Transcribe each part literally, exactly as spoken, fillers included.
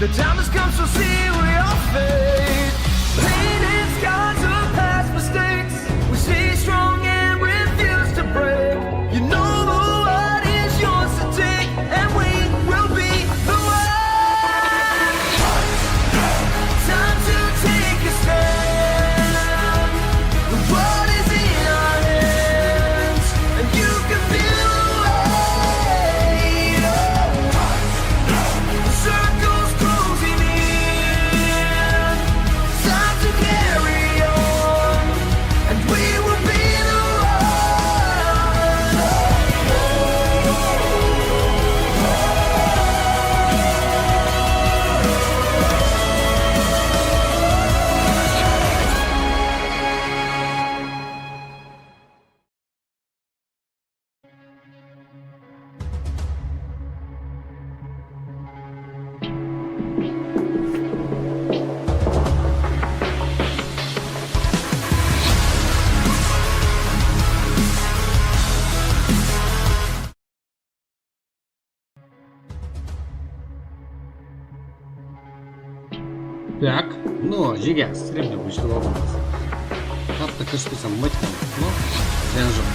The time has come, so seal your fate. Painted scars of past mistakes. We stay strong and refuse to break. You know the world is yours to take, and we will be the one. Time to take a stand. The world is in our hands, and you can feel the weight. Circles closing in. Time to carry on, and we will be the one. Так, ну, jege, стримди óshirip aldım. Qattı kirspesem bolmaydı, no, zıyan joq.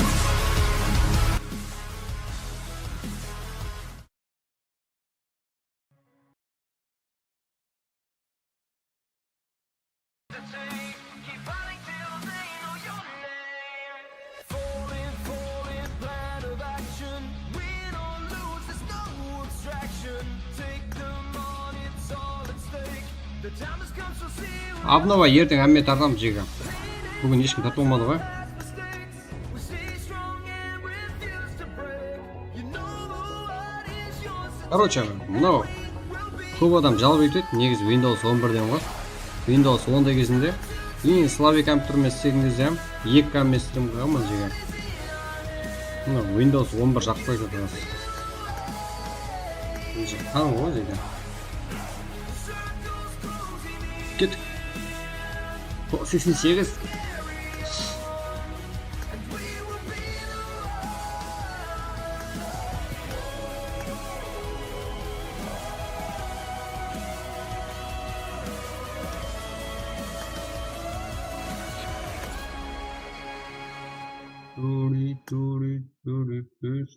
Obnova erteń hámme tartamız, jege. Búgin hesh kim tartıp almadı ǵoy. Короче, mınaw kóp adam jalp etedi, negizi Windows on birden ǵoy. Windows on da gezinde eń slabıy kompyutermen islegen gezde hám eki K men islegen ǵoy, mına jege. Mına Windows on bir jaqtı aytadı. Tań ǵoy jege. Kettik. O, seksen segiz. Turi, turi, turi, turi.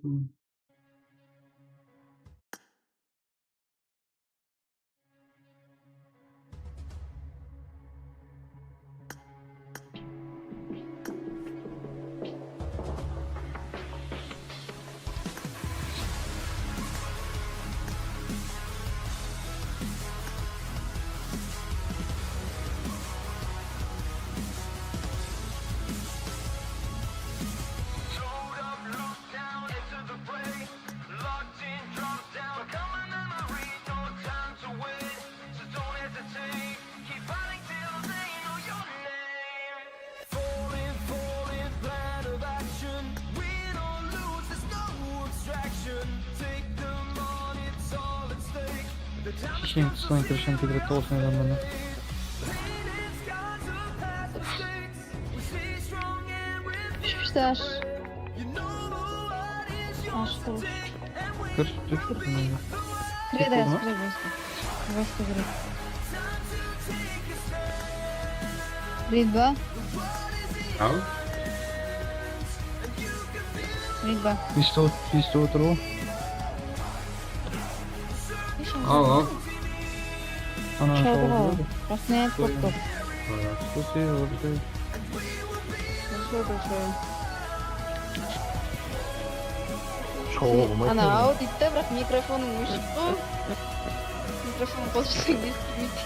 Kishkene qısqadan kirishken, tezirek tawasın aylanmana. Úsh ash. Ash qıl. Kir, kir. Kiredi, házir kiredi, bosta. Bosta kiredi. Kiredi ba? Al. Kiredi ba? Eshitip, eshitip otır ǵoy. Al, al. Ana, ushırdı ǵoy. Rasın aytıp qoydı. Ushırdı, ushırdı. Ana, aw deydi da, biraq mikrofonıń óshik ǵoy. Mikrofonıń qosıp jiberseń esikilmeydi.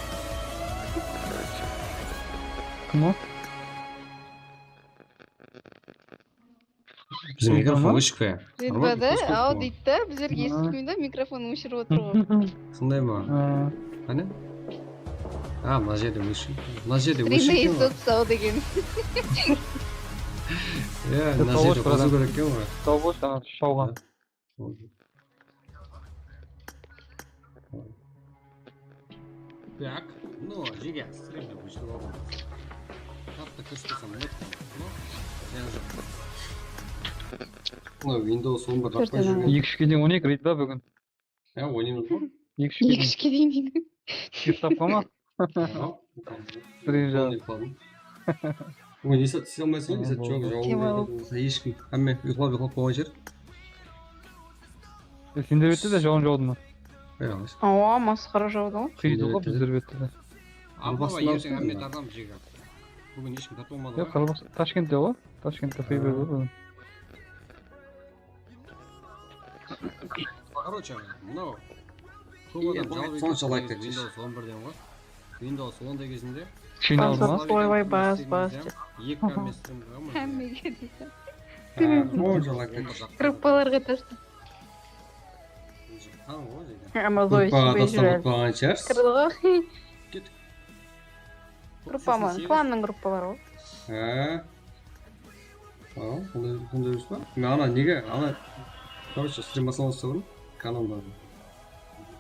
Kim o? Biziń mikrofon óshik pe? Redbada, aw deydi da, bizlerge esikilmeydi da, mikrofon óshirip otır ǵoy. Sonday ma? Qáne? A, mına jerde óshik. Mına jerde óshik eken ǵoy. Esitip aw degen. Ya, mına jerde qosıw kerek eken ǵoy. Tawbos, ana, shawǵan. Так, ну, jege, strimdi óshirip aldım. Qattı kirspesem bolmaydı, no, zıyan joq. Mına Windows on bir jaqpay júrgen. Eki úshke deyin oynayıq, Redba, búgin. Ya, oynaymız ǵoy. Eki úshke deyin. Eki úshke deyin deydi. Uslap qalma. Aha. Birinshi. Sonday qaldım. Oy, ne zat isley almaysań, ne zat joq, jawın. Eshkim, hámme uyqılap, uyqılap qoyǵan shıǵar. E, sender bette de jawın jawdı ma? Awa, masqara jawdı ǵoy. Qıydı ǵoy bizler bette de. Al basın alıp. Erteń hámme tartamız jege. Búgin eshkim tartpa almadı ǵoy. Yoq, Qarabağ, Tashkentte ǵoy. Tashkentte qıyıp edi ǵoy búgin. Короче, mınaw kóp adam jalbıraydı, sonshalik Windows on birden ǵoy. Windows on degen gezinde. Bas, bas, oy, oy, bas, bas. Eki K streamga. Hámmege deydi. Sonshalik. Gruppalarǵa tastı. Gruppaǵa taslap atpaǵan shıǵarsız. Kirdi ǵoy. Gruppa ma? Klanıń gruppaları ǵoy. Há. Awa, sonday, sonday emes pa? Men ana nege, ana, короче, stream baslamadan burın kanalda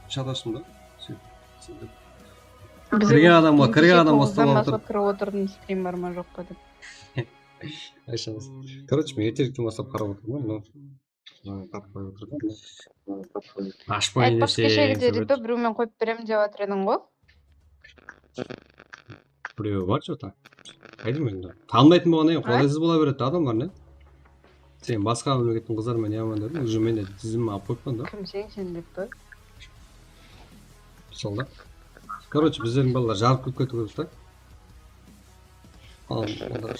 chat ashtım da. Sóytip, sóytip. Kirgen adamǵa, kirgen adam baslap atır. Kirip otırdım, stream bar ma joq pa dep. Ayshagız. Короче, men ertelikten baslap qarap otırman, no. Tappay otırdım. Ashpay. Aytpaqshı, keshegide deydi, birewmen qoyıp berem dep atır ediń ǵoy. Birewi bar что-то. Qayda endi? Tanımaytın bolǵannan keyin qolaysız bola beredi adamlar, ne? Sen basqa mámlekettiń qızları menen yaman dedim, уже men de dizim alıp qoyıppan da. Kim sen, sen dep pa? Sol da. Короче, bizlerdiń balalar jarıp ketip ketiw kerek ta. Al, onda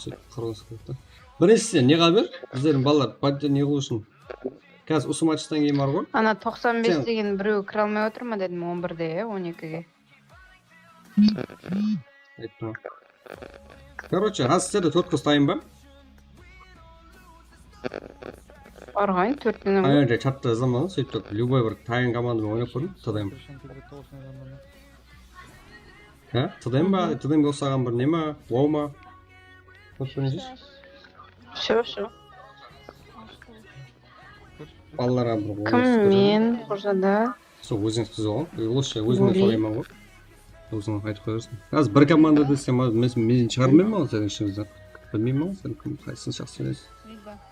sóytip qırılǵısı keledi da. Birinshisi, ne qáber? Bizlerdiń balalar поддержка ne qılıw ushın? Házir usı matchtan keyin bar ǵoy. Ana toqsan bes degen birew kire almay otır ma dedim, on birde, ya, on ekige. Ayttım. Короче, házir sizlerde tórt qız tayın ba? Barǵan, tórtenen. Ana jerde chatta jazaman, sóytip, любой bir tayın komanda menen oynap kórdim, T D M. Há, T D M ba, T D M ge uqsaǵan bir ne ma, wow ma? Kórip kóresiz. Всё, всё. Balalarǵa bir kim, men, Xurjada. Sol, ózińiz tizip alıń. Lúshe, ózińe sorayman ǵoy. Óziń aytıp qoyasań. Házir bir komanda desem, men, men shıǵarmayman ǵoy sen ishimizden. Bilmeymen ǵoy sen kim, qaysısın jaqsı kóresiz.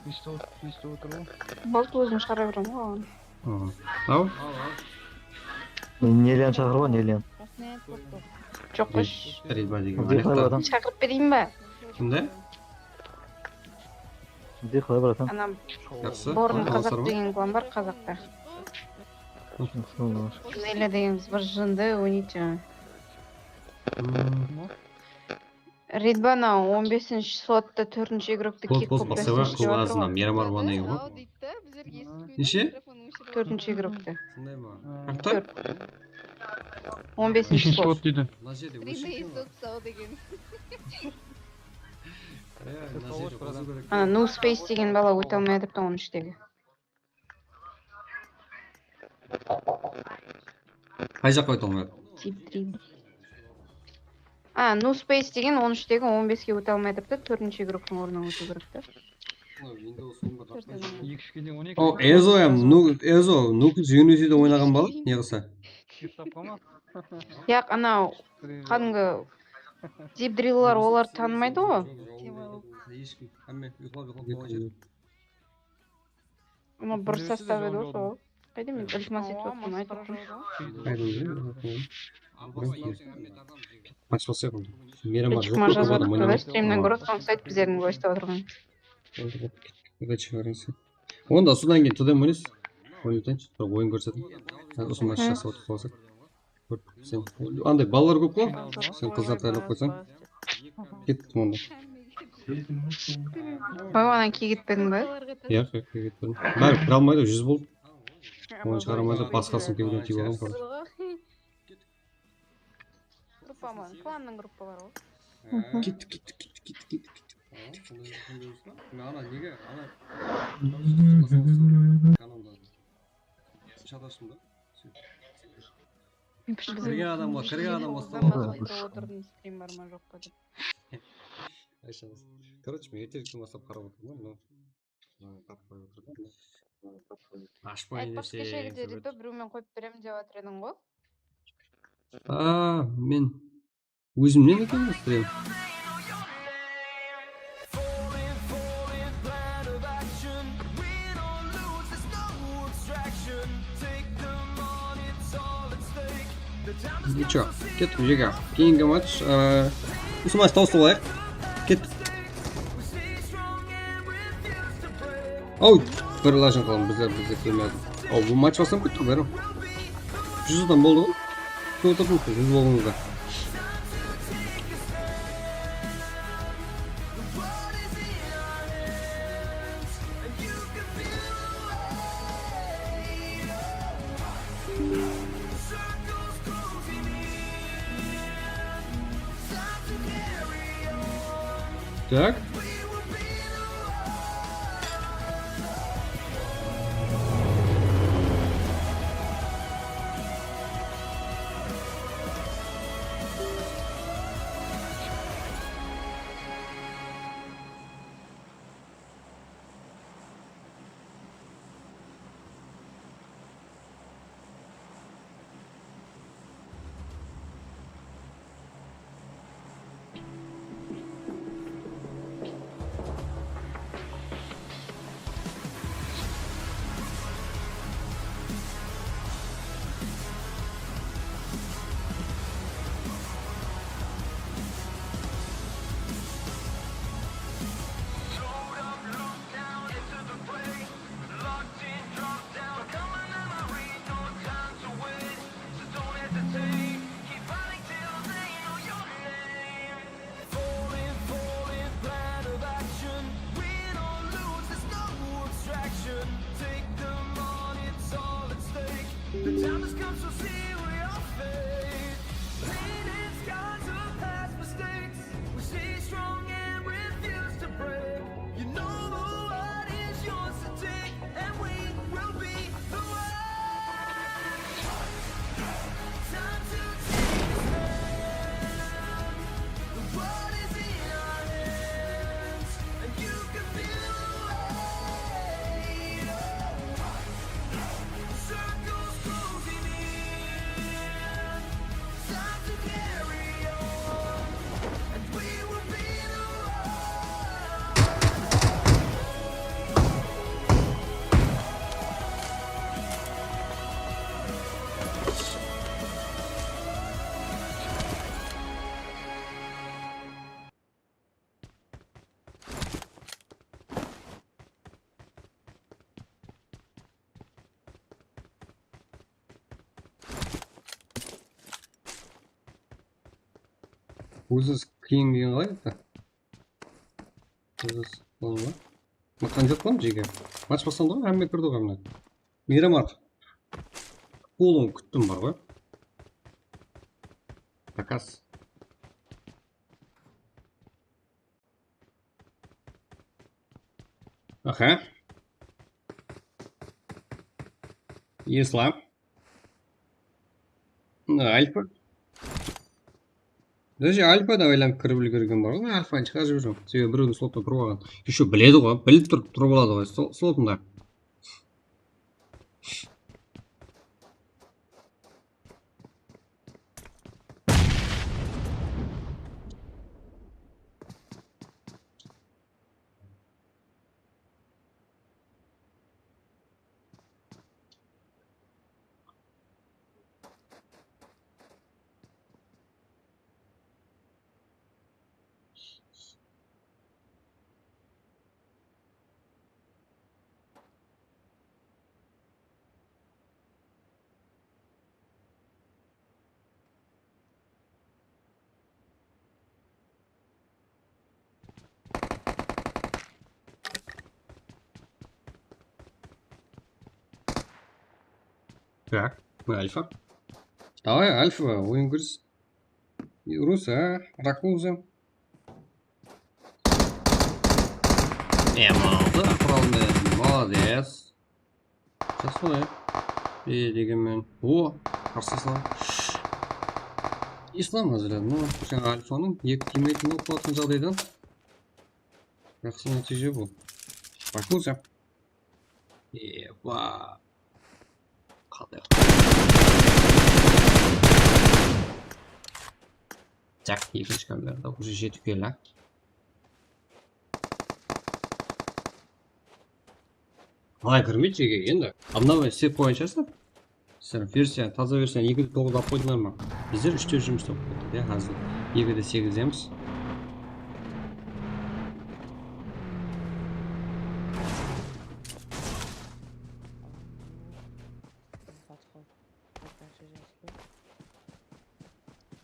Listop, listop otır ǵoy. Boldı, ózim shıǵara beremen ǵoy oǵan. Al. Nelian shaqırıp al, Nelian. Joq, qosh. Ridva degen. Shaqırıp bereyin ba? Kimdi? Bizde qalay barasań? Anam, Borın Qazaq degen klan bar, Qazaqta. Neyla degenimiz bir jındı oynaydı jańa. Ridvana on besinshi slotta tórtinshi igrokti kiyip kóp basıp atır. Miyramar bolǵannan keyin ǵoy. Neshe? Tórtinshi igrokti. Sonday ma? Tórt. On besinshi slot deydi. Mına jerde óshirip. Ana, No Space degen bala óte almay atırıptı on úshtegi. Qay jaqqa óte almay atır? Tip tri. A, No Space degen on úshtegi on beske óte almay atırıptı, tórtinshi igroktıń ornına ótiw kerekti. Eki úshke de on eki. O, Ezo ya, Nu-, Ezo, Nukus Unity-de oynaǵan bala, ne qılsa? Yaq, anaw, qádimgi dipdrillar olardı tanımaydı ǵoy. Hámme uyqılap, uyqılap qoyǵan jer. Ama bir sostav edi ǵoy sol. Qayda men iltimas etip atırman, aytıp atırman. Miyramar joq, jazıp atırıptı da, streamnen kórip atırǵan uqsaydı bizlerdiń voice-tap atırǵan. Onda sodan keyin T D M oynayız. Oynatayınshı, bir oyın kórsetiń. Házir usı match jaqsı otırıp qalsa. Sen, anday balalar kóp ǵoy. Sen qızlar tayarlap qoysań. Kettim onda. Babanan kiygetpediń ba? Yaq, yaq, kiygetpedim. Bári kire almaydı, júz boldı. Onı shıǵara almaydı, basqasın kewden tiyip alǵan, короче. Gruppa ma? Klannıń gruppaları ǵoy. Kettik, kettik, kettik, kettik, kettik, kettik. Ana nege, ana. Kanalda. Chat ashtım da. Kirgen adamǵa, kirgen adam baslap atır. Otırdım, stream bar ma joq pa dep. Ayshagız. Короче, men ertelikten baslap qarap otırman, mınaw. Tappay otırdım. Ashpay. Aytpaqshı, keshegide deydi, birewmen qoyıp berem dep atır ediń ǵoy. A, men ózimnen eken stream. Nичего, kettik, jeke. Keyingi match, e, usı match tawsıp alayıq. Kettik. Aw, bir ilajın qalın, bizler, bizler kelmedi. Aw, bul match baslanıp ketti ǵoy, bári. Júz adam boldı ǵoy. Kútip otırmız, júz boldıńızlar. Так. The time has come, so see we are fate. Painted scars of past mistakes. We stay strong and refuse to break. You know the world is yours to take, and we will be the ones. Time to take a stand. The world is in our hands, and you can feel the weight. Oh, circles closing in. Time to carry on, and we will be the ones. Ózińiz kiyingen qalay edi? Ózińiz, oń ba? Mıqtan jep qoydım jeke. Match baslandı ǵoy, hámme kirdi ǵoy mına. Miramar. Golın kúttim bar ǵoy. Zakaz. Aha. Islam. Mına Alfa. Даже Alfa da aylanıp kirip úlgergen bar ǵoy. Alfanı shıǵarıp jibermeń. Sebebi birewdiń slotında turıp alǵan. Еще biledi ǵoy, bilip turıp turıp aladı ǵoy slo-, slotında. Так, мы Альфа. Давай, Альфа, oyın kiriz. Rusa, Rakuza. Em altı, Quralbek, молодец. Jaqsı ǵoy. E, degenmen. O, qarsısılar. Islam házir, ну, jańa Alfanıń eki teammatein alıp qalatqan jaǵdaydan jaqsı nátiyje bul. Rakuza. Eba. Qalay? Tak, ekinshi kamerada уже jeti kill, a? Qalay kirmeydi jeke endi? Obnova islep qoyǵan shıǵarsın. Sizler versiya, taza versiyanı ekide toǵız alıp qoydılar ma? Bizler úshte jumıs tawıp ketti, ya, házir. Ekide segizdemiz.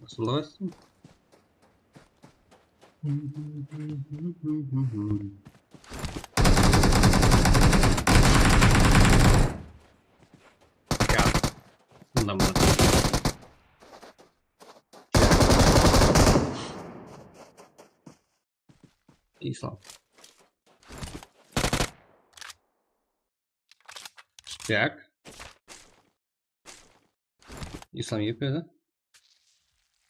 Asıllıǵa aytsın. Ya, bundan bundan. İslam. Tak. İslam yep edi.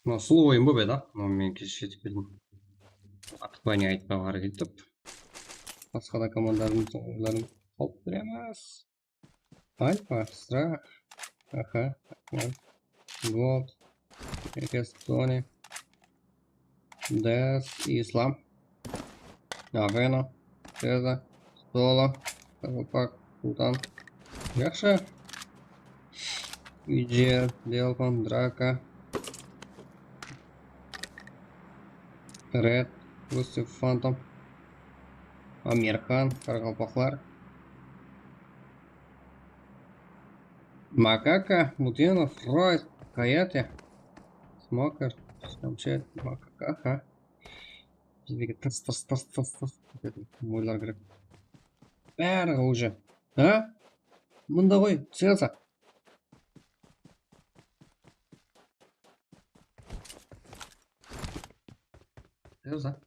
Mına sulıw oyın bolıp edi. Mına men keshe jetip keldim. Artıq ne aytpawǵa háreket etip. Basqa da komandalarımızdıń oyların qawıp beremiz. Alfa, Strah, aha, Gold, Ekes, Tony, Des, Islam, Avena, Teza, Solo, Kapapak, Sultan, Yaqshı, Ijel, Delfin, Draka, Red, Rusif, Phantom, Amirxan, Qaraqalpaqlar, Makaka, Mutenov, Royce, Kayate, Smoker, Skamshet, Makaka, aha. Bizdegi tırs, tırs, tırs, tırs, tırs. Moylar kirip. Bári уже. Ha? Mında ǵoy, sıyasa. Sıyasa.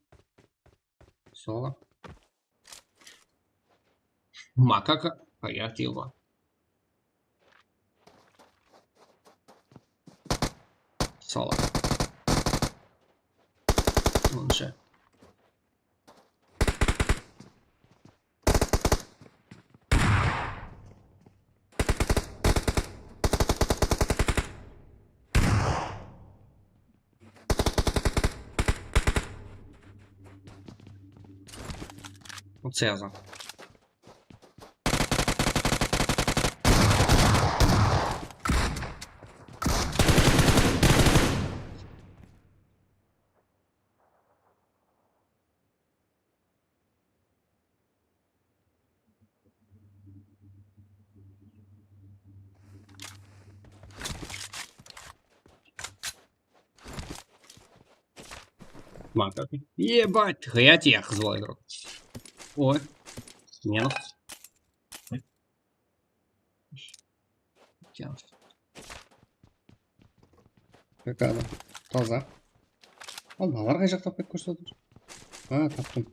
Sola. Makaka, Kayate. Sala. Onsha. Otız yazın. Ебать, я тебя звал, игрок. Ой, минус. Какая? Taza. Al, mınalar qay jaqta qıp kórsetip atır? Ha, taptım.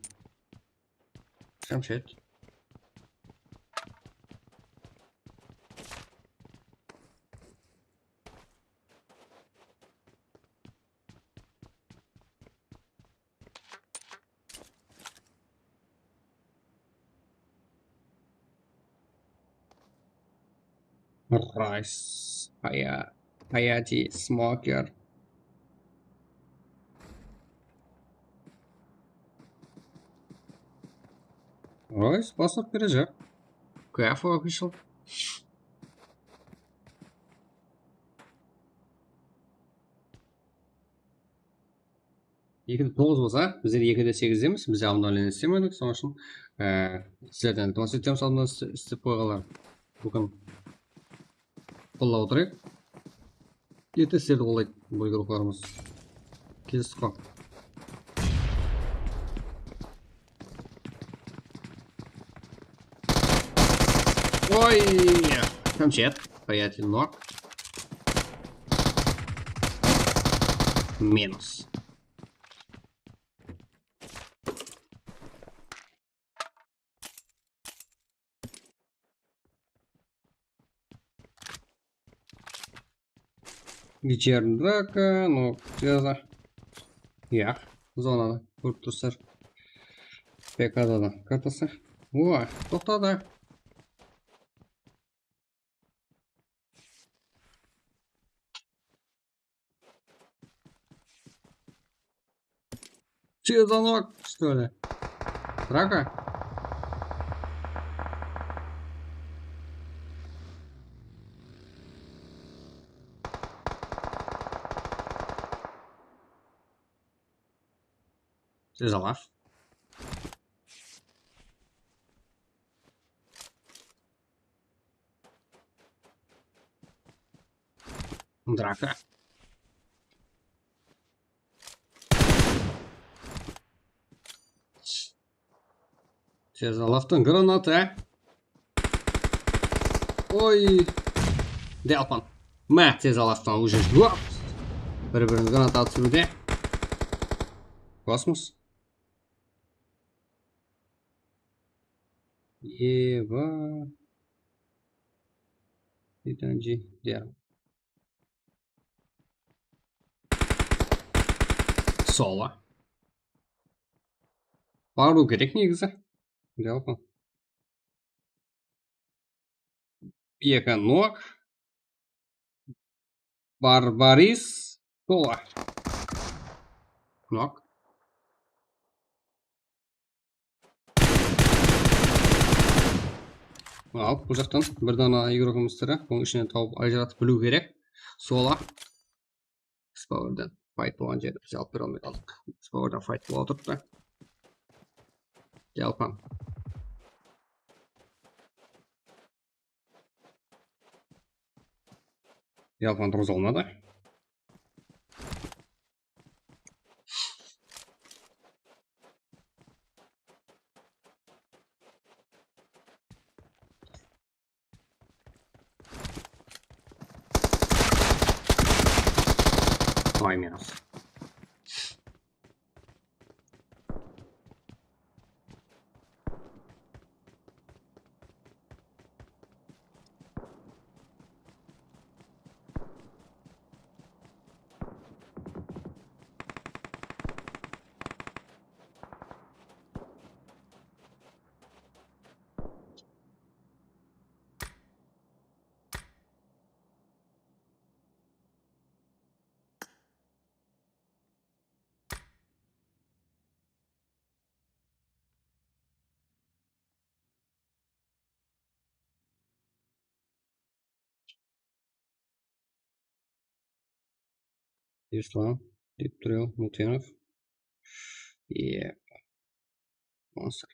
Shamshet. Rice, Haya-, Hayati, Smoker. Rice basıp berejek. Kafa official. Ekide toǵız bolsa, bizler ekide segizdemiz, bizler obnovlenie istemedik, sonıń ushın, e, sizlerden iltimas etemiz, obnovlenie iste-, istep qoyǵanlar. Búgin qollap otırayıq. Erte sizlerdi qollaydı bul gruppalarımız. Kelistiko. Oy! Kamshet. Hayati nok. Minus. Вечерний draka, no, Teza. Ya, zonada, kórip tursızlar. P K da da kartası. Oa, toqtadı. Че, звонок, что ли? Драка? Tez alaf. Draka. Tez alaftan granata. Oy. Delpan. Má, tez alaftan уже juwap. Bir-birin granata atısıp de. Kosmos. Eva. Birinci der. Sola. Barıw kerek negizi. Delpan. Eka nok. Barbaris. Sola. Nok. Al, bul jaqtan bir dana igrogımız tiri. Bunıń ishinen tawıp ajıratıp biliw kerek. Sola. Biz powerden fight bolǵan jerdi biz alıp bere almay qaldıq. Biz powerden fight bolıp atırıptı. Yalpan. Yalpan durǵıza almadı. Ay, minus. Islam, Diptrel, Mutenov. Iya. Monster.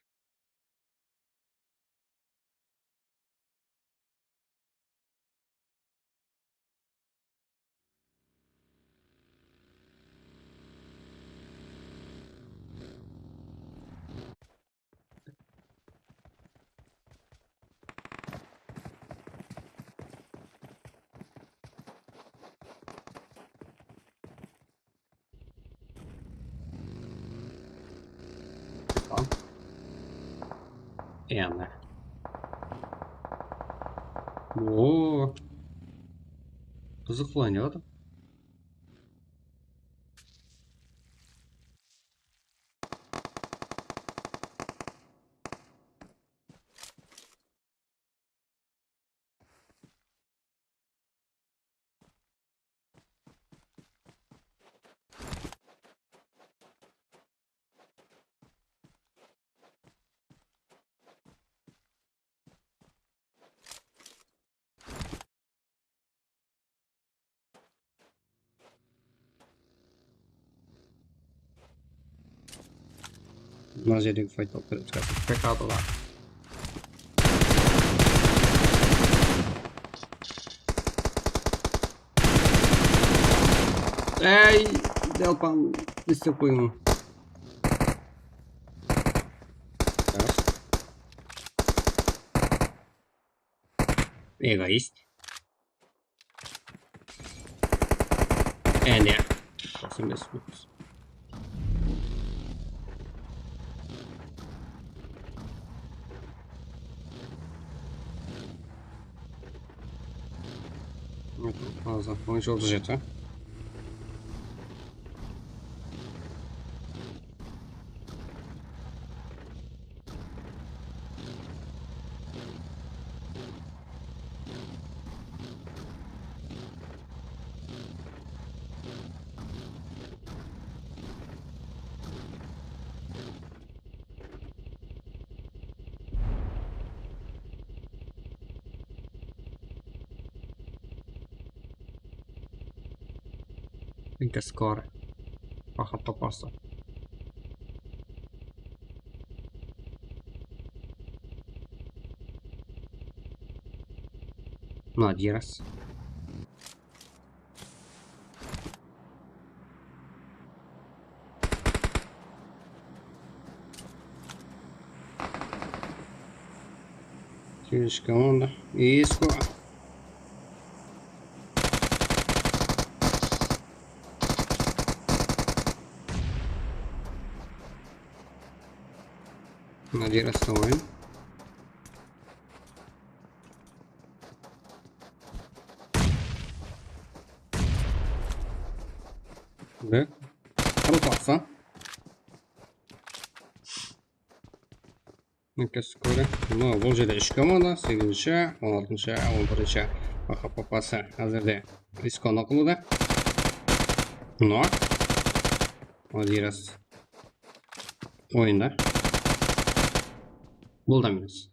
Endi. Oo. Qızıq, qılay ne adam? Mına jerdegi fayt alıp beremiz házir. P K da. Ey, Delpan, ne istep qoydım? Egoist. Endi. Jaqsı emes. Házir on jolda jeti. Inka skor. Paxal topası. Mına Diras. Segizinshi komanda. Esko. Mına Dirasqa oyın. Ve qırıp atsa. Mına, kóre. Mına, bul jerde úsh komanda, segizinshi, on altınshı, on birinshi. Aha, papası házirde Iskon oqılıwda. Nok. Adiras. Oyında. Bul da minus.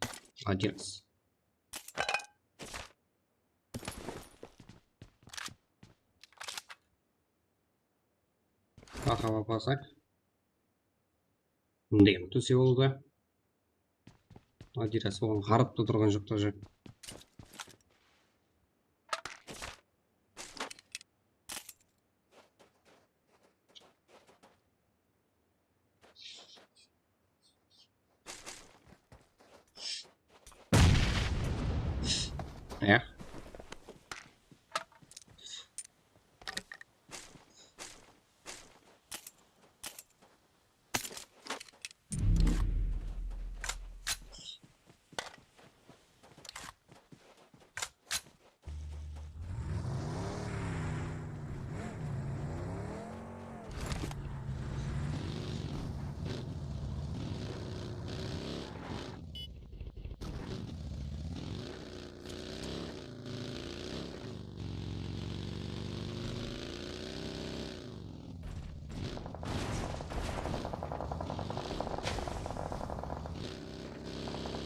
Adiras. Aha, papası. Mınday tóse boldı. Adiras oǵan qarap ta turǵan joq ta. Ya.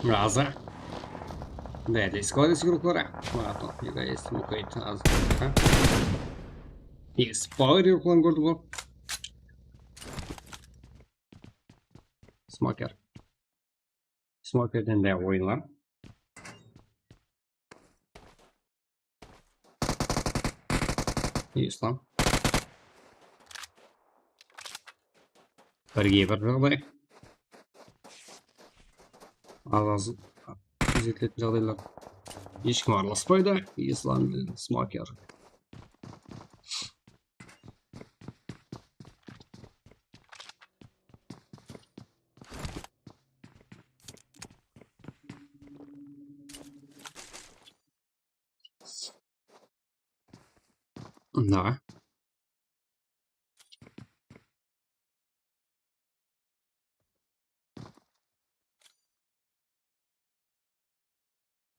Razı. Bári de skoda sigirukları. Ладно, egoist, muhit, az. Eki spawer yurıqların kórdi bul. Smoker. Smokerden de oyınlar. Ey, Islam. Birge bir jaǵday. Arazı izetiletin jaǵdaylar. Hesh kim aralaspaydı. Islam, smoker. Давай.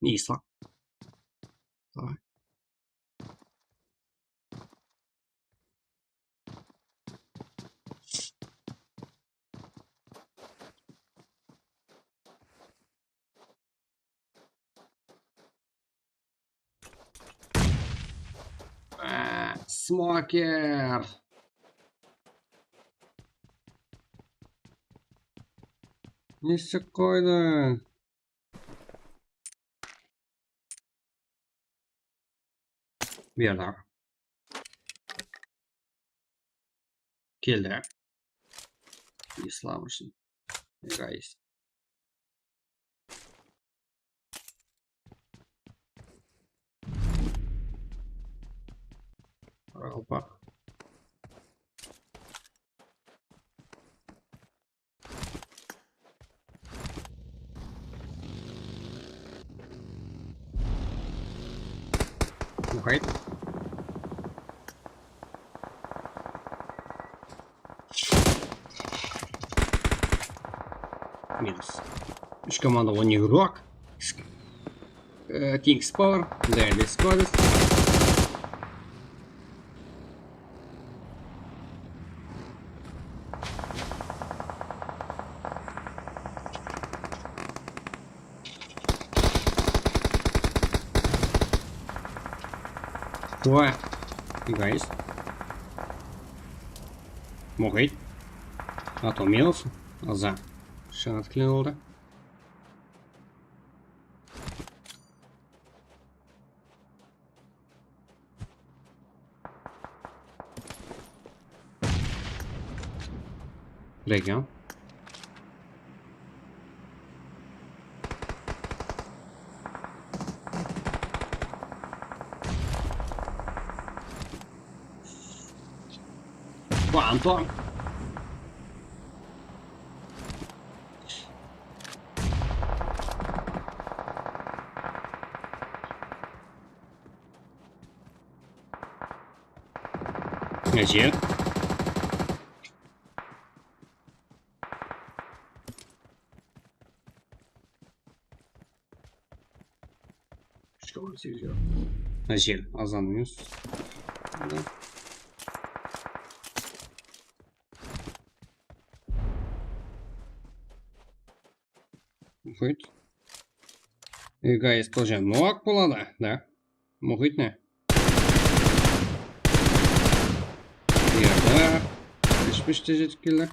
Ислам. Давай. Á, smoker. Nesik qoydı? Bu jerde. Keldi. Islam ushın. Egoist. Qaraqalpaq. Muhit. Minus. Úsh komanda on eki rok. Ee, Kings Power. Deadly Squads. Давай. Guys. Muhit. Atom minus. Aza. Shıńat klen oldı. Region. Quanto. Ece. Úsh koma segizge. Ece, azan minus. Mına. Muhit. Egoist тоже nok boladı, da? Muhit ne? Berdi. Úsh-úshte jetip keldi.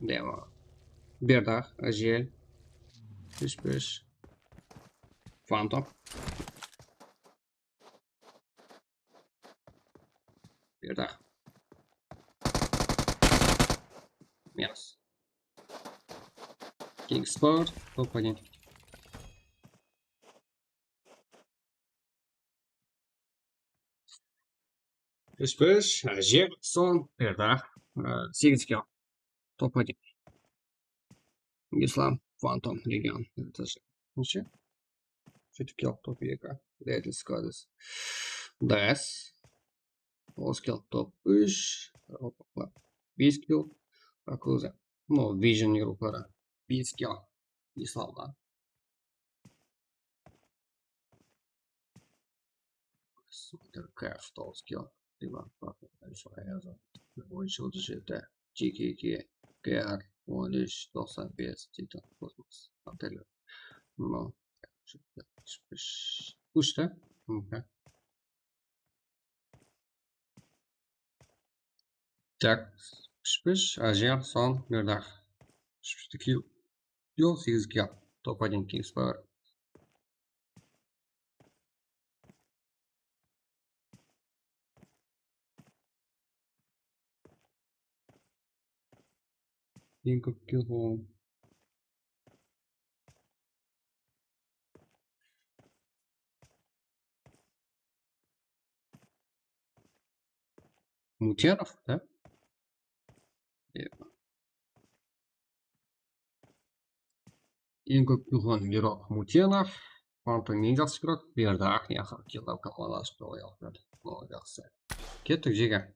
Demo. Berdi, Ajel. Úsh-úsh. Phantom. Berdi. Minus. King Sport, топ один. Úsh-úsh, Ajep, Son, Berdi. Á, segiz kill. Top один. Islam, Phantom, Legion. Neche? Sóytip kelip top eki. Deadly Squadız. Das. Toǵız kill, top úsh. Bes kill. Akuza. No, Vision yurupları. Bes kill. Islamda. Super Cash, toǵız kill. Divan, Ayazov. Oyunshı otız jeti. G K K, K R, on úsh, toqsan bes, Titan, Kosmos, Antelya. Mınaw. Úsh ta? Mhá. Tak, úsh-úsh, Aziya, Son, Berdax. Úsh-úshti kill. Yoq, segiz kill. Top один Kings Power. Eń kóp kill bolǵan. Mutenov, da? Iya. Eń kóp kill bolǵan игрок Mutenov. Phantom eń jaqsı игрок, Berdax, Yahar, Killab komandası, Royal Bird. Mınaw jaqsı. Kettik, jege.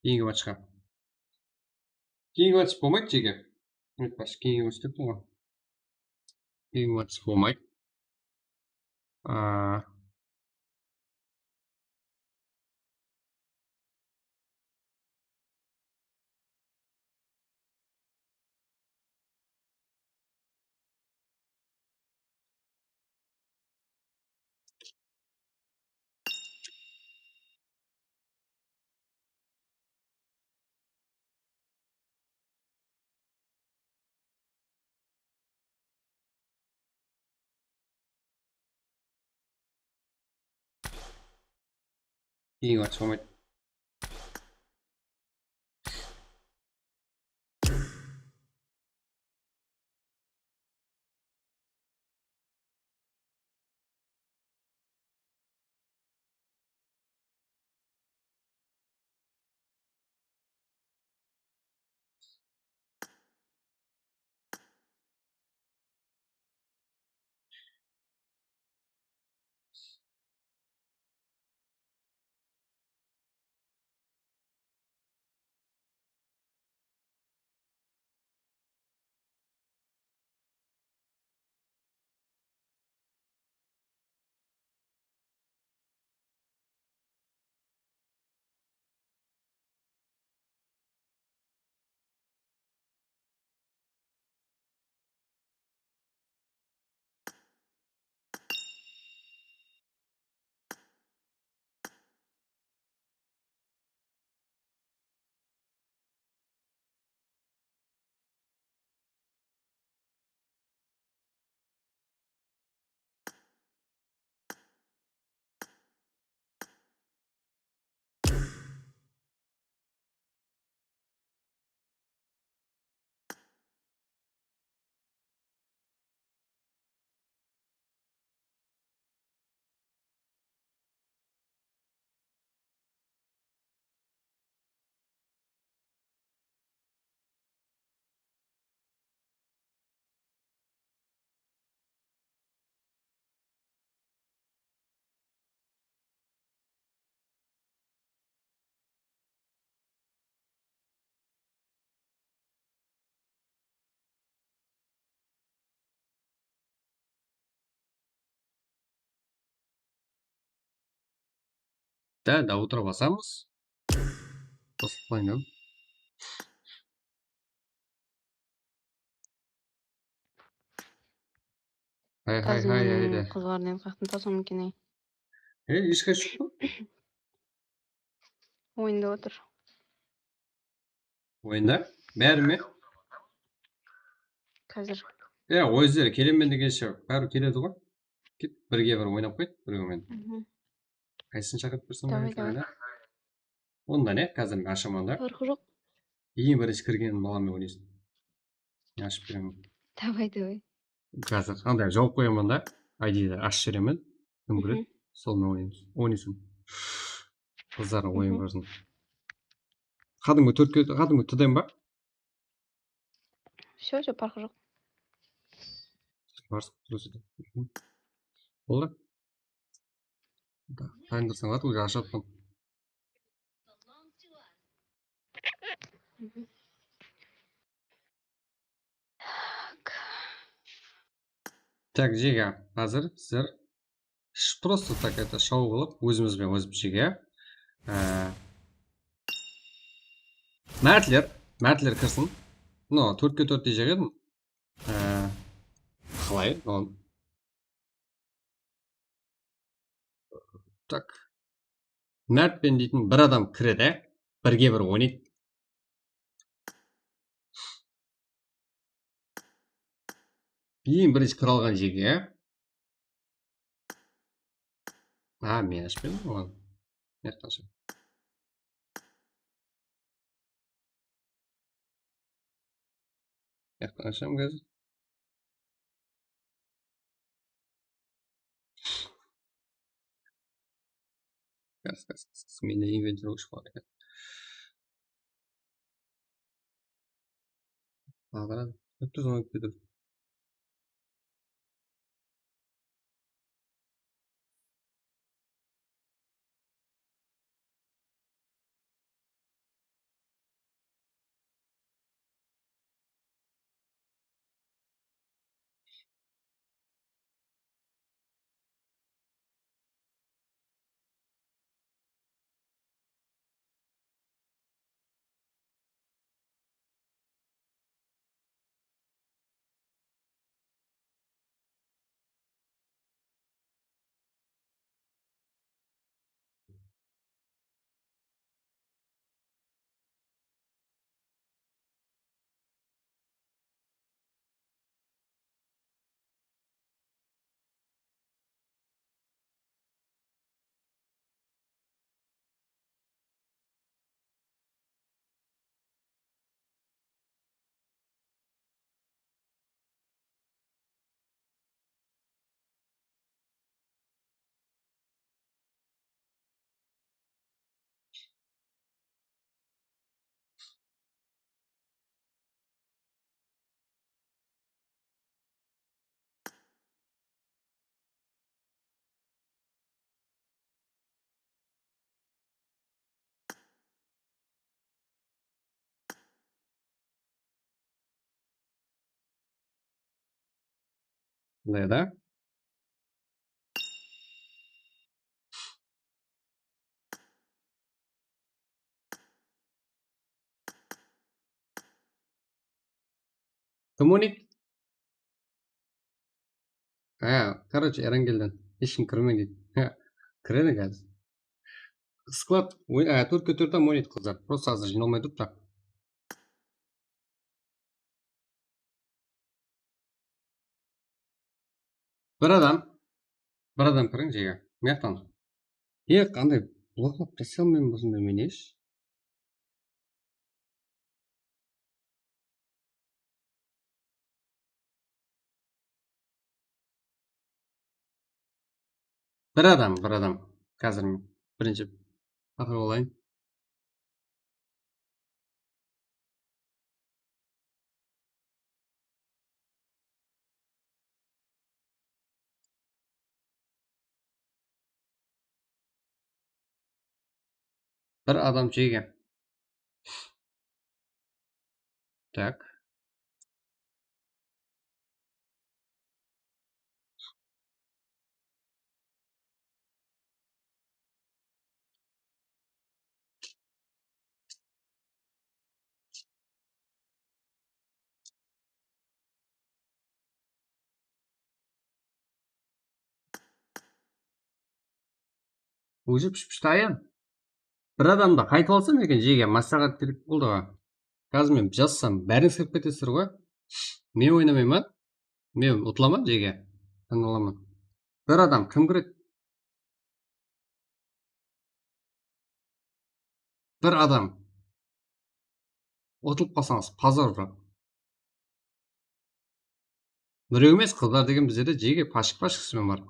Keyingi matchqa. Keyingi match bolmaydı, jege. Keyingi match dep turǵan. Keyingi match bolmaydı. Aa. Keyingi match bolmaydı. Да, до утра basarmız. Qosıp qoyıń. Hay, hay, hay, hay, hay. Qızlardan qaqtın tasam eken, ey. Ey, hesh qay joq pa? Oyında otır. Oyında? Bári me? Házir. Ya, ózleri kelemen degenshe bári keledi ǵoy. Ket, birge bir oynap qoydı birew menen. Qaysısın shaqırıp bersem, davay, davay. Onda ne? Házir men ashaman da. Farqı joq. Eń birinshi kirgen balamen oynaysın. Men ashıp beremen. Davay, davay. Házir anday jawıp qoyaman da. I D'di ashıp jiberemen. Kim kiredi? Sol menen oynaymız. Oynaysın. Qızlar oyın kórsin. Qádimgi tórtke, qádimgi T D M ba? Всё, всё, parqı joq. Barıs, durıs edi. Boldı. Da, tayındırsań, уже ashıp atırman. Так, jege, házir sizler Sh-, просто так это, shou qılıp, ózimiz benen ózimiz jege. Á, mártler, mártler kirsin. No, tórtke tórtte jege edim. Á, qalay? No. Tak. Mártpen deytin bir adam kiredi. Birge bir oynaydı. Eń birinshi kire alǵan jege. A, men ashıp berdim oǵan. Mıyaqtan asham. Mıyaqtan asham házir. Gaz, gaz, gaz, gaz. Mende inventor ushıp qaldı eken. Aǵıradı. Óttiz on eki dur. Bunday da. Kim oynaydı? Ha, короче, Erangelden. Hesh kim kirmeń deydi. Ha, kiredi házir. Sklad, oy-, a, tórtke tórt ham oynaydı qızlar. Просто házir jıynalmay turıptı. Bir adam, bir adam kiriń jege. Mıyaqtan. E, qanday bloklap taslay almayman usınday men hesh. Bir adam, bir adam. Házir men birinshi atıp alayın. Bir adam jege. Tak. Уже pish-pish tayın. Bir adamdı qaytıp alsam eken, jege, másláhát kerek boldı ǵoy. Házir men jazsam, bárińiz kirip ketesizler ǵoy. Men oynamayman. Men utılaman, jege. Tańlalaman. Bir adam kim kiredi? Bir adam. Utılıp qalsańız, pozor, biraq. Birew emes, qızlar degen bizlerde jege pashıq-pashıq ismen bar.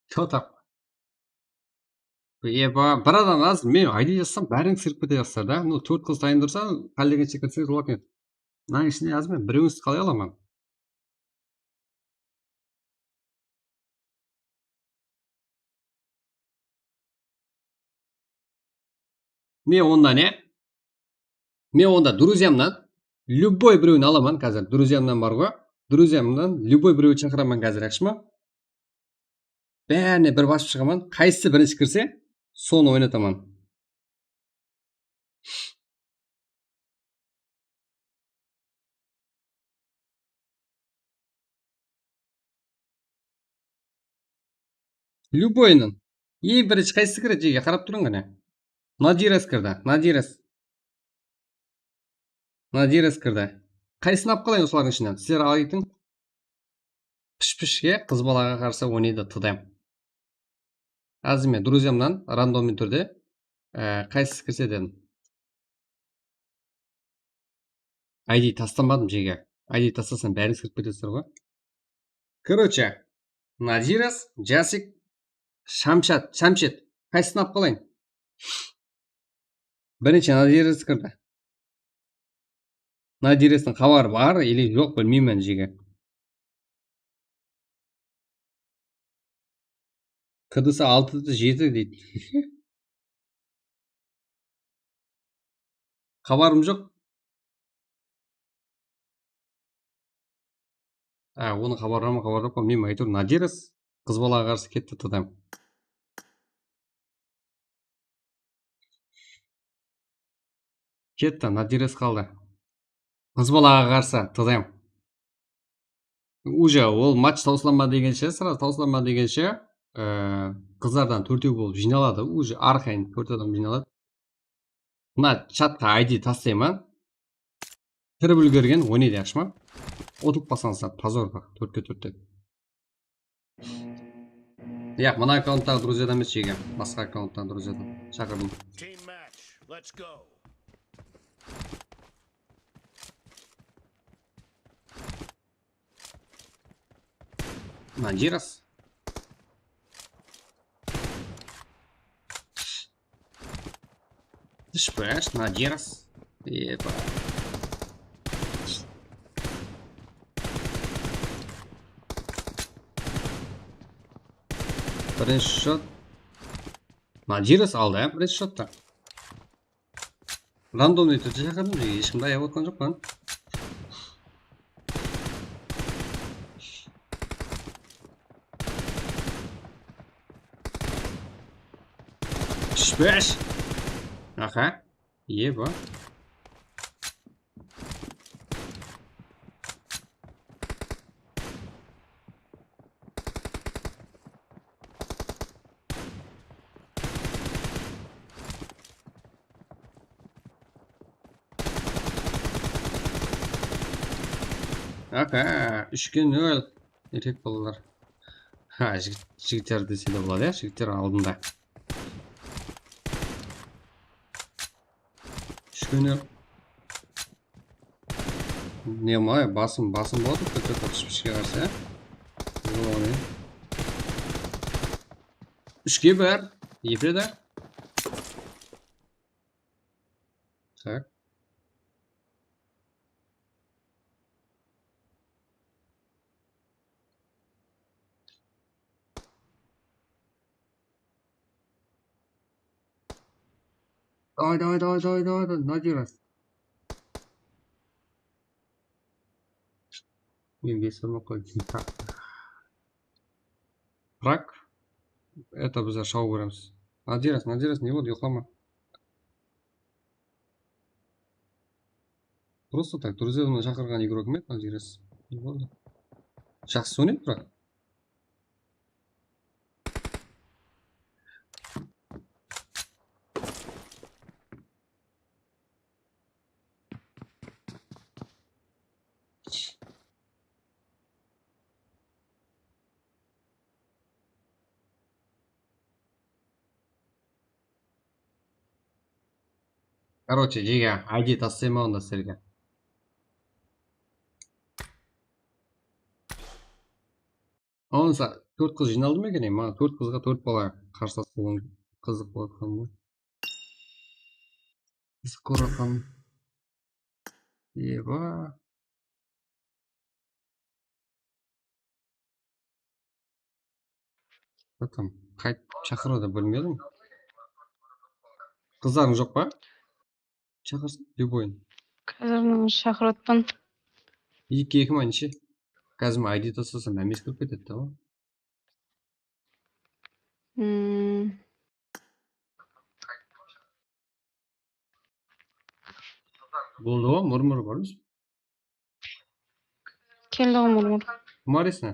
Totam. Eba, bir adam az, men I D jazsam, bárińiz kirip kete jaqsızlar da. No, tórt qız tayın tursa, qálegenshe kirseńiz bolatuǵın edi. Mınanıń ishinde házir men birewińizdi qalay alaman? Men onda ne? Men onda друзьямnan любой birewin alaman házir. Друзьямnan bar ǵoy. Друзьямnan любой birewdi shaqıraman házir, yaqshı ma? Bárine bir basıp shıǵaman. Qaysısı birinshi kirse, sonı oynataman. Любойınan. Eń birinshi qaysısı kiredi, jege, qarap turıń qáne. Nadiras kirdi, Nadiras. Nadiras kirdi. Qaysısın alıp qalayın usılardıń ishinen? Sizler aytıń. Pish-pishke, qız balaǵa qarsı oynaydı, TDM. Házir men друзьямnan randomnıy túrde, e, qaysısı kirse dedim. I D taslamadım, jege. I D taslasam, bárińiz kirip ketesizler ǵoy. Короче, Nadiras, Jasik, Shamshat, Shamshet. Qaysısın alıp qalayın? Birinshi Nadiras kirdi. Nadirastıń xabarı bar ele joq, bilmeymen, jege. K D S altı da jeti deydi. Xabarım joq. Á, onıń xabarı bar ma, xabarı joq pa, bilmeymen, áytewir Nadiras qız balaǵa qarsı ketti, TDM. Ketti, Nadiras qaldı. Qız balaǵa qarsı, TDM. Уже ol match tawsıla ma degenshe, сразу tawsıla ma degenshe, e, qızlardan tórtew bolıp jıynaladı. Уже arqayın tórt adam jıynaladı. Mına chatqa I D taslayman. Kirip úlgergen oynaydı, yaqshı ma? Utılıp qalsańızlar, pozor, biraq, tórtke tórtte. Yaq, mına akkaunttaǵı друзьядан emes, jege. Basqa akkaunttaǵı друзьядан shaqırdım. Team match, let's go. Nadiras. Dishpash, Nadiras. Epa. Birinshi shot. Nadiras aldı, ya, birinshi shottı. Randomnıy túrde shaqırdım, hesh kimdi ayap otqan joqpan. Dishpash. Aha. Eba. Aka, úshke nol. Erkek balalar. Ha, jigit, jigitler dese de boladı, ya, jigitler aldında. Úshke nol. Ne may, basım, basım boladı, kóp-kóp pishpishke qarsı, ya. Úshke bir, epede. Tak. Давай, давай, давай, давай, давай, давай, Надирас. Men bes urma qoy. Rak. Это bizler shau beremiz. Надирас, Надирас, ne boldı, uyıqlama. Просто так, друзья, mına shaqırǵan игрок men, Aljiras. Ne boldı? Jaqsı oynaydı, biraq. Короче, jege, I D taslayman onda sizlerge. Onsa tórt qız jıynaldı ma eken? Maǵan tórt qızǵa tórt bala qarsılас bolǵan qızıq bolatqan ǵoy. Qızıq bolatqan. Eba. Zaten qayt shaqırıwdı bilmedim. Qızlarıń joq pa? Shaqırsın, любойın. Házir shaqırıp atpan. Eki, eki ma, neshe? Házir I D taslasam, hámmesi kirip ketedi da. Hmm. Boldı ǵo, murmur bar. Keldi ǵo murmur. Kim araysań?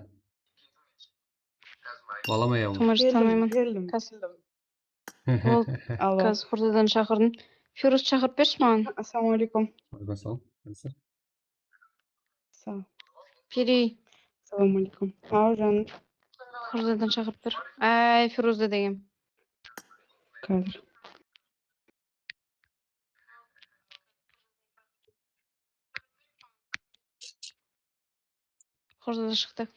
Balama ya. Kim araysań? Keldim, tanımayman. Keldim, keldim. Boldı. Alo. Házir Xurzadan shaqırdım. Firuz, shaqırıp bershi maǵan. Assalamu aleykum. Aleykum assalam. Nasıl? Saw. Piri. Assalamu aleykum. Aw, janım. Xurzadan shaqırıp ber. Ay, Firuzda degen. Házir. Xurza da shıqtı.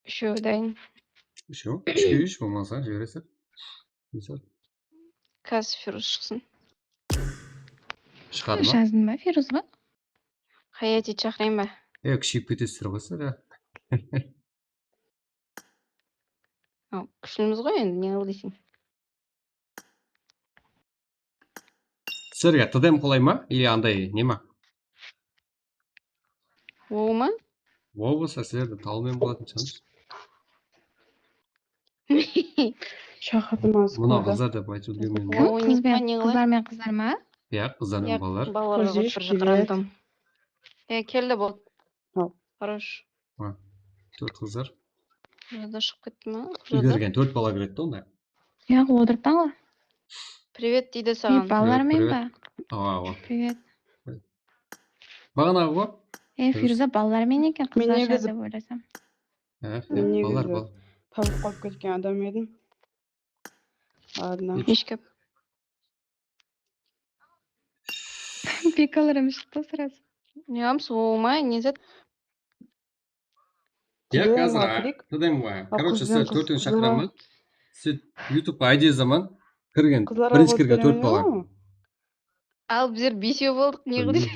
Úshewi dayın. Úshew? Úshke úsh bolmasa, jiberesiz. Misal. Házir Firuz shıqsın. Shıqadı ma? Jazdım ba, Firuz ba? Hayati, shaqırayın ba? E, kúsheyip ketesizler ǵoy sizler, ya. Aw, kúshlimiz ǵoy endi, ne qıl deyseń. Sizlerge T D M qolay ma? Или anday ne ma? Wow ma? Wow bolsa sizlerdi tawıwmen bolatuǵın shıǵarmız. Shaqırdım az. Mına qızlar dep aytıp úlgermedim. Wow, qız benen qızlar ma? Yaq, qızlar men balalar. Balalar bir random. E, keldi bol. Хорош. Ha, tórt qızlar. Qurada shıǵıp ketti ma? Úlgergen tórt bala kiredi de onda. Yaq, otırıptań ǵoy. Привет deydi saǵan. Balalar men ba? Awa, awa. Привет. Baǵanaǵı ǵo. E, Firuza balalar men eken, qızlar shıǵar dep oylasam. Ha, balalar, balalar. Tabıp qalıp ketken adam edim. Ladno. Eshkep. Bekalar em shıqtı sırası. Ne qılamız, ow ma, ne zat? Yaq, házir, T D M ǵoy. Короче, sizler tórtewin shaqıraman. Siz YouTube-ǵa I D zaman kirgen, birinshi kirgen tórt bala. Al, bizler besew boldıq, ne qılayın?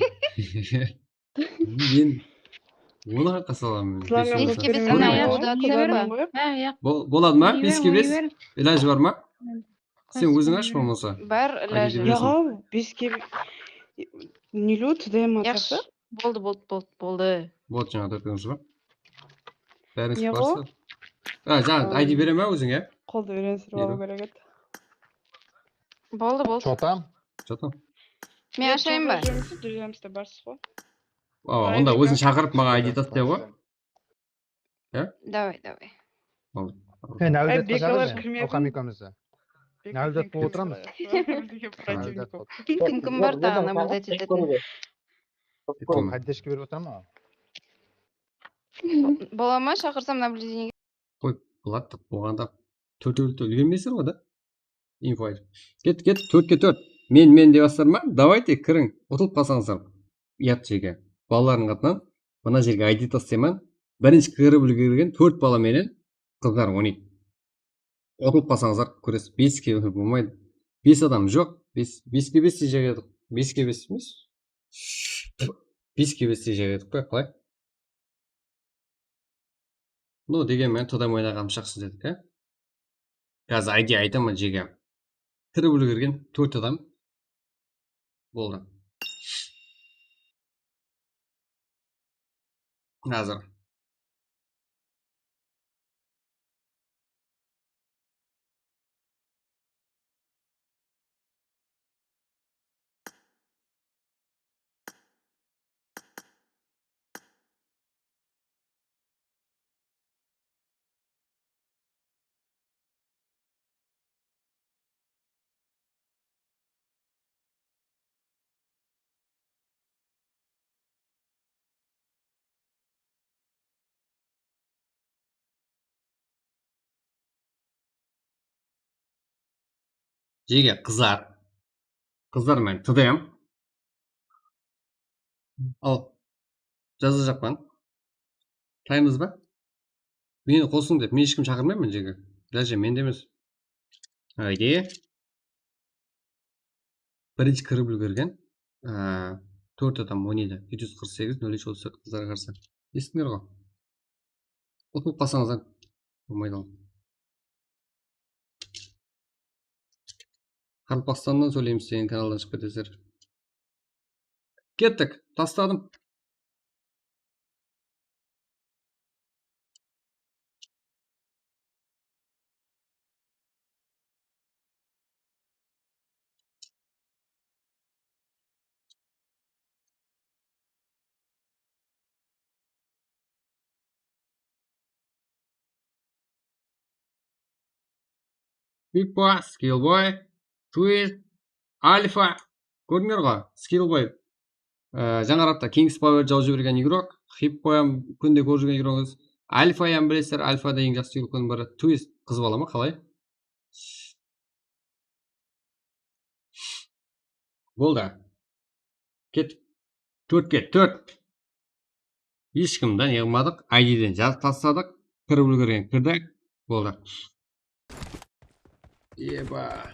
Men onı haqqa salaman. Qızlar men beske bes qana yaq, boladı ma? Beske bes ilajı bar ma? Sen óziń ash bolmasa. Bar ilajı. Yaǵa, beske nelu T D M atırsa. Boldı, boldı, boldı, boldı. Boldı, jańa tórtewińiz ba? Bárińiz barsa. Ha, jańa I D bere ma óziń, ya? Qoldı úyrensirip alıw kerek edi. Boldı, boldı. Что там? Что там? Men ashayın ba? Júremiz, júremiz de barsız ǵoy. Awa, onda ózin shaqırıp maǵan I D tastay ǵoy. Ya? Davay, davay. Al. He, náwlet bekalar kirmedi. Oqam ekewimiz de. Náwlet bolıp otıramız. Kim, kim bar taǵı náwlet etetin? Ol поддержка berip otıra ma? Bola ma, shaqırsam наблюдениеге? Qoy, boladı, bolǵanda tórtewlikte úlgermeysiz ǵoy da. Info aytıp. Kettik, kettik, tórtke tórt. Men, men dep atırman. Давайте, kiriń. Utılıp qalsańızlar. Uyat jerge. Balalardıń atınan mına jerge I D tastayman. Birinshi kirip úlgergen tórt bala menen qızlar oynaydı. Utılıp qalsańızlar, kúres. Beske bolmaydı. Bes adam joq. Bes, beske bes diyecek edik. Beske bes emes. Beske bes diyecek edik pe, qalay? Ну, degen menen T D M oynaǵanımız jaqsı dedik, á? Házir I D aytaman jege. Kirip úlgergen tórt adam. Boldı. Házir. Jege qızlar. Qızlar, men T D M. Al. Jazajakpan. Taymız ba? Meni qosıń dep, men eshkim shaqırmayman, jege. Даже mende emes. Hayde. Birinshi kirip úlgergen. Aa, tórt adam oynaydı. Jeti júz qırq segiz, nol úsh, otız tórt qızlarǵa qarsı. Estińler ǵo. Utılıp qalsańızlar. Bolmaydı ol. Qaraqalpaqstannan sóyleymiz degen kanaldan shıǵıp ketesizler. Kettik, tasladım. Pippa, Skillboy, Twist, Alfa. Kórdińler ǵo, Skillboy. Ee, jańa raundta Kings Power jawıp jibergen igrok. Hippo hám kúnde kórip júrgen igrogińiz. Alfa hám bilesizler, Alfa da eń jaqsı igroklardıń biri. Twist, qız bala ma, qalay? Boldı. Kettik. Tórtke tórt. Hesh kimdi ne qılmadıq. I D'den jazıp tasladıq. Kirip úlgergen kirdi. Boldı. Eba.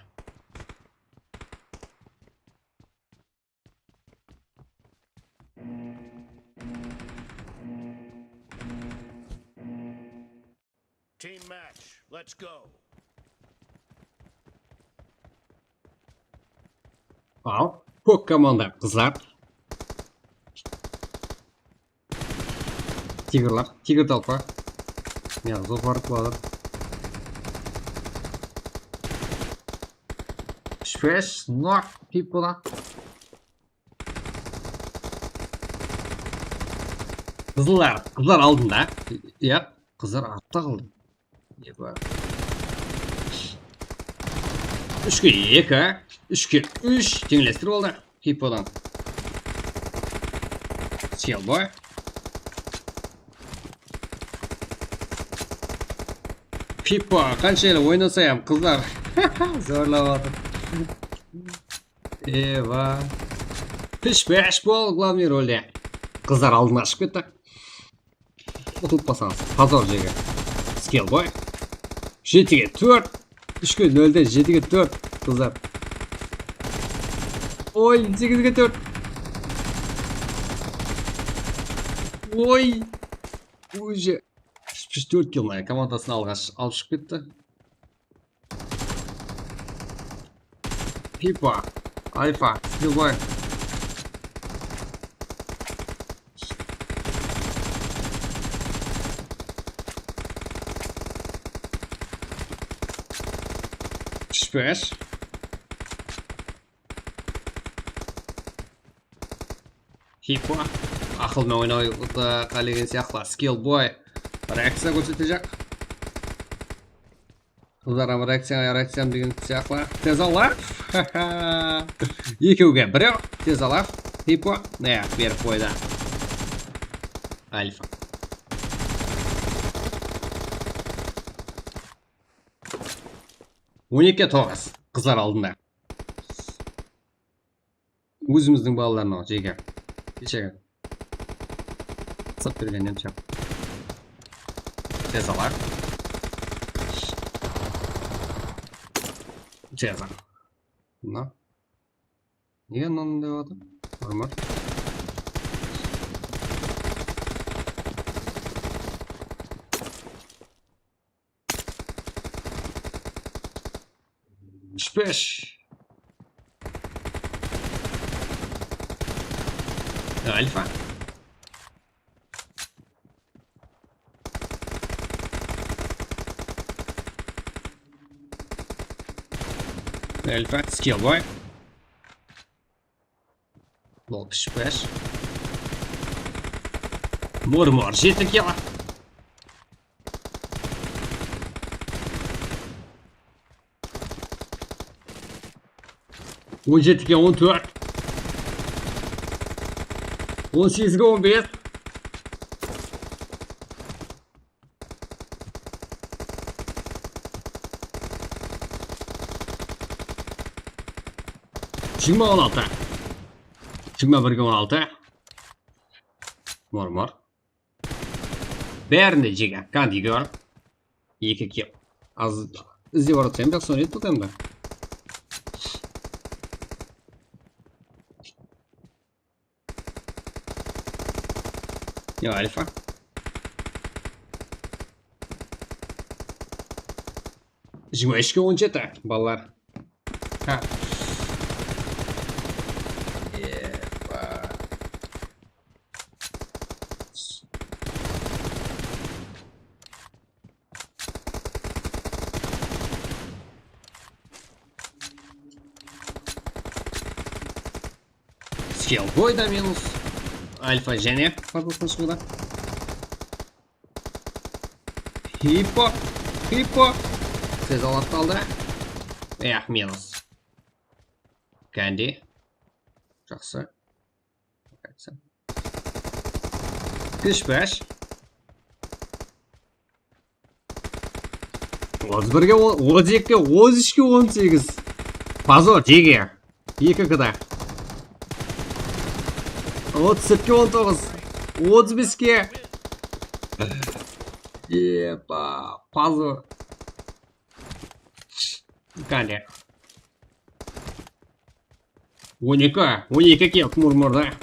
Team match, let's go. Al, kók komanda, qızlar. Tigrlar, tigr talpa. Ya, zoparıp atır. Shpes, nok, people. Qızlar, qızlar aldında. Ya, qızlar artta qaldı. Eba. Úshke eki, úshke úsh, teńlestir boldı. Hippodan. Skillboy. Hippo, qanshelli oynasa hám qızlar zorlap atır. Eba. Pish-pash bol, главный rolde. Qızlar aldına shıǵıp ketti. Utılıp qalsańız. Pozor jege. Skillboy. Jetige tórt. Úshke nolden jetige tórt. Qızlar. Oy, segizge tórt. Oy. Уже. Jetpis tórt kill komandasın alǵash alıp shıǵıp ketti. Hippo, Alfa, Skillboy. Shpes. Hippo. Aqılmen oynawdı qálegen sıyaqlı. Skillboy. Reakciya kórsetejaq. Qızlar hám reakciya, reakciya degen sıyaqlı. Tez alaf. Ekewge birew. Tez alaf. Hippo. Ne, berip qoydı. Alfa. On eki toǵız. Qızlar aldında. Ózimizdiń balalarına jege. Keshegi. Sırp bergennen shaq. Tez alayıq. Tez al. Mına. Nege mınanı dep atır? Normal. Jetpis bes. Alfa. Alfa, Skillboy. Lol, jetpis bes. Murmur, jeti kill. On jetige on tórt. On segizge on bes. Jigirma on altı. Jigirma birge on altı. Mor, mor. Bárin de jege. Kandigör. Eki kill. Az izlep atırsan, jaqsı oynadı bu tayımda. Ya, Alfa. Jigirma úshke on jeti, balalar. Ha. Epa. Skillboy da minus. Alfa jáne fazlasın shıǵıda. Hippo. Hippo. Sezalap qaldı. Eh, minus. Kandi. Jaqsı. Qaytsın. Kishpash. Otız birge on, otız ekige, otız úshke on segiz. Pozor, jege. Eki kda. Otız úshke on toǵız. Otız beske. Epa, pozor. Kandi. On eki, on eki kill murmurda.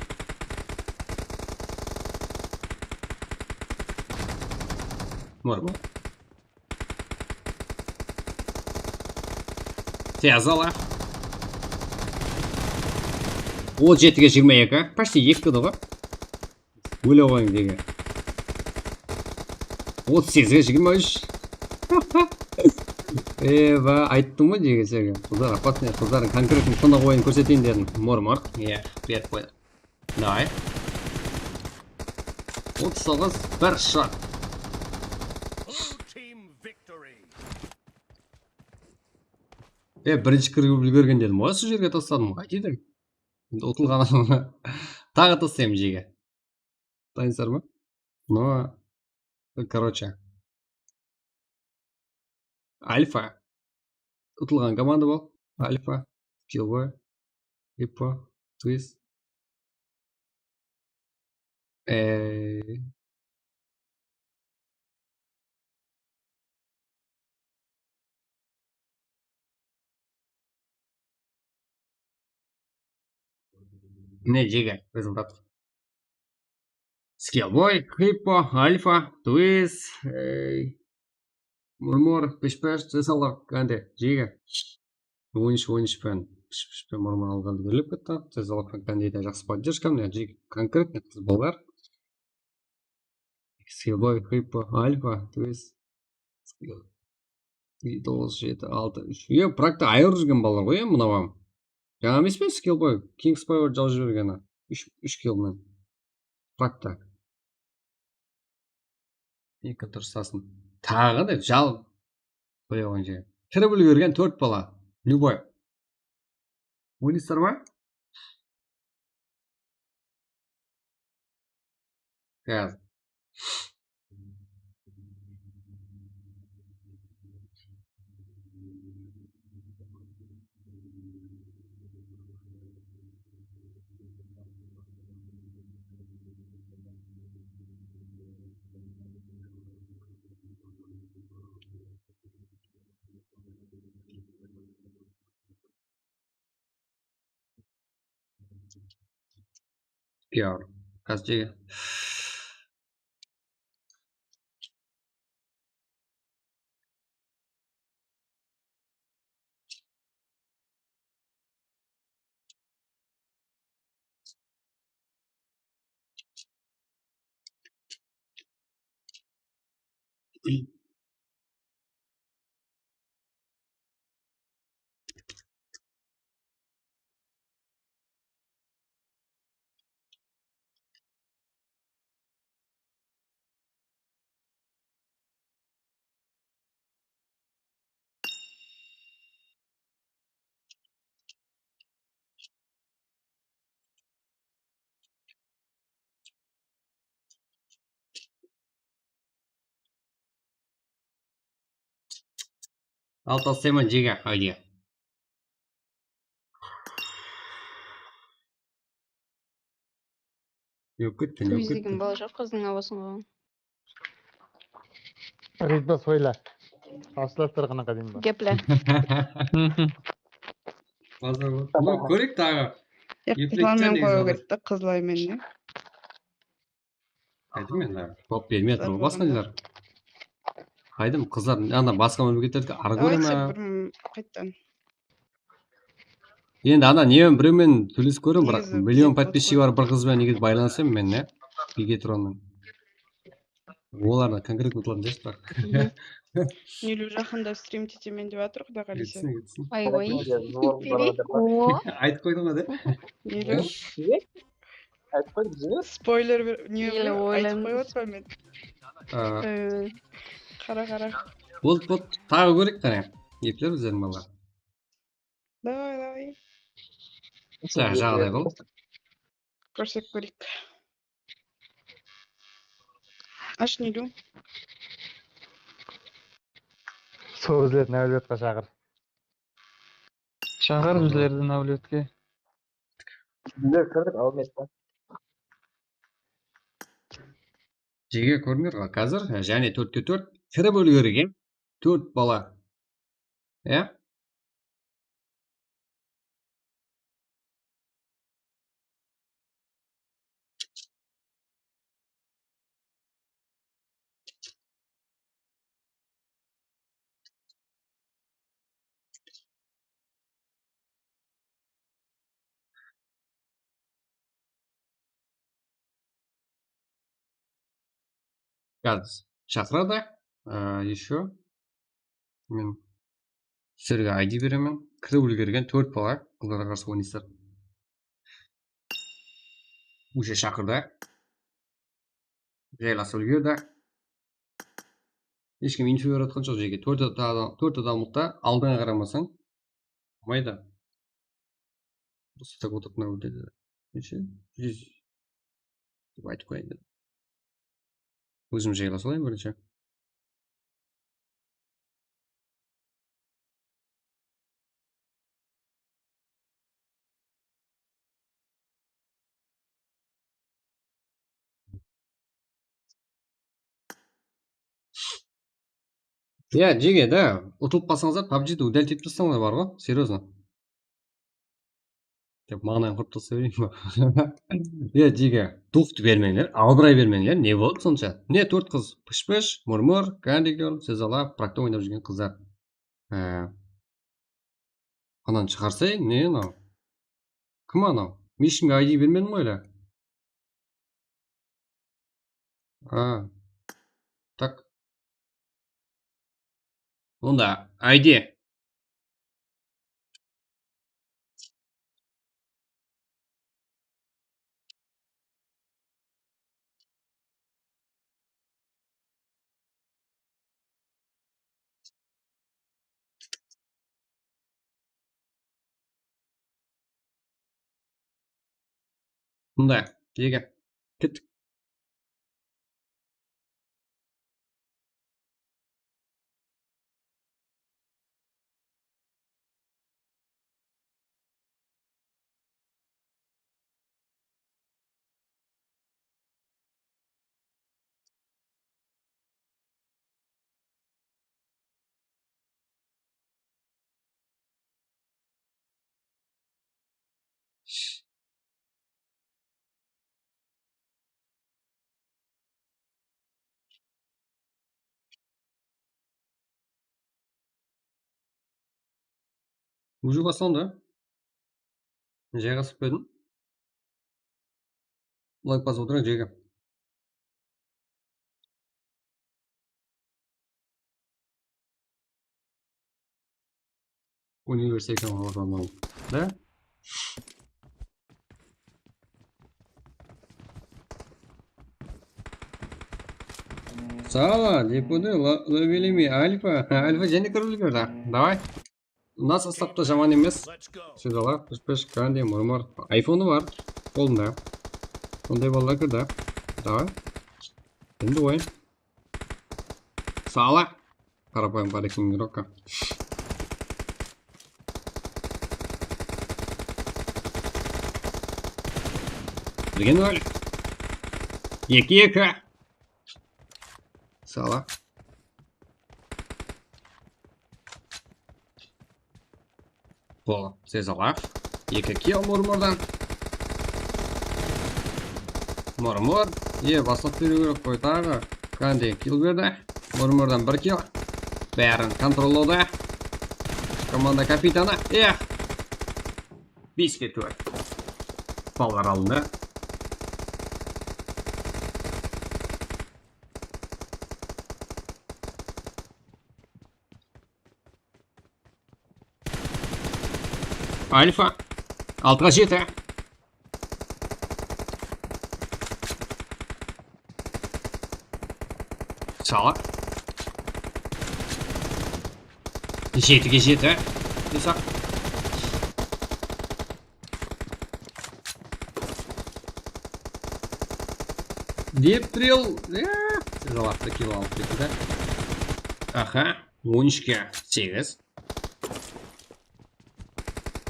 Murmur. Tez ala. Otız jetige jigirma eki. Почти eki kdo ǵoy. Óle qoyıń, jege. Otız segiz, jigirma úsh. Eba, ayttım ǵoy, jege, seni. Qızlar, опасный, qızlardıń konkretный tınıq oyın kórseteyin dedim. Mor, mor. Iya, berip qoydı. Davay. Otız toǵız, bir shot. E, birinshi kirip úlgergen dedim ǵoy, sol jerge tasladım. Qaytayın. Endi utılǵan adamǵa taǵı taslayman, jege. Dayınsızlar ma? No, короче. Alfa. Utılǵan komanda bul. Alfa, Skillboy, Hippo, Twist. Eee. Mine, jege, rezultat. Skillboy, Hippo, Alfa, Twist, ey, Murmur, Pishpash, Cesalak, Kandi, jege. On úsh, on úsh pen, Pishpash pen Murmur alǵan berlep ketti. Cesalak pen Kandi de jaqsı поддержка, mine, jege, конкретный qız balalar. Skillboy, Hippo, Alfa, Twist. Toǵız, jeti, altı, úsh. Iya, prakta ayırıp júrgen balalar ǵoy, iya, mınaw ham. Jańa emes pe, Skillboy? King's Power jawıp jibergeni. Úsh, úsh kill men. Prakta. Eki turısasın. Taǵı da jal. Qoya qoyıń jege. Kirip úlgergen tórt bala. Любой. Oynaysızlar ma? Gaz. Pior. Castiga. Al, taslayman, jege, haydi. Yok, ketken, yok, ketken. Bala joq, qızdıń awazın qoyǵan. Ritmo soyla. Ashılaslar qanaqa deyim ba? Geple. Bazar bolıp. Bunı kóreyik taǵı. Eplekten Qızlarmen qoyıw kerek ta, qızlarmen ne? Ayttım men taǵı. Top bermey atır ǵoy basqalar. Aydım qızlar ana basqa mámleketlerde ara kóre ma? Bir qayttan. Endi ana ne birew menen sóylesip kóremen, biraq million podpischigi bar bir qız benen negizip baylanıssam men ne? Begetronnan. Olardan konkretno utılatın jaqsı biraq. Nelu jaqında strim etemen dep atır, Quday qálese. Etsin, etsin. Ay, oy. Bere. O. Aytıp qoydıń ǵoy de. Nelu Aytıp qoy bizge. spoiler ber, ne Ele aytıp oylam- qoyıp atırman men. Aa, Ee, Qara qara. Boldı, boldı. Taǵı kóreyik qáne. Epler bizlerdiń balalar. Davay davay. Jaǵ-, jaǵday qıl. Kórsek kóreyik. Ash Nelu. Sol bizlerdi náwletke shaqır. Shaqır bizlerdi náwletke. Bizler kirdik, al mesta. Jege kórdińler ǵoy, házir jáne tórtte tórt kirip úlgergen tórt bala. Iya? Gaz shaqıradı. Aa, еще men sizlerge I D beremen. Kirip úlgergen tórt bala qızlarǵa qarsı oynaysızlar. Уже shaqırdı. Jaylasıp úlgerdi. Hesh kim info berip atqan joq jerge. Tórt adam, tórt adamlıqta aldıńa qaramasań bolmaydı. Usı tak otırıp mınaw dedi. Neshe? Júz. Dep aytıp qoyayın dedim. Ózim jaylasıp alayın birinshi. Ya, jege da, utılıp qalsańızlar, pabjidi udalить etip taslańlar bar ǵo, серьёзно. Dep mańlayın qurıp taslay bereyin ba? Ya, jege, duxtı bermeńler, albıray bermeńler, ne boldı sonsha? Ne tórt qız, Pısh-pısh, Murmur, Candy Girl, Sezala, Prakta oynap júrgen qızlar. Há. Anan shıǵarsayın, ne anaw? Kim anaw? Men eshkimge I D bermedim ǵoy ele. A. Tak. Onda I D. Mınday, jege. Kettik. Уже baslandı. Jayǵasıp qoydım. Layk basıp otırıń, jege. Университетке бармау. Да? Sala, Depude, Lovelimi, Alfa. Alfa jáne kirip úlgerdi. Davay. Mına sostavta jaman emes. Sezala, Pısh-pısh, Candy, Murmur. Ayfonı bar qolında. Sonday balalar kirdi. Davay. Endi oyın. Sala. Qarapayım, qarayım, игрокка. Bilgen bar. Eki eki. Sala. Bol, Sezalav. Eki kill Murmurdan. Murmur. E, baslap beriw kerek ǵoy taǵı. Kande kill berdi. Murmurdan bir kill. Bárin kontrollawda. Komanda kapitanı. Eh! Beske tórt. Ballar aldında. Alfa. Altıǵa jeti. Sala. Jetige jeti. Desaq. Dep Drill, ya, siz alaqta kill alıp ketti de. Aha, on úshke segiz.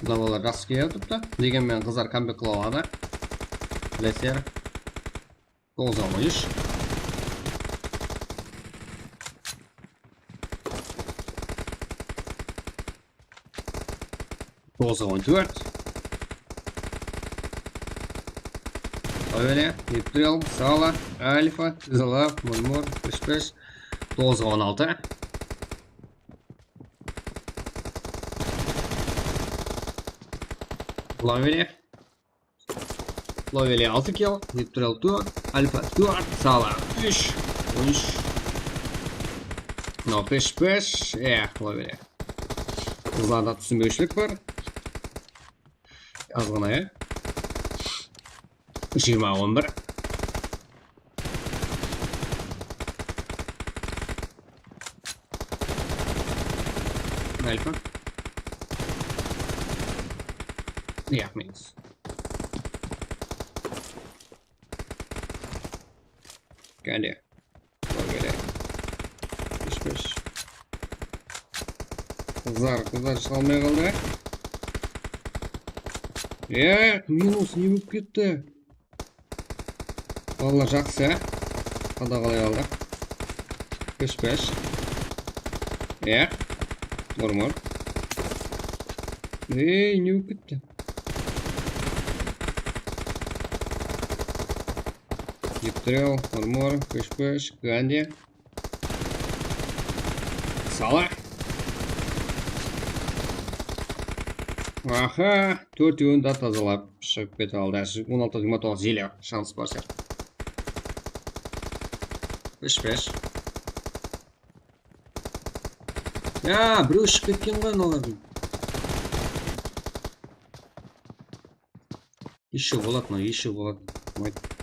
Mına balalar jaqsı kelip atırıptı. Degen menen qızlar kambek qıla aladı. Bilesizler. Toǵızǵa on úsh. Toǵızǵa on tórt. Ávele, Neutral, Sala, Alfa, Zılav, Murmur, Pishpish. Toǵızǵa on altı. Lavele. Loveli altı kill, Neutral tórt, Alfa tórt, Sala úsh, on úsh. Mınaw Pishpish, eh, Loveli. Qızlarda túsinbewshilik bar. Azǵana, ya. Jigirma on bir. Alfa. Ya, minus. Kande. Kande. Pishpish. Qızlar, qızlar, shıǵa almay qaldı. E, minus ne bolıp ketti? Balalar, jaqsı, ya. Qadaǵalay aldıq. Pishpish. Ya. Murmur. Ey, ne bolıp ketti? Neutral, Murmur, Pishpish, Gandi. Sala. Aha, tórtewin de tazalap shıǵıp kete aldı. On altı jigirma toǵız ele shans bar siyaqlı. Pishpish. Ya, birew shıǵıp ketken ǵoy mınalardıń. Ещё boladı, mına, ещё boladı. Mayt.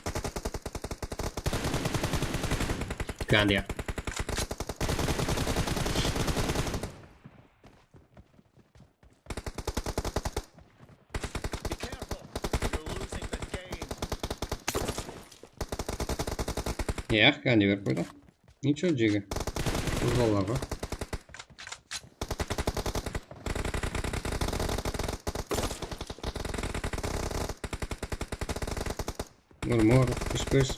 Gandi. Ya, Gandi berip qoydı. Nicho, jegi. Qız balalar ǵoy. Murmur, Pishpish.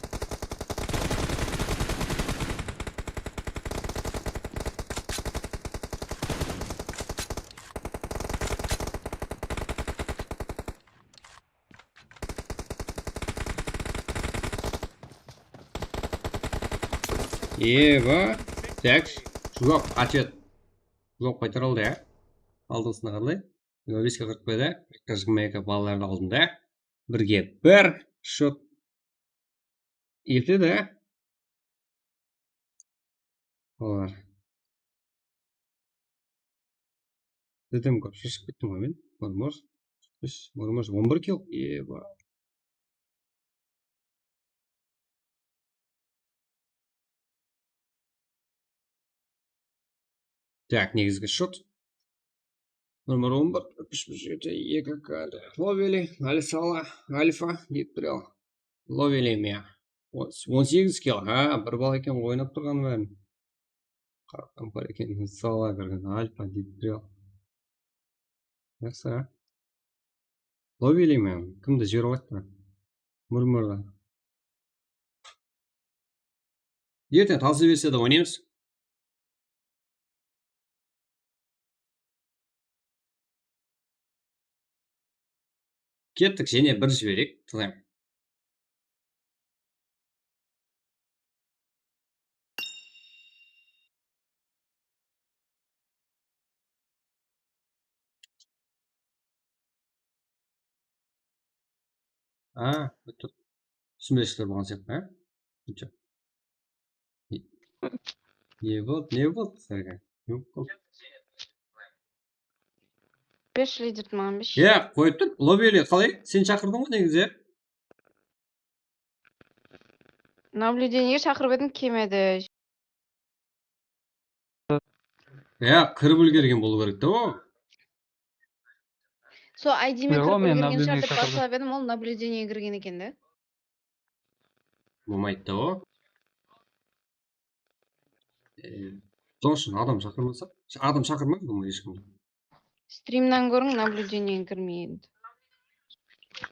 Eba. Tak. Juwap, otvet. Juwap qaytarıldı, ya. Aldınǵısına qaralay. Jigirma beske qırq bir de, jigirma eki balalardı aldında. Birge bir shot. Erte de. Olar. Dedem kóp shashıp kettim ǵoy men. Murmur. Murmur on bir kill. Eba. Tak, negizgi shot. Numar on bir, úsh jeti, eki K. Loveli, Alisala, Alfa, Ditrel. Loveli me. On segiz kill. Ha, bir bala eken oynap turǵanı bárin. Qaraqqan bar eken, Alisala kirgen, Alfa, Ditrel. Jaqsı, ha. Loveli me. Kimdi jiberip atpa? Murmurdı. Erteń tavsiya berse de oynaymız. Kettik, jáne bir jibereyik, tızayım. A, bitta túsinbeslikler bolǵan sıyaqlı, a? Bitta. Ne, ne boldı, ne boldı sizlerge? Yoq, yoq. Bershi liderdi maǵan bershi. Ya, qoyıp tur. Lobeli qalay? Sen shaqırdıń ǵoy negizi. Наблюдениеге shaqırıp edim, kelmedi. Ya, kirip úlgergen bolıw kerek te o. Sol I D men kirip úlgergen shıǵar dep basıp edim, ol наблюдениеге kirgen eken de. Bolmaydı da o. E, sonıń ushın adam shaqırmasaq, adam shaqırmaydı ǵoy hesh kim. Strimnen kóriń, наблюдениеге kirmeydi.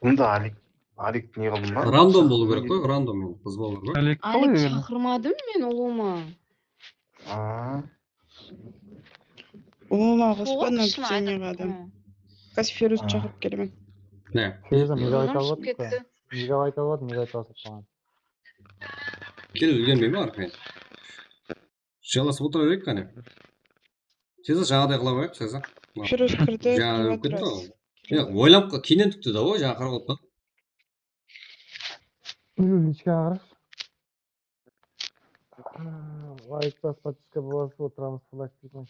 Bunda Alik, Alik ne qıldım ba? Random bolıw kerek ǵoy, random, endi qız balalar ǵoy. Alik shaqırmadım men ulıwma. A. Ulıwma qospa, nablideniyaǵa adam. Kosferus shaqırıp kelemen. Ne? Tezim, megabayt alıp atırmız ba? Megabayt alıp atırmız, megabayt alıp atırmız. Kelip úlgermey me arqayın? Jalasıp otıra bereyik qáne. Seza, jańaday qıla qoyayıq, Seza. Kosferus kirdi. Jańa kirip ketti ǵoy. Ya, oylanıp qa-, keyinen tikti da o, jańa qarap otırıp. Lichkaǵa qarash. Layk bas, podpiska basıp otıramız, lajik deymen.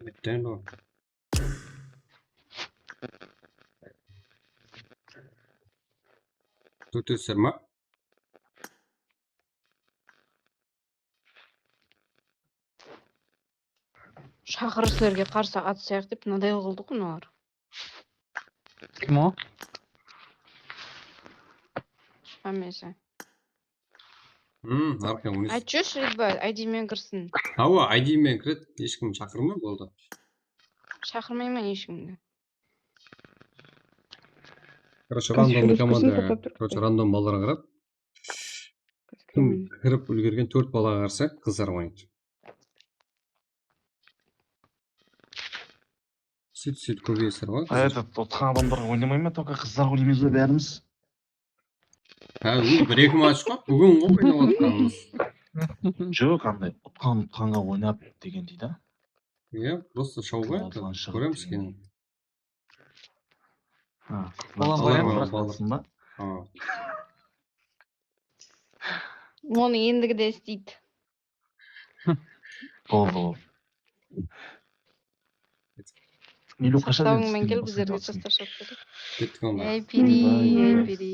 Bitti endi ol. Tórtewsizler ma? Shaqırıw sizlerge qarsı atısayıq dep, mınaday qıldı ǵoy mınalar. Kim o? Hámmesi. Hmm, arqan. Ayt, júrshi, Ridba, I D men kirsin. Hawa, I D men kiredi, hesh kim shaqırmay, boldı. Shaqırmayman hesh kimdi. Короче, random komanda, короче, random balalarǵa qarap. Kim kirip úlgergen tórt balaǵa qarsı qızlar oynaydı. Sóyt, sóyt kóbeyesir ǵoy. Qayerda utqan adamlar oynamaydı ma, только qızlar oynaymız ba bárimiz? Há, bir-eki match ǵoy, búgin ǵoy oynap atqanımız. Joq, anday utqan utqanǵa oynap degendey da. Iya, просто shawǵa, kóremiz keyin. Onı endigide isteydi. Boldı, boldı. Maqtawıńman kel, bizlerge jastır shap berip. Kettik onda. Ey, piri, ey, piri.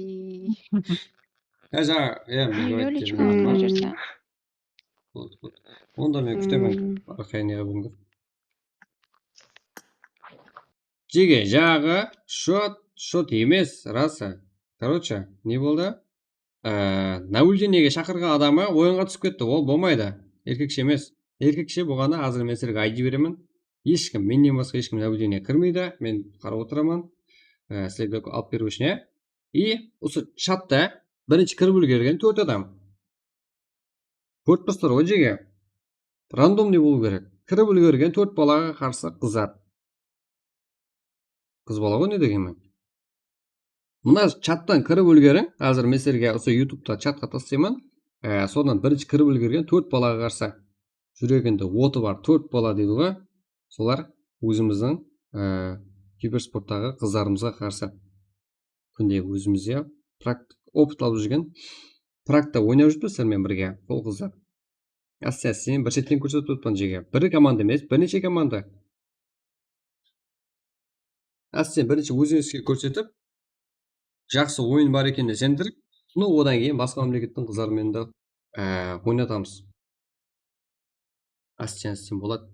Ya, jańa, ya, men aytqaным. Boldı, boldı. Onda men kútemen. Arqayın neǵe bilmeydi. Jege, jaǵı shot, shot emes, rası. Короче, ne boldı? Ee, nablideniege shaqırǵan adamı oyınǵa túsip ketti. Ol bolmaydı. Erkekshe emes. Erkekshe bolǵanda házir men sizlerge I D beremen. Hesh kim, mennen basqa hesh kim nablideniege kirmeydi. Men qarap otıraman. Ee, sizlerge alıp beriw ushın, ya. I usı chatta birinshi kirip úlgergen tórt adam. Kórip tursızlar ǵoy, jege. Randomnıy bolıw kerek. Kirip úlgergen tórt balaǵa qarsı qızar. Qız bala ǵoy, ne degenmen? Mına chattan kirip úlgeriń. Házir men sizlerge usı YouTube'ta chatqa taslayman. E, sonnan birinshi kirip úlgergen tórt balaǵa qarsı. Júreginde otı bar tórt bala deydi ǵoy. Solar ózimizdiń, e, kibersporttaǵı qızlarımızǵa qarsı. Kúnde ózimiz, ya, praktik, opıt alıp júrgen, prakta oynap júripsizler menen birge, ol qızlar. Áste-áste bir shetten kórsetip atırman jege. Bir komanda emes, bir neshe komanda. Áste birinshi ózińizge kórsetip, jaqsı oyın bar ekenine isendirip, no, odan keyin basqa mámlekettiń qızları menen de, e, oynatamız. Ásten-ásten boladı.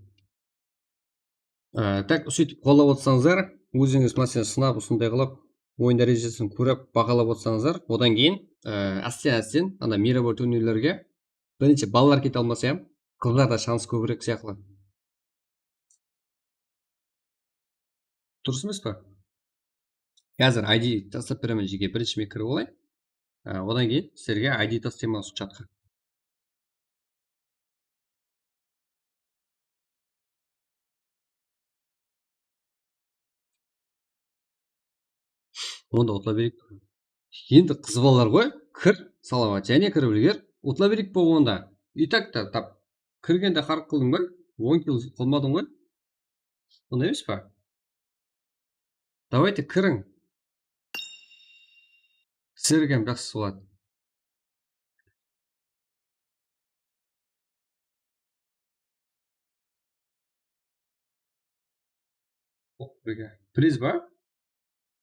Á, tak, sóytip qollap otsańızlar, ózińiz, máselen, sınap, usınday qılıp, oyın dárejesin kórip, bahalap otsańızlar, odan keyin, á, ásten-ásten, ana, miyrabar turnirlerge birinshi balalar kete almasa hám, qızlarda shans kóbirek sıyaqlı. Durıs emes pa? Házir I D taslap beremen, jeke, birinshi men kirip alayın. Á, odan keyin sizlerge I D taslayman usı chatqa. Onda otla bereyik. Endi qız balalar ǵoy, kir, Salawat, jáne kirip úlger. Otla bereyik bolıp onda. И так-то tap kirgende harq qıldıń ba? On kill qılmadıń ǵoy. Sonday emes pa? Давайте kiriń. Sizlerge hám jaqsı boladı. Priz ba?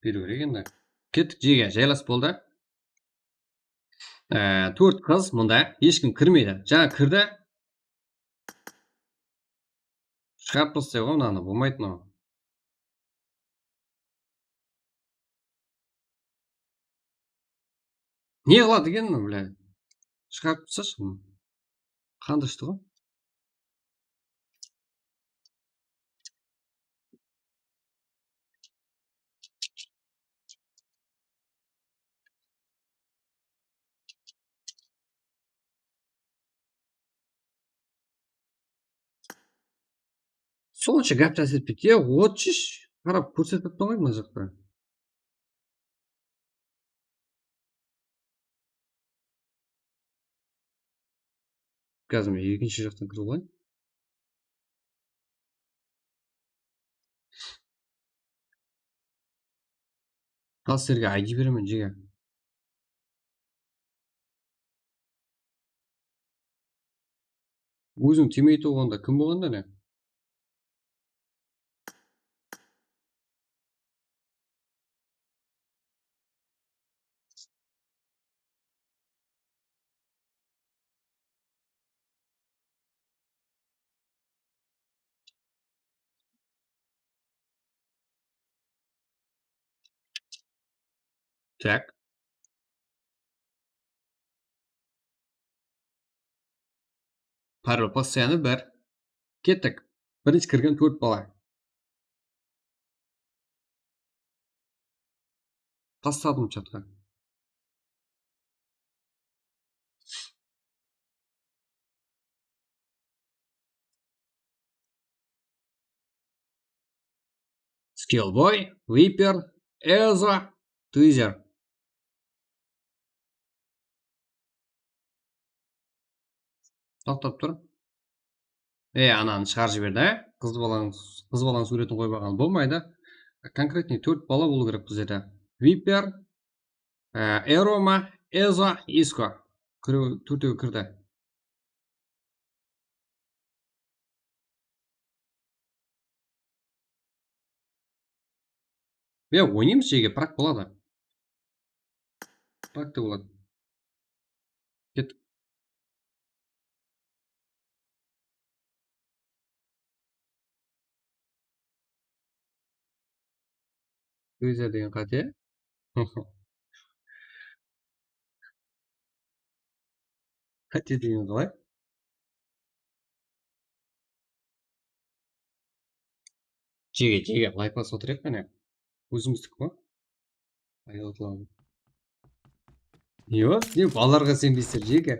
Beriw kerek endi. Kettik, jege, jaylas boldı. Ee, tórt qız mında, hesh kim kirmeydi. Jańa kirdi. Shıǵarıp tastay ǵoy mınanı, bolmaydı mınaw. Ne qıladı eken mınaw, bля? Shıǵarıp taslashı bunı. Qandı ishti ǵoy. Sonsha gáp tásir etpeydi. Ya, otshısh, qarap kórsetip atpan ǵoy mına jaqta. Házir men ekinshi jaqtan kirip alayın. Al, sizlerge I D beremen, jege. Óziń tiymey turǵanda kim bolǵanda ne? Tak. Parol postoyanı bir. Kettik. Birinshi kirgen tórt bala. Tasladım chatqa. Skillboy, Viper, Ezo, Twizer. Toqtap tur. E, ananı shıǵarıp jiberdi, e? Qız balań, qız balań súwretin qoyıp alǵan bolmaydı. Konkretnıy tórt bala bolıw kerek bul jerde. Viper, e, Eroma, Ezo, Isko. Kirew, tórtewi kirdi. Ya, oynaymız jege, prak boladı. Prak ta boladı. Ket. Twizer degen qáte. Qáte degen qalay? Jege, jege, layk basıp otırayıq qáne. Ózimizdik pa? Ayal atladı. Ne bar? Ne, balalarǵa senbeysizler, jege.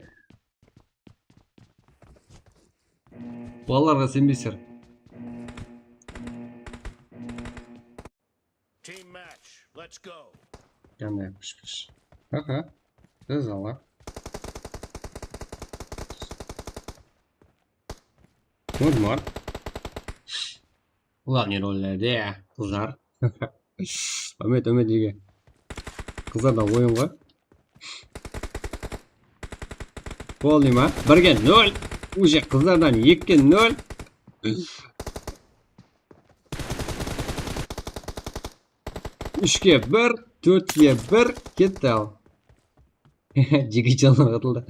Balalarǵa senbeysizler. Team match, let's go. Qanday pish-pish. Aha. Biz ala. Kóz bar. Главный rollerde qızlar. Úmit, Úmit jege. Qızlardan oyın ǵoy. Boldı ma? Birge nol. Уже qızlardan ekige nol. Úshke bir, tórtke bir, ketti al. Jeke janlar atıldı.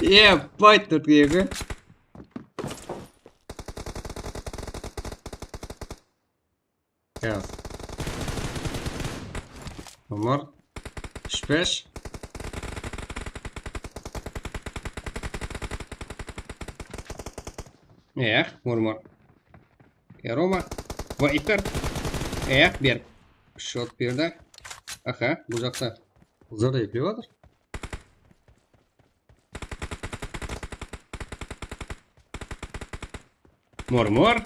Ебать, tórtke eki. Ya. Omar. Úsh bes. Eyax, murmur. E, Roma. Viper. Eyax, berip. Shot berdi. Aha, bul jaqta qızlar da eplep atır. Murmur.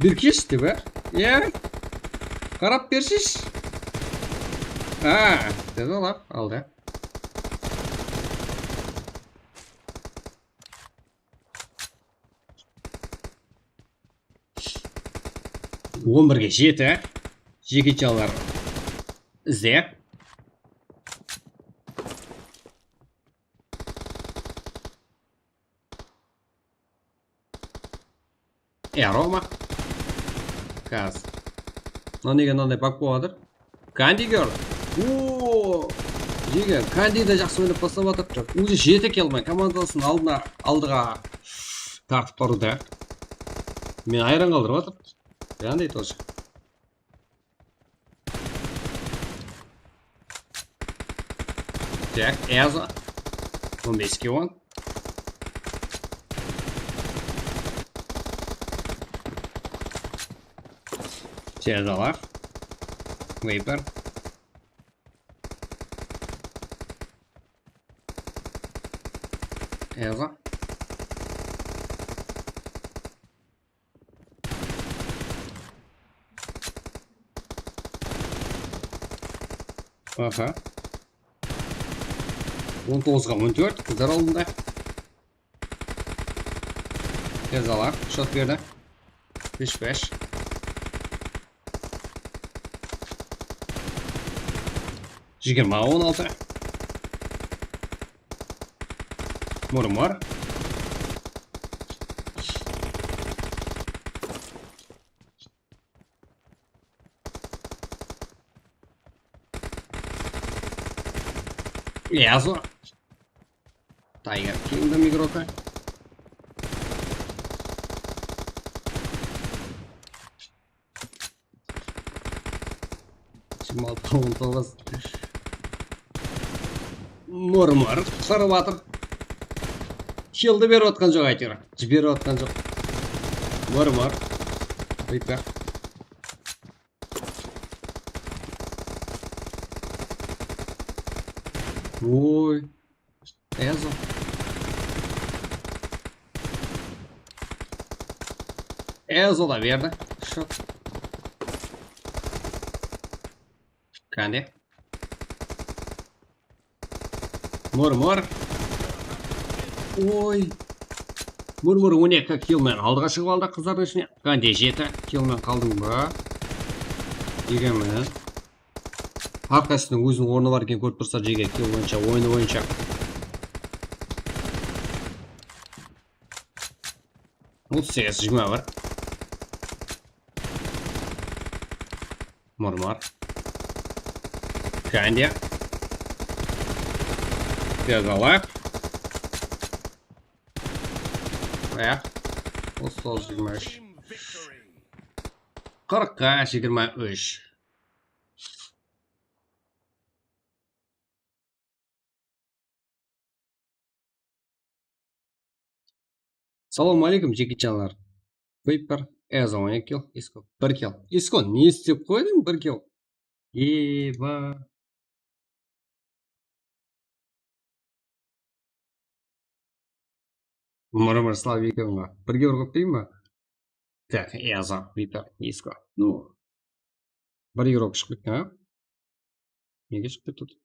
Bir keshti be? Ya. Qarap bersiz. Ha, dedi olar, aldı. On birge jeti. Jeketjanlar izde. E, Roma. Gaz. Mına nege mınanday bak bolıp atır? Kandi gör. Oo! Jege, Kandi de jaqsı oynap baslap atırıptı. Ózi jeti kill men komandasın aldına, aldıǵa tartıp barıwda. Meni hayran qaldırıp atır. Kandi тоже. Tak, Ezo. On beske on. Tezalar. Viper. Ezo. Aha. On toǵızǵa on tórt, qızlar aldında. Tez ala, shot berdi. Bes bes. Jigirma on altı. Murmur. Yazo. Tiger Kingdom igroka. Jigirma altı on toǵız. Murmur qutqarıp atır. Killdi berip atqan joq áytewir. Jiberip atqan joq. Murmur. Viper. Oy. Ezo. Ezo da berdi. Shot. Kandi. Murmur. Oy. Murmur on eki kill men aldıǵa shıǵıp aldı qızlardıń ishine. Kandi jeti kill men qaldıń ba? Jege menen. Har qaysısınıń óziniń ornı bar eken, kórip tursa, Jege kill boyınsha, oyını boyınsha. Otız segiz, jigirma bir. Murmur. Kandi. Tez ala. Aya. Otız toǵız, jigirma úsh. Qırqqa jigirma úsh. Salam aleykum, jigitjanlar. Viper, Ezo on eki kill, Isko bir kill. Isko, ne istep qoydıń bir kill? Eba. Mırmır slabik eken ǵo. Birge urıp ketpeyin ba? Tak, Ezo, Viper, Isko. Nu. Bir igrok shıǵıp ketken, ha? Nege shıǵıp ketip atır?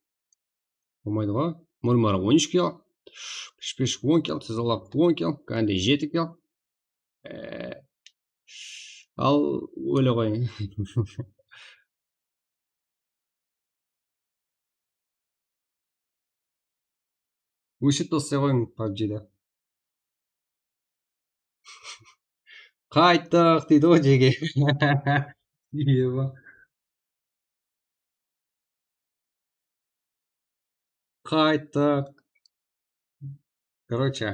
Bolmaydı ǵo. Murmur on úsh kill. Pishpish on kill, Tizalap on kill, Kandi jeti kill. Ee, al, óle qoyıń. Óshirip taslay qoyıń pabjide. Qayttıq, deydi ǵoy, Jege. Eba. Qayttıq. Короче.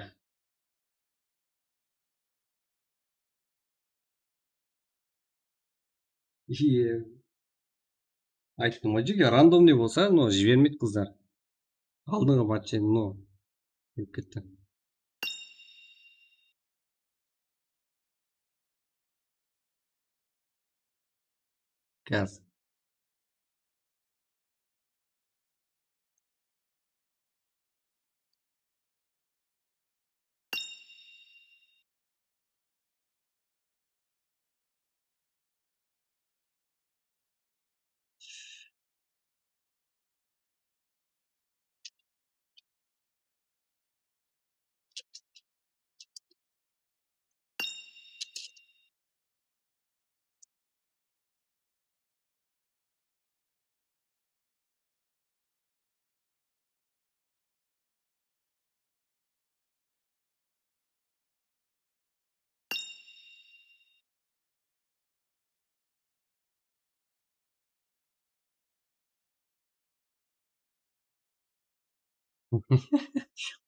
Iye. Ayttım ǵoy, Jege, рандомный bolsa, no, jibermeydi qızlar. Aldınǵı matchı, no, kelip ketti. Gaz.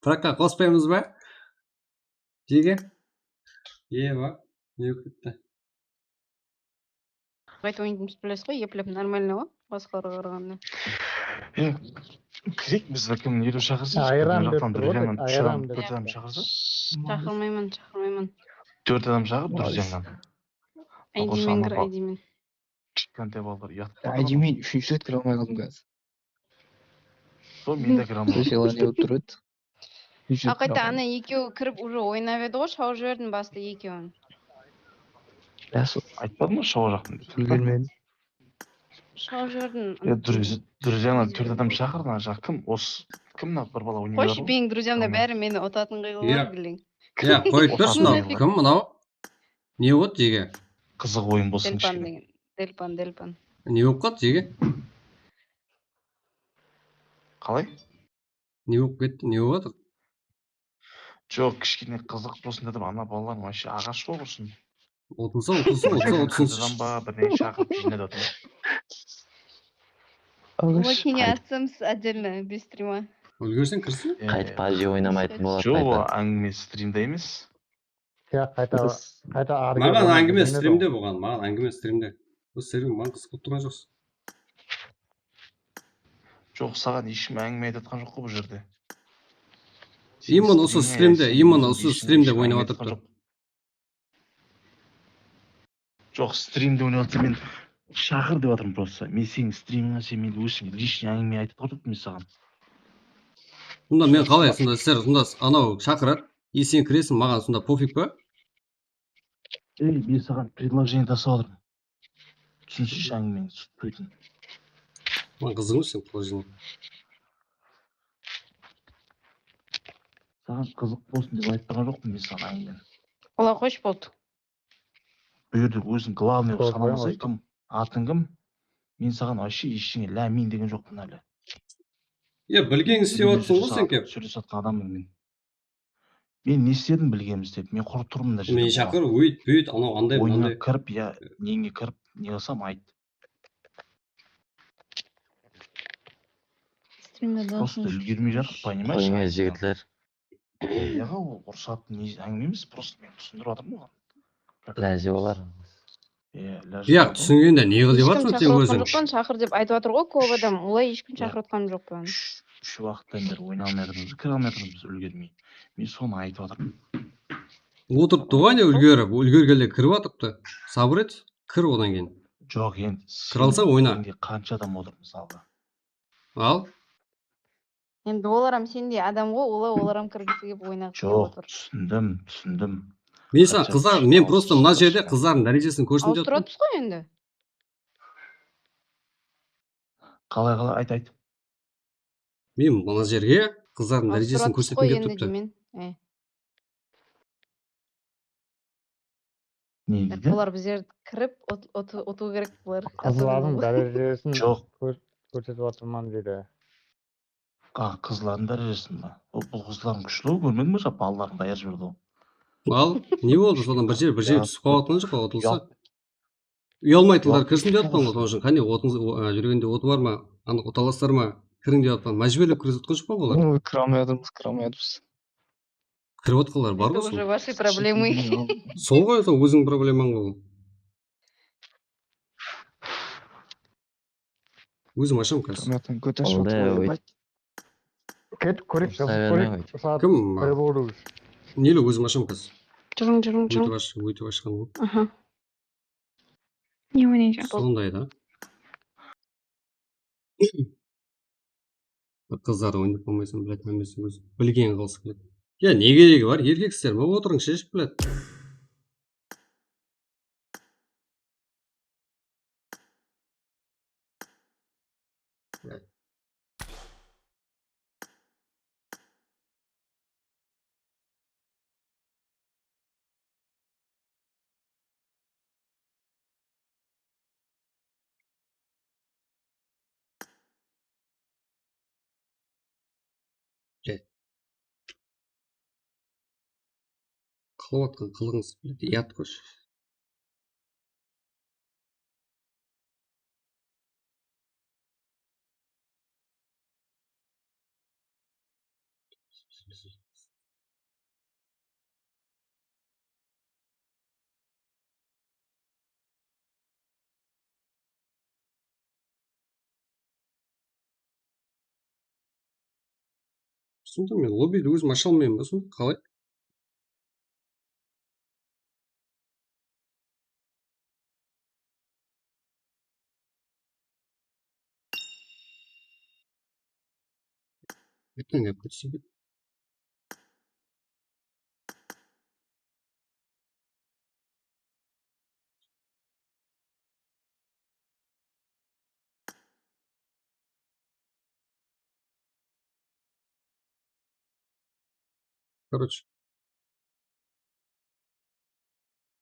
Bıraqqa qospaymız ba? Jege? Ewa, ne bolıp ketti? Qayta oynaymız bilesiz ǵoy, eplep normalno ǵoy, basqalarǵa qaraǵanda. Ya, kireyik biz, kim, eliw shaqırsa, ayıram dep tur ǵoy, ayıram dep. Tórt adam shaqırsa. Shaqırmayman, shaqırmayman. Tórt adam shaqır, durıs jańnan. Aydemir, Aydemir. Kishkentay balalar uyat. Aydemir, úshinshi ret kire almay qaldım házir. Sol mende kire almay qaldım. Sela ne bolıp tur edi? Úshinshi ret kire almay qaldım. Aqayta, ana ekewi kirip, уже oynap edi ǵoy, shawıp jiberdim basta ekewin. Ya, sol. Aytpadım ba shawajaqpın dep? Úlgermedim. Shawıp jiberdim. Ya, durıs, durıs jańnan tórt adam shaqır, mına jaq kim? Os, kim mına bir bala oynay beredi ǵoy? Qoyshı, meniń druzyamda bári meni utatın qıylı bar, bildiń. Ya, qoyıp turshı, mınaw kim, mınaw? Ne bolıp, Jege? Qızıq oyın bolsın. Delpan degen. Delpan, Delpan. Ne bolıp qaldı, Jege? Qalay? Ne bolıp ketti? Ne bolıp atır? Joq, kishkene qızıq bolsın dedim, ana balalar вообще aǵash bolıp ursın. Otılsa, otılsın, otılsa, otılsın. Qızıǵan ba, birden shaqırıp jıynadı atır. Ol keyinge atsam siz отдельно без стрима. Úlgerseń kirsin. Qaytıp PUBG oynamaytın boladı. Joq, ol áńgime strimde emes. Ya, qayta, qayta arıǵa. Maǵan áńgime strimde bolǵan, maǵan áńgime strimde. Bul server maǵan qızıqlıp turǵan joqsız. Joq, saǵan hesh kim áńgime aytatqan joq ǵoy bul jerde. Именно usı strimde, именно usı strimde oynap atırıptı. Joq, strimde oynap atsa, men shaqır dep atırman prosto. Men seniń strimińe sen mende ózim личный áńgime aytıp otırdım men saǵan. Sonda men qalay, sonda sizler, sonda anaw shaqıradı, e sen kiresiń, maǵan sonda pofig pa? Ey, men saǵan предложение taslap atırman. Túsinseshi áńgimeni, sóytin. Maǵan qızıq emes sen предложение. Saǵan qızıq bolsın dep aytpaǵan joqpan men saǵan áńgimeni. Ola qoysh boldı. Bul jerde óziń главный qılıp sanalmasay, kim? Atıń kim? Men saǵan вообще eshińe lá-min degen joqpan áli. Ya, bilgen islep atırsań ǵoy sen kep. Sóylesip atqan adamman men. Men ne istedim bilgen islep? Men qurı turmın mına jerde. Meni shaqır, óyt, búyt, anaw, anday, mınanday. Oyınǵa kirip, ya, neńe kirip, ne qılsam, ayt. Просто úlgermey jatır, понимаешь? Qoyıń, jigitler. Yaǵa, ol ruxsat ne áńgime emes, просто men túsindirip atırman oǵan. Ilajı bolar. Yaq, túsingende ne qıl dep atırsań sen óziń? Shaqırıp atqan joqpan, shaqır dep aytıp atır ǵoy kóp adam. Olay hesh kim shaqırıp atqan joq buǵan. Úsh waqıttan beri oynay almay atırmız, kire almay atırmız, úlgermey. Men sonı aytıp atırman. Otırıptı ǵoy, áne, úlgerip, úlgergenler kirip atırıptı. Sabır et, kir odan keyin. Joq, endi kire alsań oyna. Endi qansha adam otır, mısalǵa? Al. Endi olar hám sendey adam ǵoy, olar, olar hám kirgisi kelip oynaǵısı kelip otır. Joq, túsindim, túsindim. Men saǵan qızlar, men prosto mına jerde qızlardıń dárejesin kórsin dep atırman. Awıstırıp atırmız ǵoy endi. Qalay, qalay, ayt, ayt. Men mına jerge qızlardıń dárejesin kórsetkim kelip turıptı. Ne dedi? Bular bizler kirip ot-, ot-, otıw kerek bular. Qızlardıń dárejesin kór-, kórsetip atırman dedi. A, qızlardıń dárejesin ba? O, bul qızlardıń kúshli, kórmediń be, balalardıń dayar jiberdi ǵoy. Al, ne boldı? Sonnan bir jer, bir jer túsip qalıp atırǵan joq pa, otılsa? Uyalmaytınlar kirsin dep atırman ǵoy, sonıń ushın. Qáne, otıńız, o, a, júregende otı bar ma? Anıq utalasızlar ma? Kiriń dep atırman. Májbúrlep kirgizip atqan joq pa olar? Kire almay atırmız, kire almay atırmız. Kirip atqanlar bar ǵoy. Это уже ваши проблемы. Sol ǵoy, sol ózińniń problemań ǵoy. Ózim ashaman házir. Kóter. Ketip kóreyik, kóreyik. Saat bir boldı. Kim? Neli, ózim ashaman házir. Júriń, júriń, júriń. Óytip ash-, óytip ashqan ǵoy. Aha. Ne oynayın? Sonday da. Qızlar oynap bolmaysań, блядь, hámmesi ózi bilgen qılǵısı keledi. Ya, ne keregi bar? Erkek kishiler ma otırıń, sheship biladi. Qılıp atqan qılıǵıńız biledi, uyat, qosh. Sonda men lobbidi ózim asha almayman ba, sonda qalay? Erteń gáp kótseydi. Короче.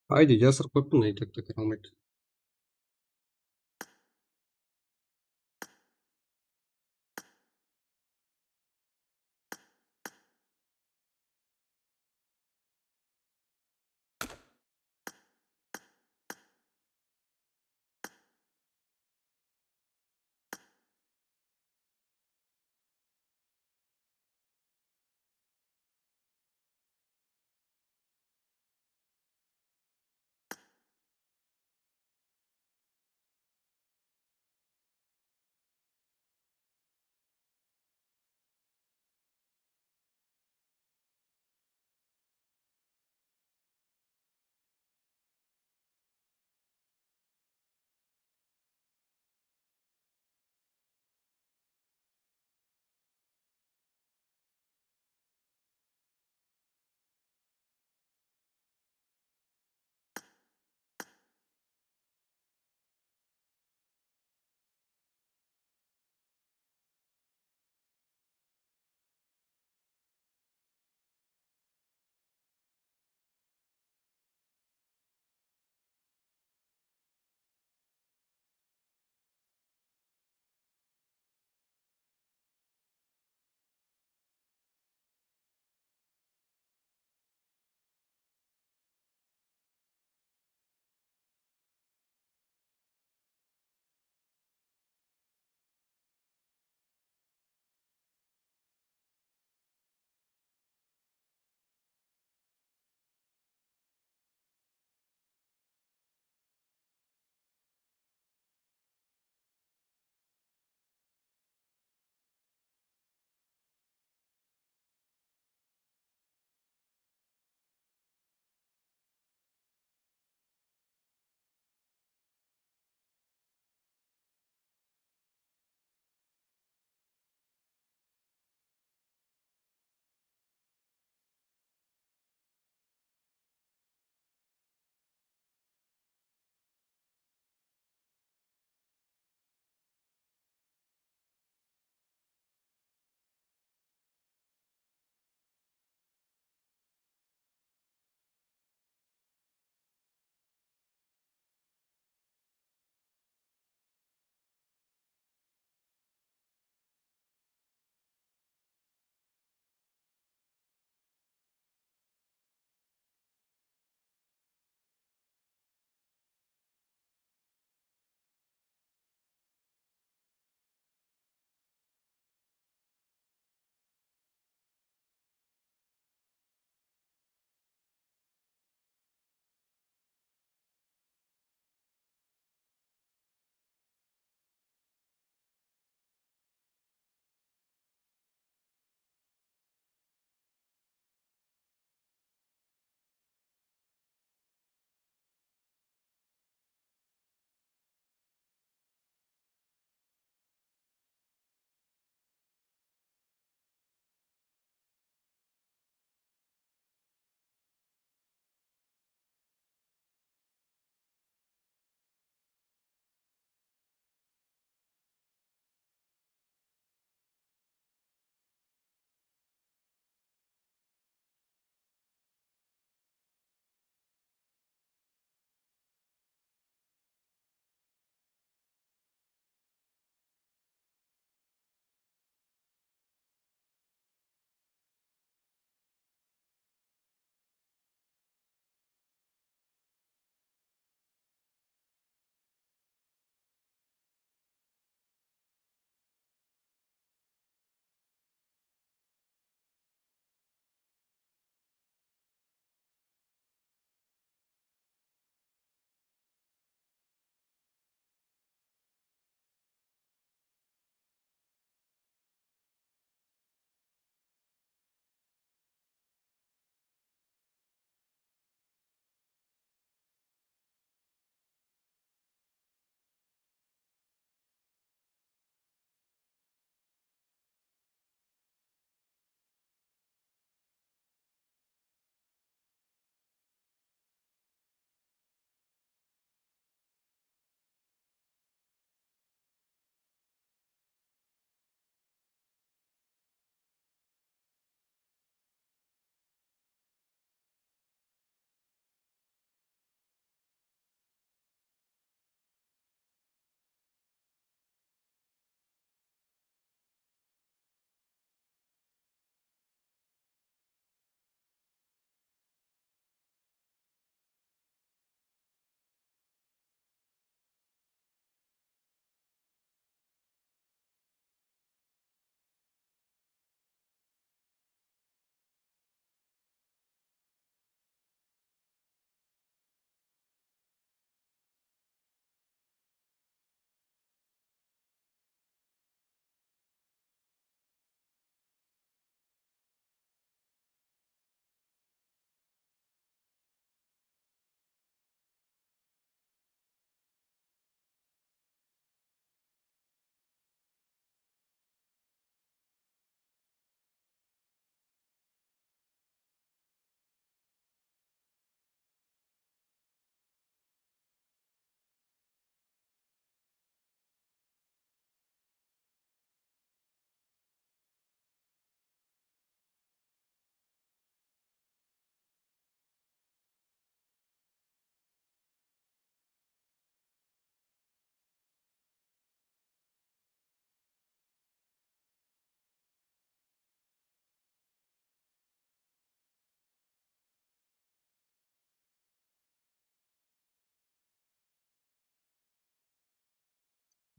Aydı jasırıp qoyıppın, aytak ta kire almaydı.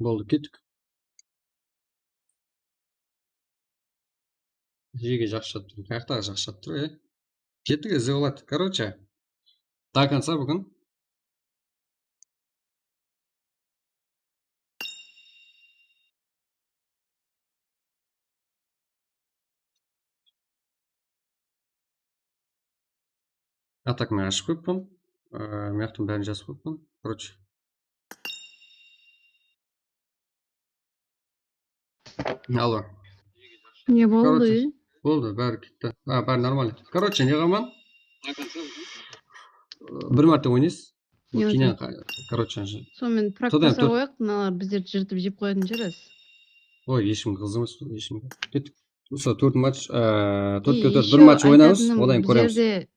Boldı, kettik. Jege jaqshılap tur. Kayaqtaǵı jaqshılap tur, e? Kettik, izde boladı. Короче, до конца búgin. А так men ashıp qoyıppan. Ee, mıyaqtan bárin jazıp qoyıppan. Короче. Alo. Ne boldı? Короче, boldı, bári ketti. Ha, bári нормально. Короче, ne qılaman? Bir márte oynaysız. Keyinen, короче, sonımen praktika qoyaq, mınalar bizlerdi jırtıp jep qoyatın shıǵar. Oy, eshkim qızıq emes bul, eshkim. Kettik. Usı tórt match, e, tórtke tórt, bir match oynamız, odan keyin kóremiz.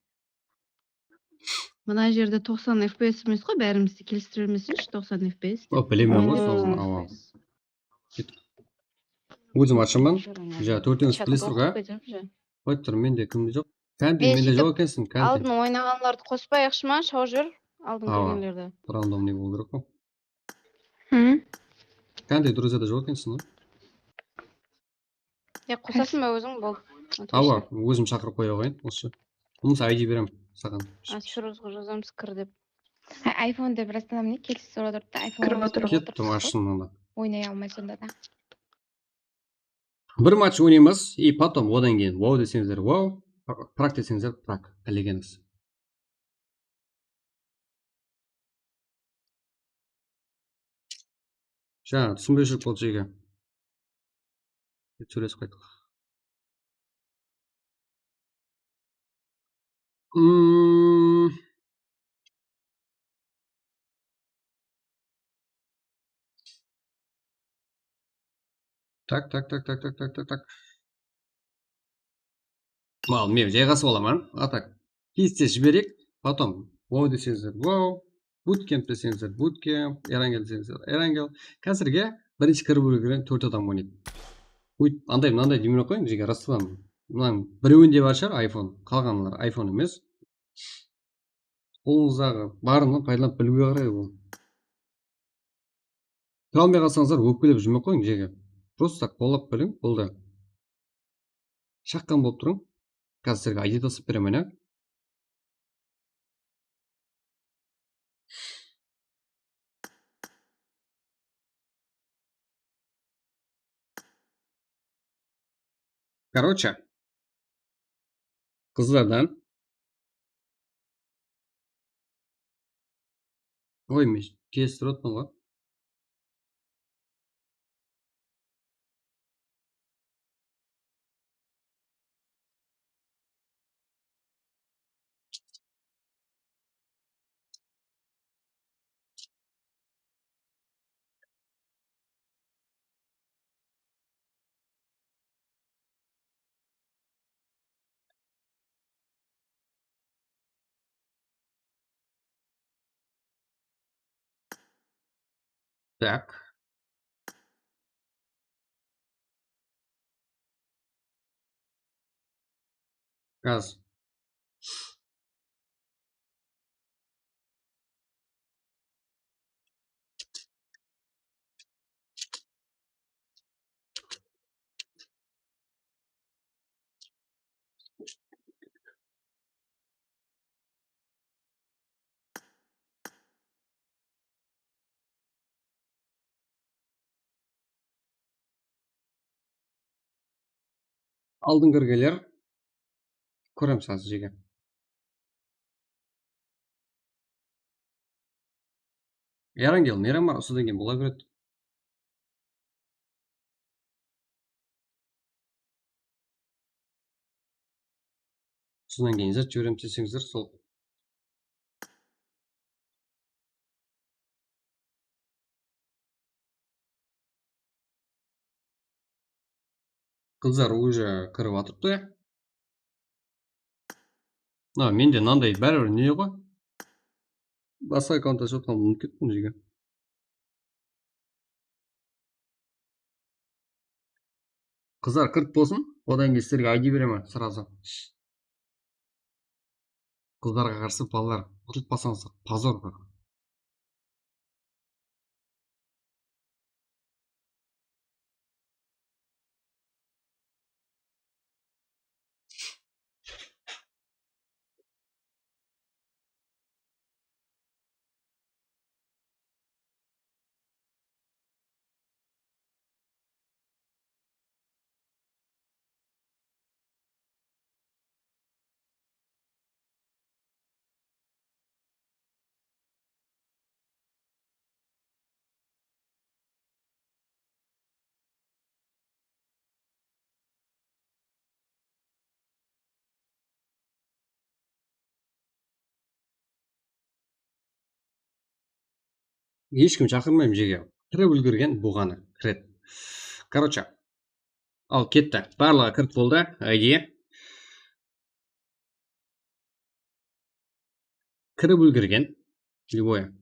Mına jerde toqsan F P S emes qo, bárimizdi kelistirmesinshi, toqsan F P S dep. O, bilemen ǵoy, sonı, awa. Ózim ashaman. Ja, tórtewimiz bilesizler ǵo. Qoyıp turım, mende kimde joq. Kandi, mende joq ekensiń, Kandi. Aldın oynaǵanlardı qospayıqshı ma, Shawjır? Aldın kirgenlerdi. Рандомный bolıw kerek ǵo. Kandi, друзьяда joq ekensiń ǵo. Ya, qosasıń ba óziń, bol. Awa, ózim shaqırıp qoya qoyayın, usı. Bolmasa I D berem saǵan. Asırızǵa jazamız, kir dep. Ha, iPhone dep rastan ne kelisi sorap turıptı, iPhone. Kirip otır. Kettim, ashsın onda. Oynay almay sonda da. Bir match oynaymız, и потом odan keyin wow deseńizler wow, prak deseńizler prak, qálegenińiz. Jańa túsinbewshilik boldı, jege. Sóylesip qayttıq. Hmm. Tak, tak, tak. Mal, men jayǵasıp alaman. A tak, keste jibereyik. Потом wow deseńizler, wow. Bootcamp deseńizler, bootcamp. Erangel deseńizler, erangel. Házirge birinshi kirip úlgeren tórt adam oynaydı. Buyt, anday, mınanday demey-aq qoyıń, jege, rastınan. Mınań birewinde bar shıǵar iPhone, qalǵanları iPhone emes. Qolıńızdaǵı barınan paydalanıp biliwge qaray bul. Kire almay qalsańızlar, ópkelep júrmey-aq qoyıń, jege. Просто qollap biliń, boldı. Shaqqan bolıp turıń. Házir sizlerge I D tasıp beremen, ya. Короче, qızlardan. Oy, men kelistiriyotıppan ǵoy. Tak. Gaz. Aldın kirgenler. Kóremiz házir, jege. Erangel, Miramar usıdan keyin bola beredi. Usıdan keyin zat jiberemiz deseńizler, sol. Qızlar уже kirip atırıptı. Na, mende mınanday báribir ne ǵoy. Basqa akkauntta sotqanımdı umıtıp kettim, jege. Qızlar kirip bolsın, odan keyin sizlerge I D beremen сразу. Qızlarǵa qarsı balalar, utılıp qalsańız, pozor. Hesh kim shaqırmayman jege. Kirip úlgergen buǵanı. Kiret. Короче. Al, ketti. Barlıǵı kirit boldı. I D. Kirip úlgergen. Любое.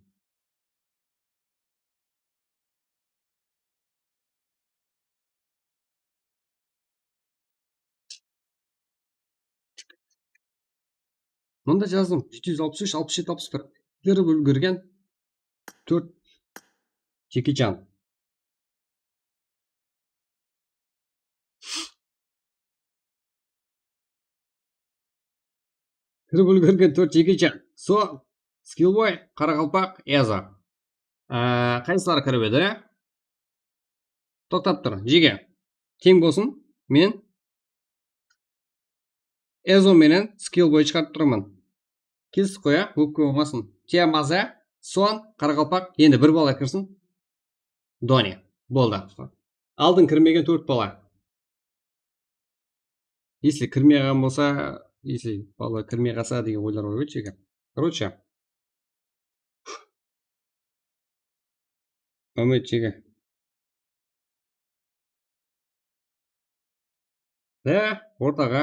Mında jazdım. Jeti júz alpıs úsh, alpıs jeti, alpıs bir. Kirip úlgergen tórt Jekechan. Kirip úlgergen tórt Jekechan. Soń Skillboy, Qaraqalpaq, Ezo. Á, qaysıları kirip edi? Toqtap tur, jege. Teń bolsın. Men Ezo menen Skillboy shıǵarıp turaman. Kestik ǵoy, á, ópke bolmasın. Tiya maza, Suan, Qaraqalpaq, endi bir bala kirsin. Doni. Boldı. Aldın kirmegen tórt bala. Если kirmey qalǵan bolsa, если bala kirmey qalsa degen oylar bar ǵoy, jege. Короче. Ámet, jege. Há, ortaǵa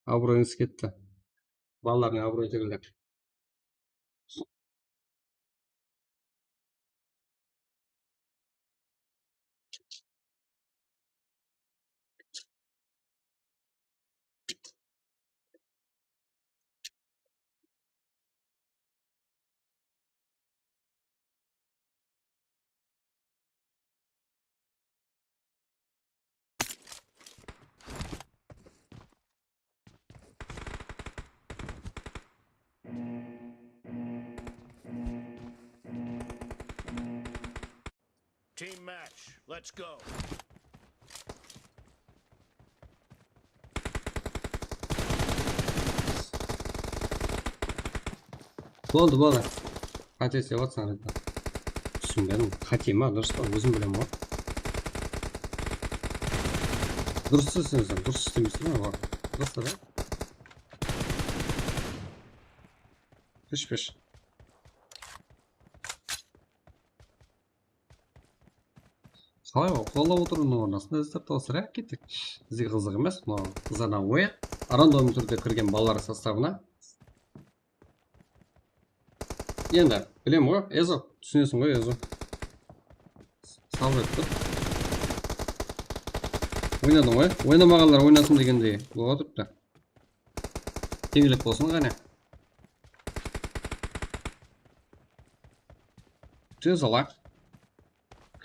abıroyıńız ketti. Balalardıń abıroyı tigildi. Team match, let's go. Boldı, boldı. Qáte islep atsań, Red. Túsinbedim. Qáte ma, durıs pa? Ózim bilemen ǵoy. Durıs isleseń, durıs islemeyseń ǵoy. Durıs ta. Pish, pish. Qalay ol, qollap otırıwdıń ornına ısınday izlep tawsırayıq, kettik. Bizge qızıq emes, mınaw qızlardan oyin. Random túrde kirgen balalar sostavına. Endi, bilem ǵoy, Ezo, túsineseń ǵoy, Ezo. Sabır et tur. Oynadıń ǵoy, oynamaǵanlar oynasın degendey bolıp atırıptı. Teńlik bolsın ǵáne. Tez ala.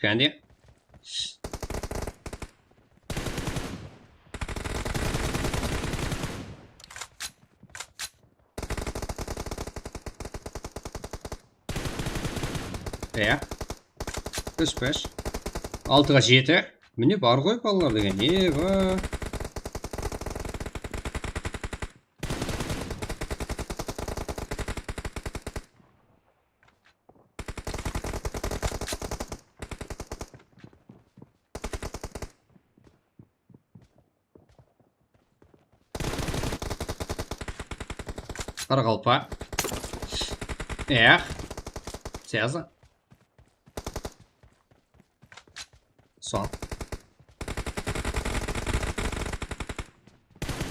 Kúyandi. Iya. Úsh pes. Altıǵa jeti. Mine bar ǵoy balalar degen. Eba. Qaraqalpaq. Ex. Sezdi. Sol.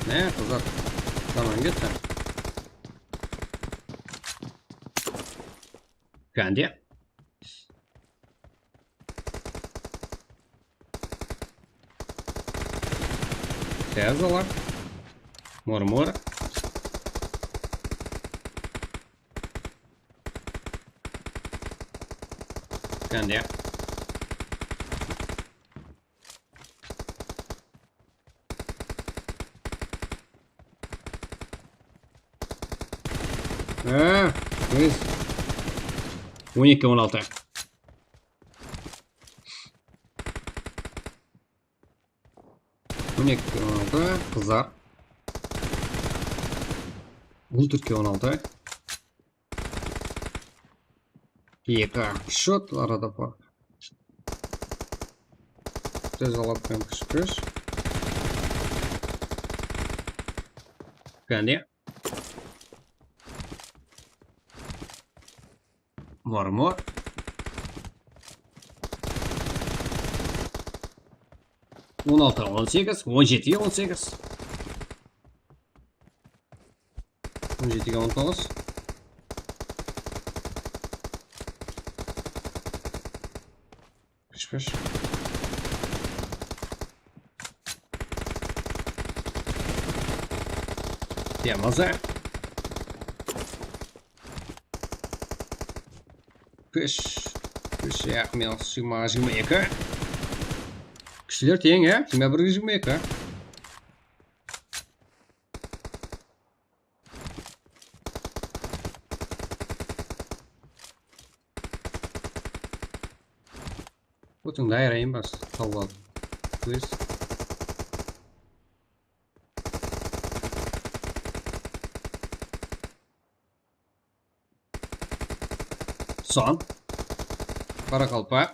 Ne qızıq. Zaman ketti. Kúyandi. Tez ala. Mor, mor. Kúyandi. Há, neyse. On eki on altı. On eki on altı, qızlar. On tórtke on altı. Eki shot arada bar. Tez alap qoyayın, kúsh, kúsh. Kúyandi. Mor, mor. On altı on segiz, on jeti on segiz. On jeti on toǵız. Kúsh, kúsh. Ya, maza. Kúsh. Kúsh, ya, men jigirma, jigirma eki. Kúshler teń, ya, jigirma bir, jigirma eki. Ótiń, dayırayın bas, tawıp al. Kúsh. Son. Qaraqalpaq.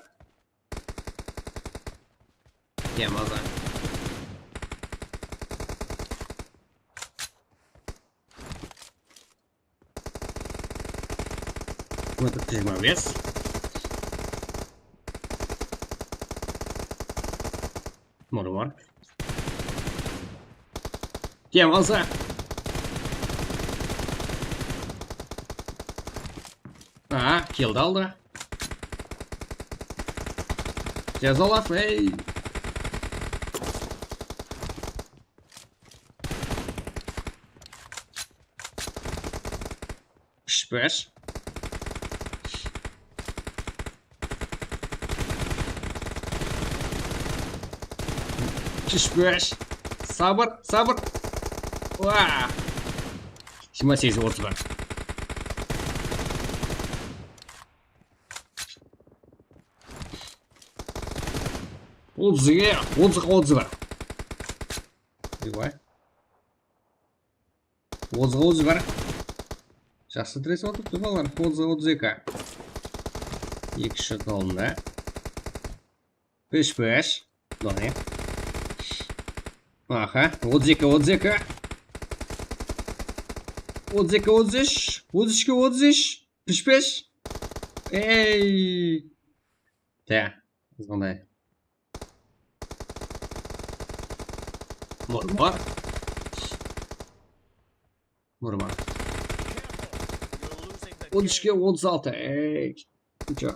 Temaza. Mına jigirma bes. Murmur. Temaza. Aa, killdi aldı. Jazalaf, ey. Kúsh, kúsh. Kúsh, kúsh. Sabır, sabır. Ua! Jigirma segiz otız bar. Otızǵa, otızǵa otız bar. Давай. Otızǵa otız bar. Jaqsı tiresip atırıptı balalar. Otızǵa otız eki. Eki shıǵıldı. Bes bes. Давай. Aha, otız eki, otız eki. Otız eki, otız úsh. Otız úshke otız úsh. Bes bes. Ey. Te, qızǵanday. Murmur. Murmur. Otız úshke otız altı. Ey. Nıcho.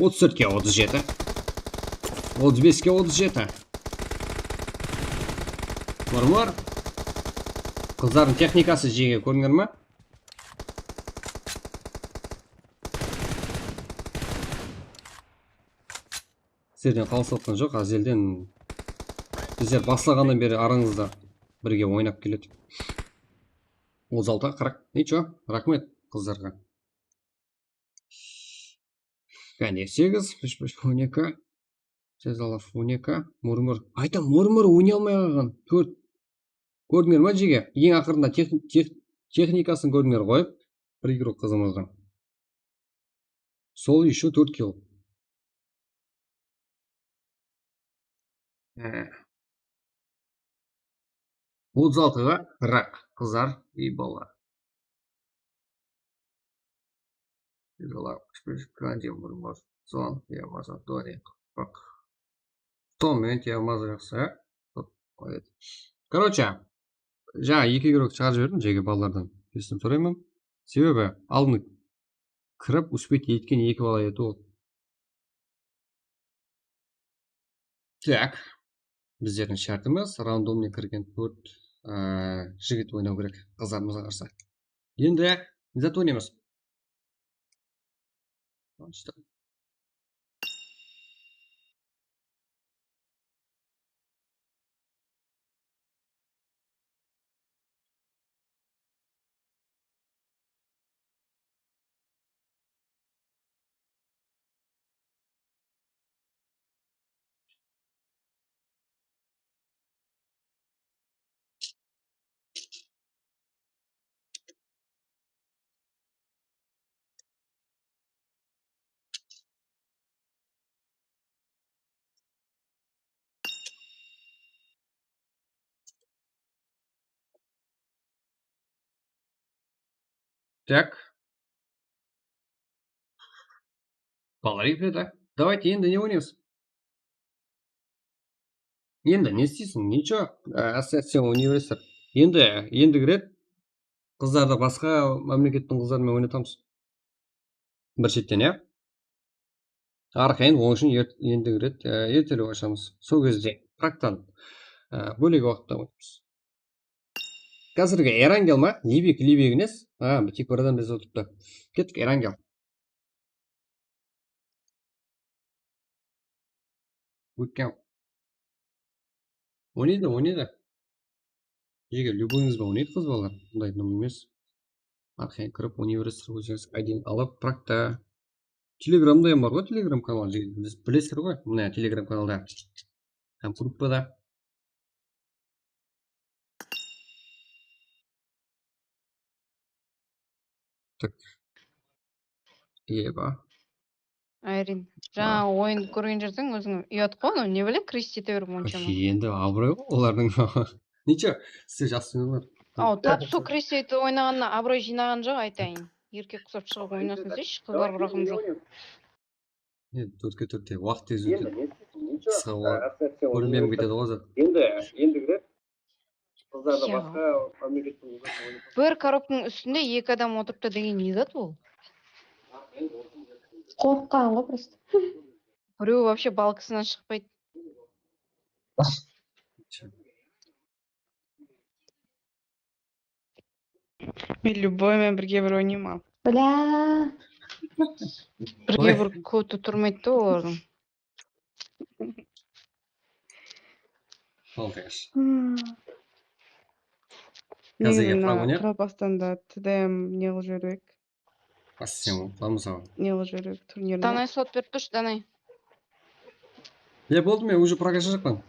Otız tórtke otız jeti. Otız beske otız jeti. Murmur. Qızlardıń texnikası jege kórdińler ma? Sizlerden qalıs atqan joq, ázelden bizler baslaǵannan beri arańızda birge oynap keledi. Otız altıǵa qırq. Nıcho, raxmet qızlarǵa. Jáne segiz, úsh, úsh, on eki. Jazalaf on eki. Murmur. Aytam, Murmur oynay almay qalǵan. Tórt. Kórdińler ma, jege? Eń aqırında texni-, tex-, texnikasın kórdińler ǵoy. Bir igrok qızımızdıń. Sol ещё tórt kill. Há. Otız altıǵa qırq, qızlar, ey bala. Ey bala, kúshpeshik, Gandhi, Murmur, Son, Yamasa, Doni, Qırpıq. Son menen Yamasa jaqsı, há? Молодец. Короче, jańa eki igrok shıǵarıp jiberdim, jege balalardan kesirim sorayman. Sebebi aldın kirip, успеть etken eki bala edi ol. Так. Bizlerdiń shártimiz, randomnen kirgen tórt, aa, jigit oynaw kerek, qızlarımızǵa qarsı. Endi ne zat oynaymiz? Так. Balalar epledi. Давайте, endi ne oynaymız? Endi ne isteyseń? Nicho, e, Assassin Universe. Endi, endigi ret qızlardı basqa mámlekettiń qızları menen oynatamız. Bir shetten, ya. Arxeyn, onıń ushın er-, endigi ret, e, ertelep ashamız. Sol gezde Praktan, e, bólek waqıtta oynamız. Házirgi Erangel ma? Libek, Libek emes. Ha, tek bir adam bizde otırıptı. Kettik, Erangel. Ótken. Oynaydı, oynaydı. Jege, любойıńız ba oynaydı qız balalar. Bunday nım emes. Arxayın kirip, Universe ózińiz I D'ni alıp, Prakta. Telegramda ham bar ǵoy, Telegram kanal, jege, bilesizler ǵoy. Mına Telegram kanalda. Hám gruppada. Tak. Eba. Ayrin, jańa oyındı kórgen jerseń, óziń uyat ǵoy, anaw ne bileyim, Kristi ete berip onsha ma? Endi abıroy ǵoy olardıń. Nicho, sizler jaqsı oynadılar. Aw, tap sol Kristi etip oynaǵanına abıroy jıynaǵan joq, aytayın. Erkek qusap shıǵıp oynasın deseyshi, qızlarǵa raqım joq. Endi tórtke tórtte waqıt tez ótedi. Qısqa waqıt. Kórinbey ketedi ǵoy zat. Endi, endigi ret qızlardı basqa mámlekettiń qızları oynap. Bir korobkanıń ústinde eki adam otırıptı degen ne zat ol? Qorqqan ǵoy prosto. Birew вообще balkasınan shıqpaydı. Men любоймен birge bir oynayman. Bla. Birge bir kóti turmaydı da olardıń. Qalqash. Hmm. Házir Negizinde yapılan oynar. Qaraqalpaqstanda T D M ne qılıp jibermek? Assem, tamısaw. Ne qılıp jibermek turnirine? Danay slot berip turshı, Danay. Ya boldı, men уже prokashajaqpan.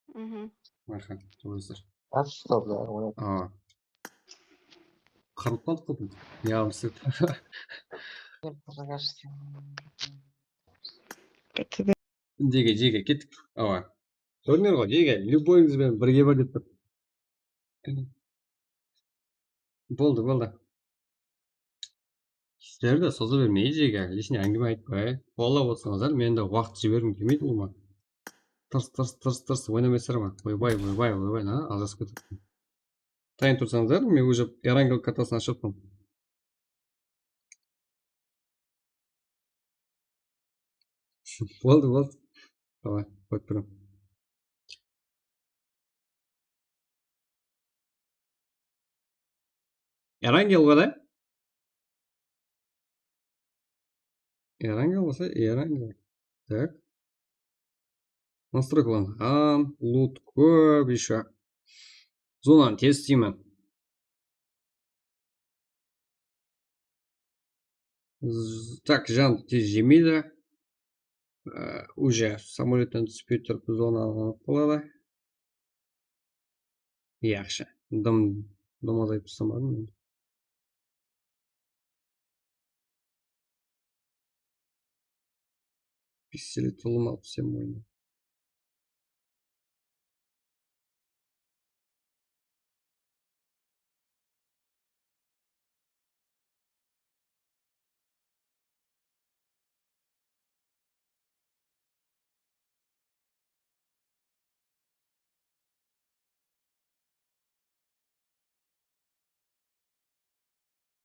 Mhm. Aha, durıs. Aç stop da, oynat. Aa. Qırılıp qaldıq qo. Ne alıp istep. Jege, jege, kettik. Awa. Kórdińler ǵoy, jege, любойıńız benen birge bir dep tur. Boldı, boldı. Sizler de soza bermey, jege, лишний áńgime aytpay. Qollap otırsańızlar, men de waqıt jibergim kelmeydi ulıwma. Tırs, tırs, tırs, tırs, oynamaysızlar ma? Oybay, oybay, oybay, ha, ajırasıp ketipti. Tayın tursańızlar, men уже Erangel kartasın ashıppan. Boldı, boldı. Давай, qoyıp turıń. Erangel ǵoy da? Erangel bolsa, Erangel. Так. Настройкаланǵan, lut kóp ещё. Zonanı tez isteymen. Z-, так, jandı tez jemeydi. Á, уже samolyottan túspey turıp zonanı alıp boladı. Yaqshı. Dım, dım azaytıp taslamadım endi. Pistolet ulıwma alpıs em oyna.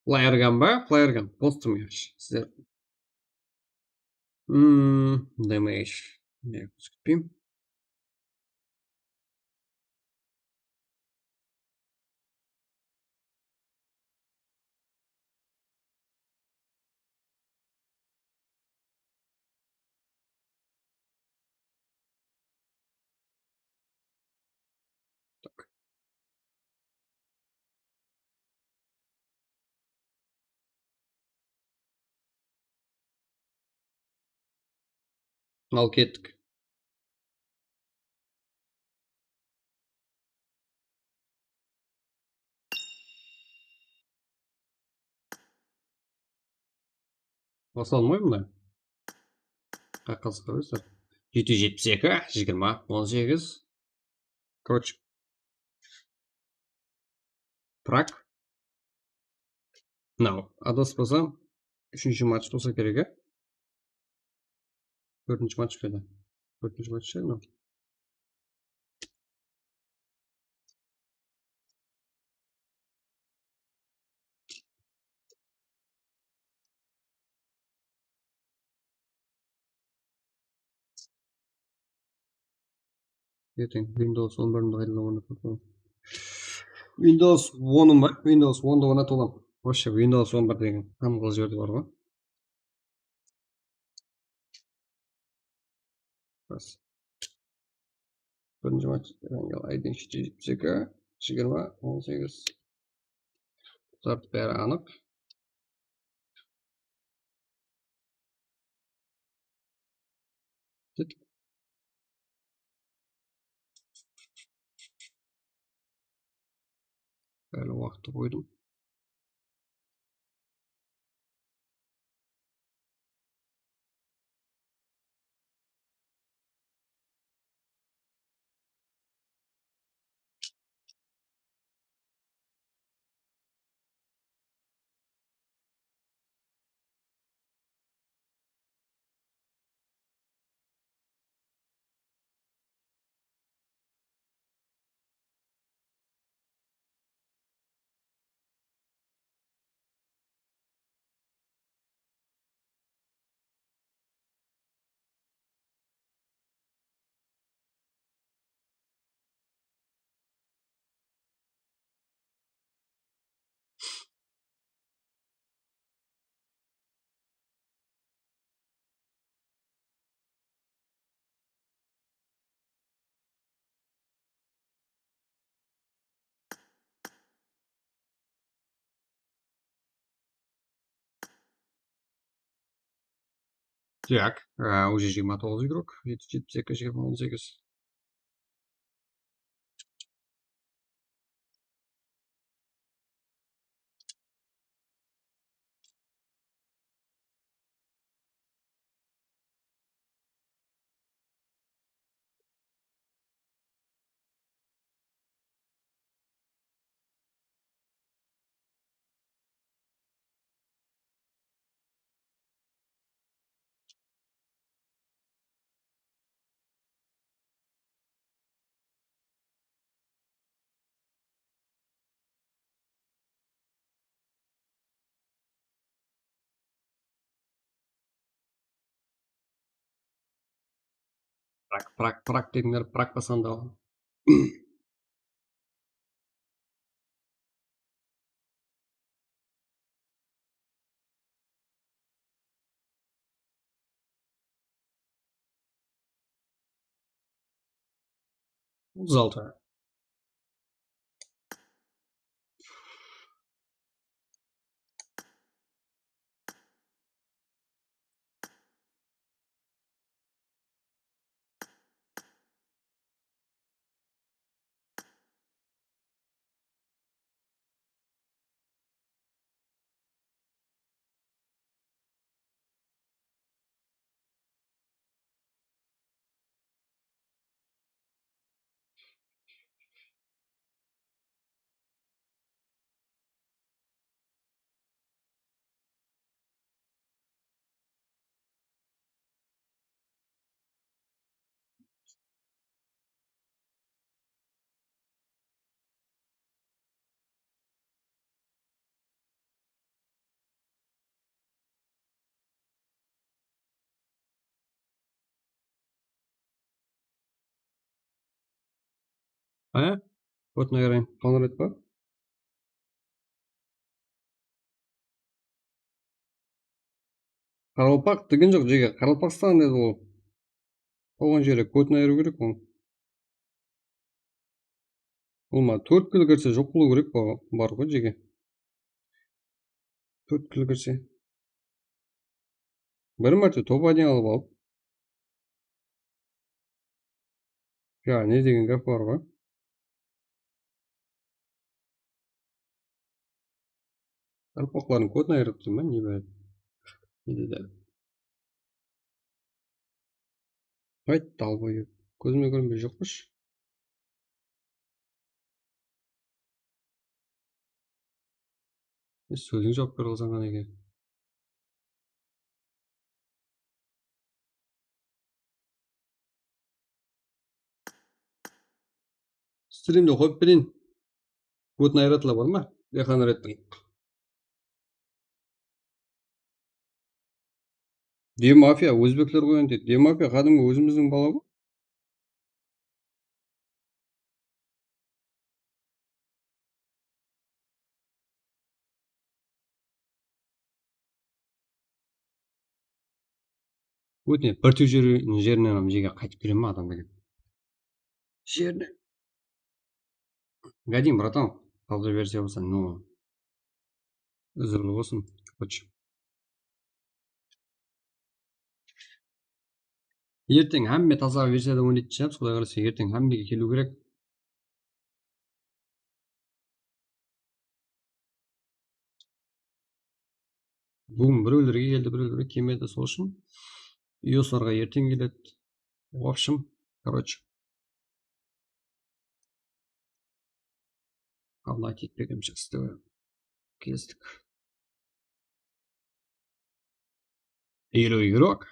Player gun ba? Player gun. Bostım yaqshı. Sizler. Hmm, damage. Ne, kútpeyim. Al kettik. Basa almayman da. Qaqqa sıqaversin. Jeti júz jetpis eki, jigirma, on segiz. Короче. Prag. Mınaw, adaspasam, úshinshi match bolsa kerek, á? Tórtinshi match pa edi? Tórtinshi match pa edi? Erteń Windows on birimdi qaytadan ornatıp alayın. Windows onım bar, Windows ondı ornatıp alam. Вообще Windows on bir degen tam qılıp jiberdi bar ǵoy. Bas. Birinshi match, Evangel I D jetpis eki, jigirma, on segiz. Bular bári anıq. Ket. Bári waqıttı qoydım. Так, а, уже jigirma toǵız igrok, jetpis eki, jigirma, on segiz. Prak, prak, prak dedińler, prak basqanda. Otız altı. Aya, вот, наверное, понравится. Qaraqalpaq degen joq, jege, Qaraqalpaqstan dedi ol. Olǵan jeri kod ayırıw kerek ol. Ol ma, tórt kil kirse joq bolıw kerek, bar, bar ǵoy, jege. Tórt kil kirse. Bir márte topa deyin alıp alıp. Ya, ne degen gáp bar ǵoy? Qaraqalpaqlardıń kodın ayırıp tur ma, ne báredi? Ne dedi? Ayt, dalboyep. Kózime kórinbey joq pa sh? Sóziń juwap bere alsań ǵana eken. Strimdi qoyıp bereyin. Kod ayıratular bar ma? Dehan Reddiń. Demafia, ózbekler qoyǵan deydi. Demafia qádimgi ózimizdiń bala ǵoy. Ótine, birtiw jer-, jerinen hám jerge qaytıp kelemen adam degen. Jerine. Gadim, bratan, qalǵa versiya bolsa, no. Úzirli bolsın, короче. Erteń hámme taza versiyada oynaytın shıǵarmız, Quday qálese, erteń hámmege keliw kerek. Búgin birewlerge keldi, birewlerge kelmedi, sol ushın ioslarǵa erteń keledi. В общем, короче. Алла aytıp bergen jaqsı dep keldik. Hero игрок.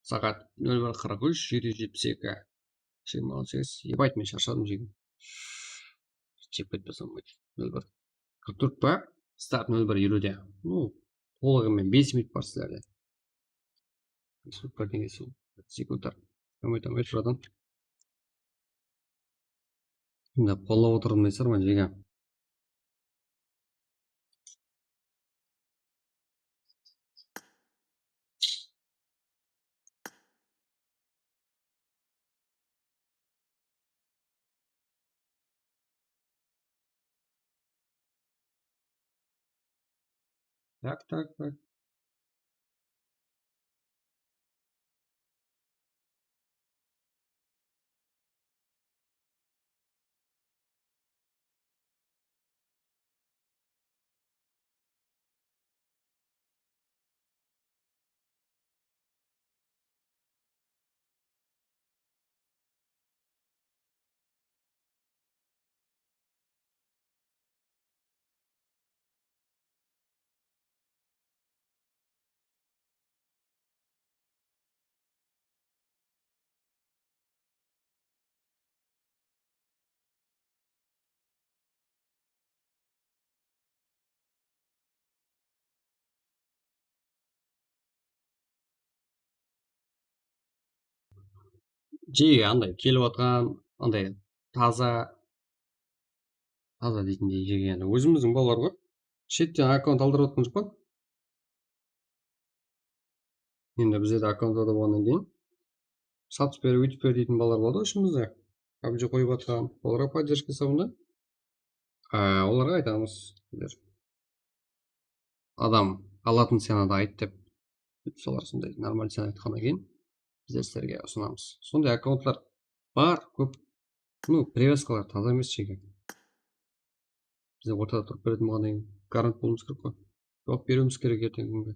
Saat nol bir qırq úsh, jeti júz jetpis eki, jigirma segiz. Ебать, men sharshadım, jigim. Jep ketpesem bolmaydı. Nol bir qırq tórt pa? Start nol bir elliwde. Ну, tolıǵı menen bes minut bar sizlerde. Super kengesi. Sekundlar. Tamay, tamay, bratan. Şimdi qollap otırdım deysizler ma, jege? Так, так, так. Jege anday kelip atqan, anday taza, taza deytindey jege, endi ózimizdiń balalar ǵoy. Shetten akkaunt aldırıp atqan joq pa? Endi bizde de akkaunt bar bolǵannan keyin satıp ber, óytip ber deytin balalar bar da ishimizde. PUBG qoyıp atqan, olarǵa поддержка esabında. Á, olarǵa aytamız. Adam alatın cenada ayt dep. Solar sonday normal cena aytqannan keyin bizler sizlerge usınamız. Sonday akkauntlar bar, kóp. Ну, привязкалар taza emes, jege. Bizler ortada turıp beretin bolǵannan keyin garant bolıwımız kerek ǵoy. Juwap beriwimiz kerek erteńgi kúnge.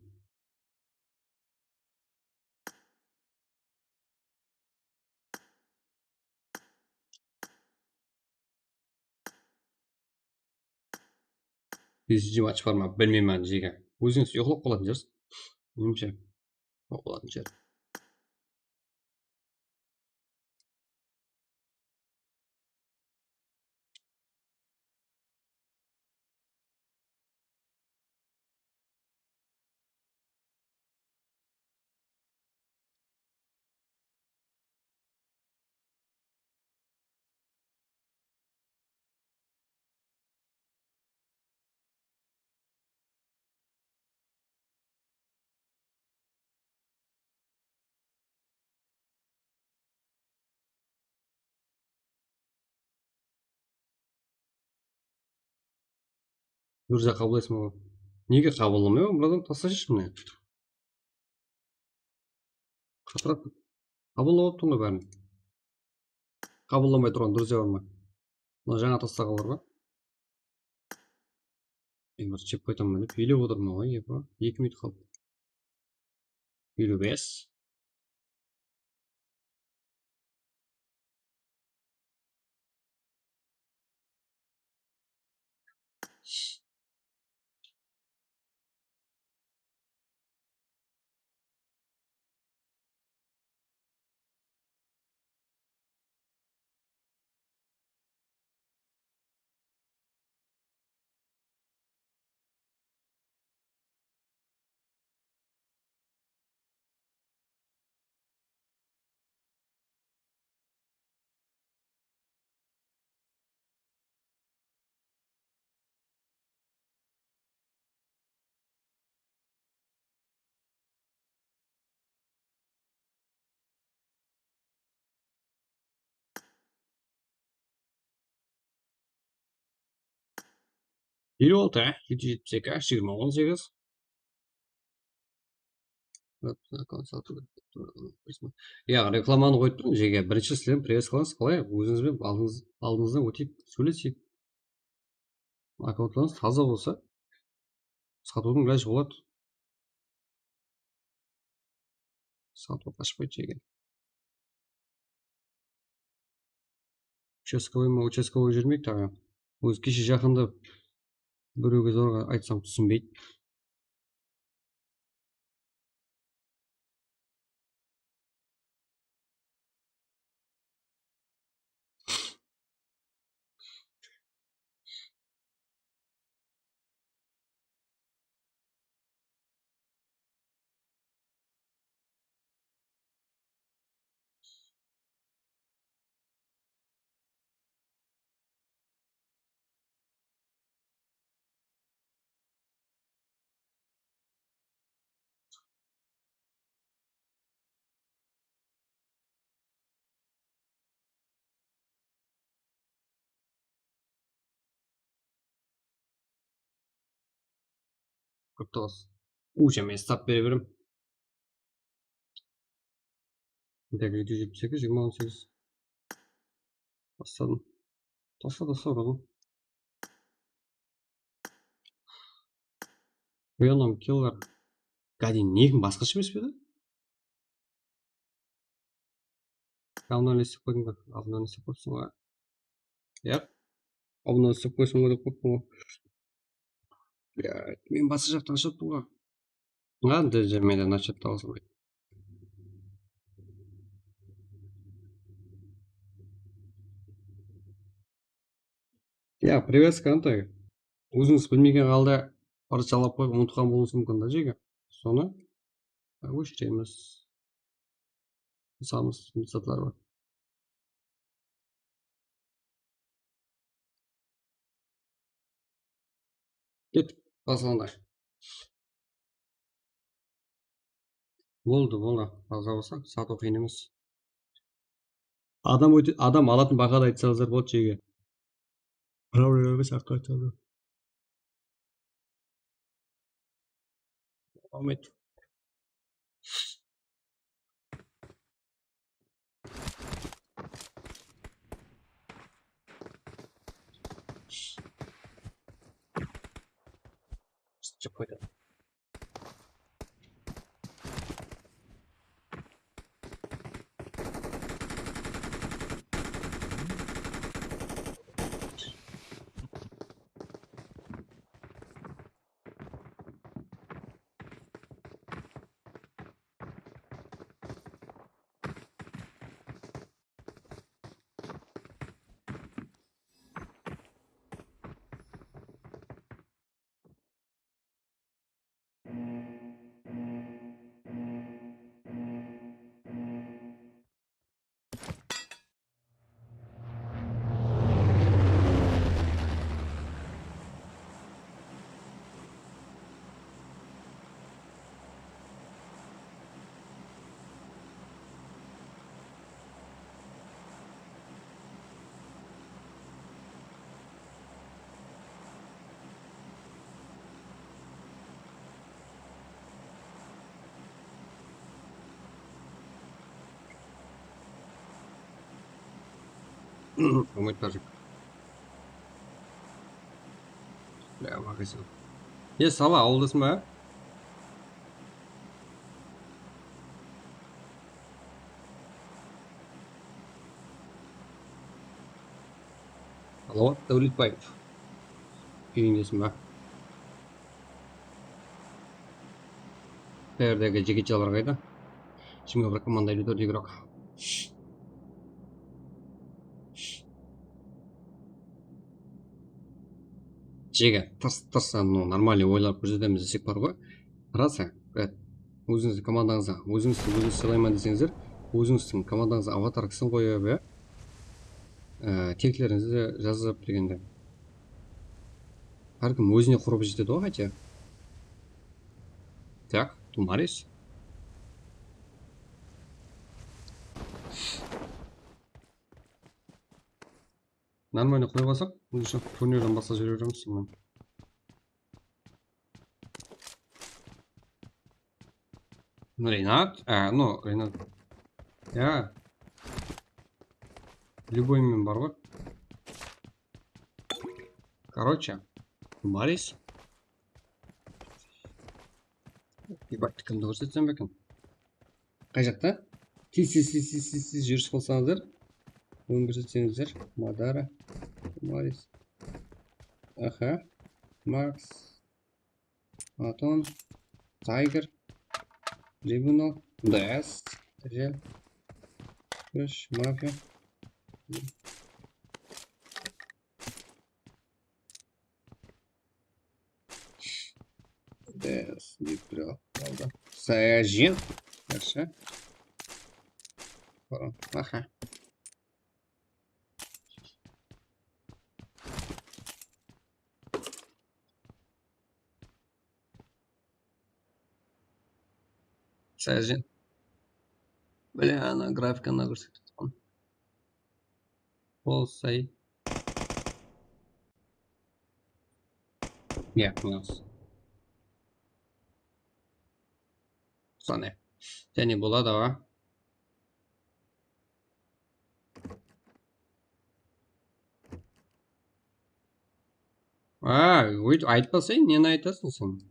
Besińshi match bar ma, bilmeymen, jege. Ózińiz uyıqlap qalatın shıǵarsız. Menimshe, uyıqlap qalatın shıǵar. Durza, qabıllaysıń ba? Nege qabıllamayman, bratan? Taslashı mine. Qatırap qabıllap alıptıń ǵoy bárin. Qabıllamay turǵan durza bar ma? Mına jańa taslaǵanlar ǵoy. Men bir jep qoytaman dep, elep otırman ǵoy, epa. Eki minut qaldı. Eliw bes. Elli altı, jeti júz jetpis eki, jigirma, on segiz. Ya, reklamanı qoyıp turıń, jege. Birinshi sizler privet qılamız, qalay? Ózińiz benen aldıńız-, aldıńızdan óteyik, sóyleseyik. Akkauntlarıńız taza bolsa, satıwdıń ilajı boladı. Satıw qashpaydı, jege. Uchastkovıy ma, uchastkovıy júrmeydi taǵı. Ózi keshe jaqında birewge zorǵa aytsam túsinbeydi. Kóp tawıs. Uy, jáme start bere berem. Degi júz jetpis segiz, jigirma, on segiz. Basladım. Tasla, tasla, uradı. Venom Killer. Gadin, negiń basqasha emes pe edi? Aldınnan istep qoydım ba? Aldınnan istep qoyıpsıń ba? Yaq. Aldınnan istep qoysam ba dep qoyıppan ǵoy. Ya, men basqa jaqtan ashıp turǵan. Anda mende nachat tawısa almaydı. Ya, privet, qanday? Ózińiz bilmegen halda parchalap qoyıp umıtqan bolıwıńız múmkin da, jege. Sonı óshiremiz. Qısamız, zatlar bar. Kettik, baslandı. Boldı, boldı. Aza bolsa, satıw qıyın emes. Adam óte-, adam alatın bahada aytsańızlar boldı, jege. Problem emes, haqqa aytsańızlar. Raxmet. Chiqib qoydı. Umıt Tajik. Ya, maqaysan. Ya, Sala, awıldasıń ba? Salawat Dáwletbaev. Úyińdesiń ba? Qayerdegi jigitjalar qayda? Shimge bir komanda elli tórt igrok. Jege, tırs, tırs, no, нормальный oylar kórsetemiz desek bar ǵoy. Rasa, evet. Ózińizdiń komandańızda, ózińizdi ózińiz sıylayman deseńizler, ózińizdiń komandańızda avatarkasın qoyıp, ya. Ee, teklerińizdi jazıp degende. Hár kim ózine qurıp jetedi ǵoy, háyte. Так, тумарис. Нормально qoyıp alsaq, уже turnirden basqa jibere beremiz sonnan. Renat? A, no, Renat. Ya. Любой men bar ǵoy. Короче, Maris. Ебать, kimdi kórsetsem eken? Qay jaqta? Tez, tez, tez, tez, tez, tez júris qılsańızlar. Ómir súrseńizler. Madara. Maris. Aha. Max. Aton. Tiger. Tribunal. D S. Tejel. Kúsh. Mafia. Des, dep turıp qaldı. Sayajen. Yaqshı. Aha. Sayajen. Bile, ana grafikanı kórsetip atırman. Bol say. Ya, minus. Sane. Jáne boladı awa. A, óyt, aytpa sen, neni aytasıń sen?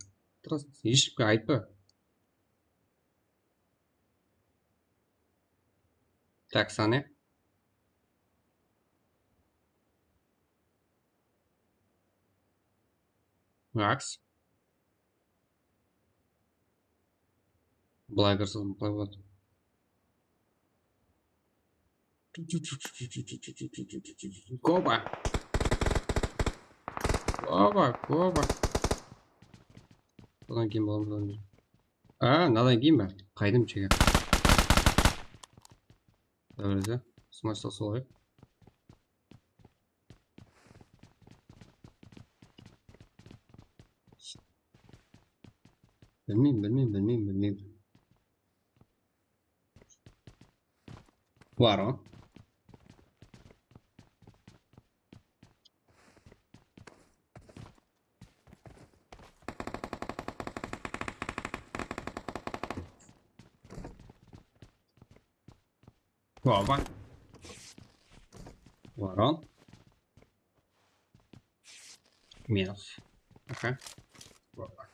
Hesh kimge aytpa. Tak, sane. Max. Bılay kirsin, bılay boladı. Koba. Koba, koba. Budan keyin bolamız. A, mınadan keyin ba? Qaydım chege. Dáwirde. Smysl solay. Bilmeymen, bilmeymen, bilmeymen, bilmeymen. Var o. Opa. Var o. Minus. Aha. Opa.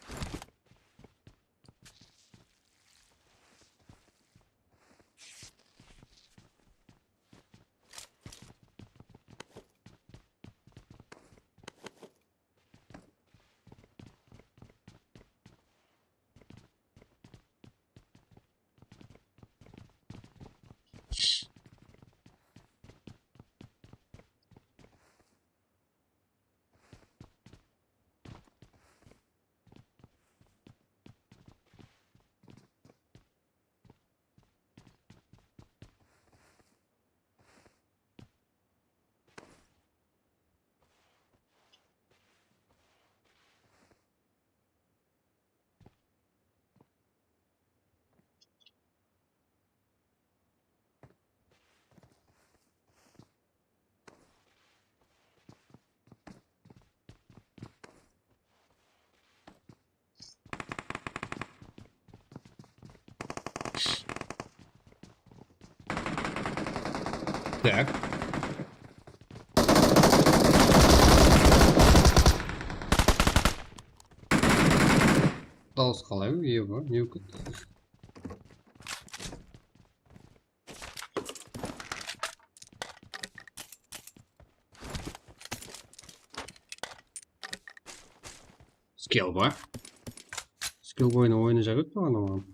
Tak. Dawıs qalay, eba, ne kút? Skillboy. Skillboynı oynajaq edi maǵan oǵan.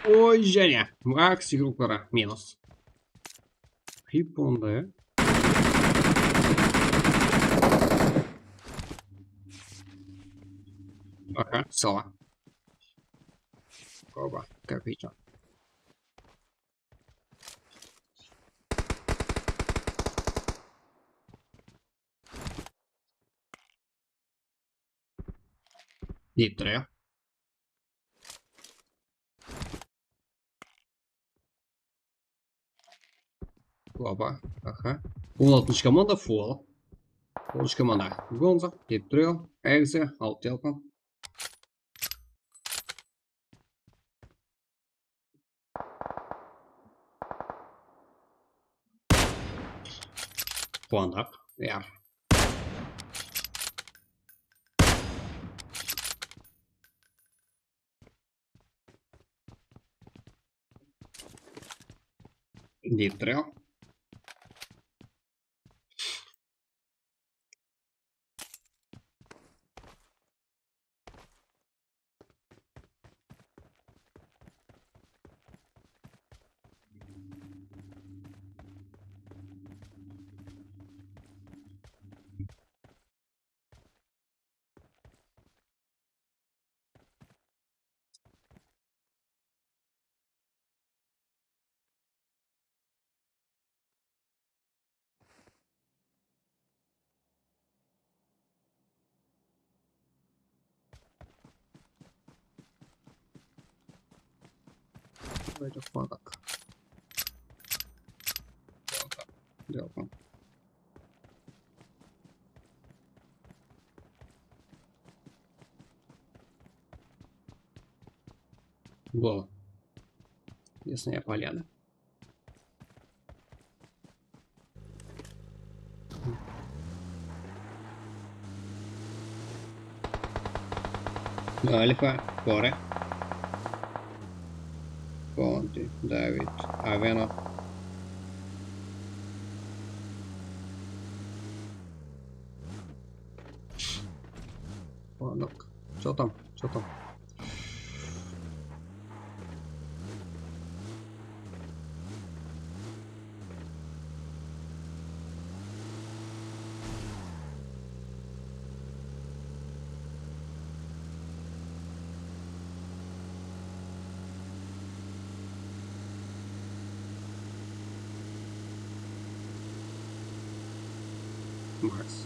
Oy, jáne. Max gruplara minus. Hip onda ya. Aha, sala. Oba, kapitan. Deyip tur ya. Opa, aha. On altınshı komanda full. On üç komanda. Gonza, deyip tur ya. Egze, altı yalqın. Quwandıq. Yar. Deyip tur ya. Давайте флаг. Дело. Было. Ясная поляна. Альфа, Коре. Конти, Давид, Авено. Ладно. Чё там? Чё там? Макс.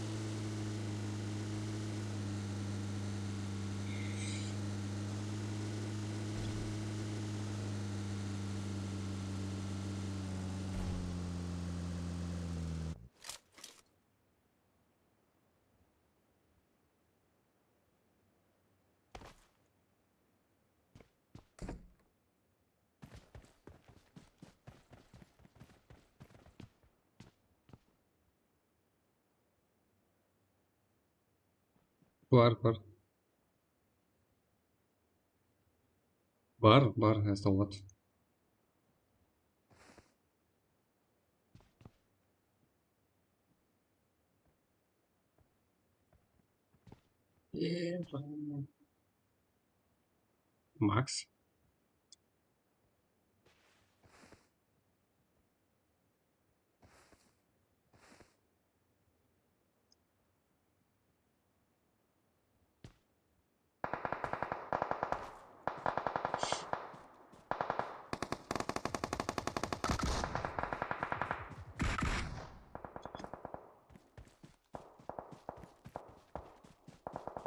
Bar, bar. Bar, bar, házir alıp atır. Макс.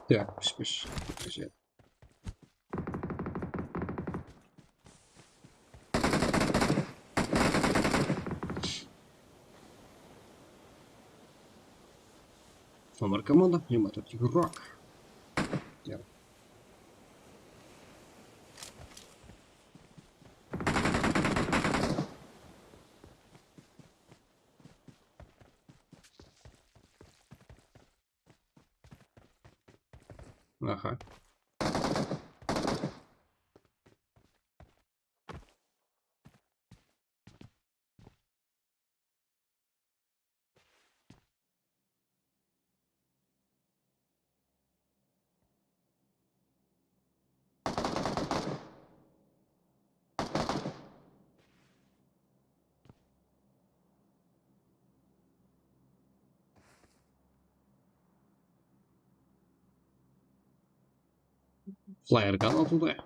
Так, пиш, пиш. Пиш. Номер команда, внимательный игрок. Дело. Aha. Flare gun atıldı.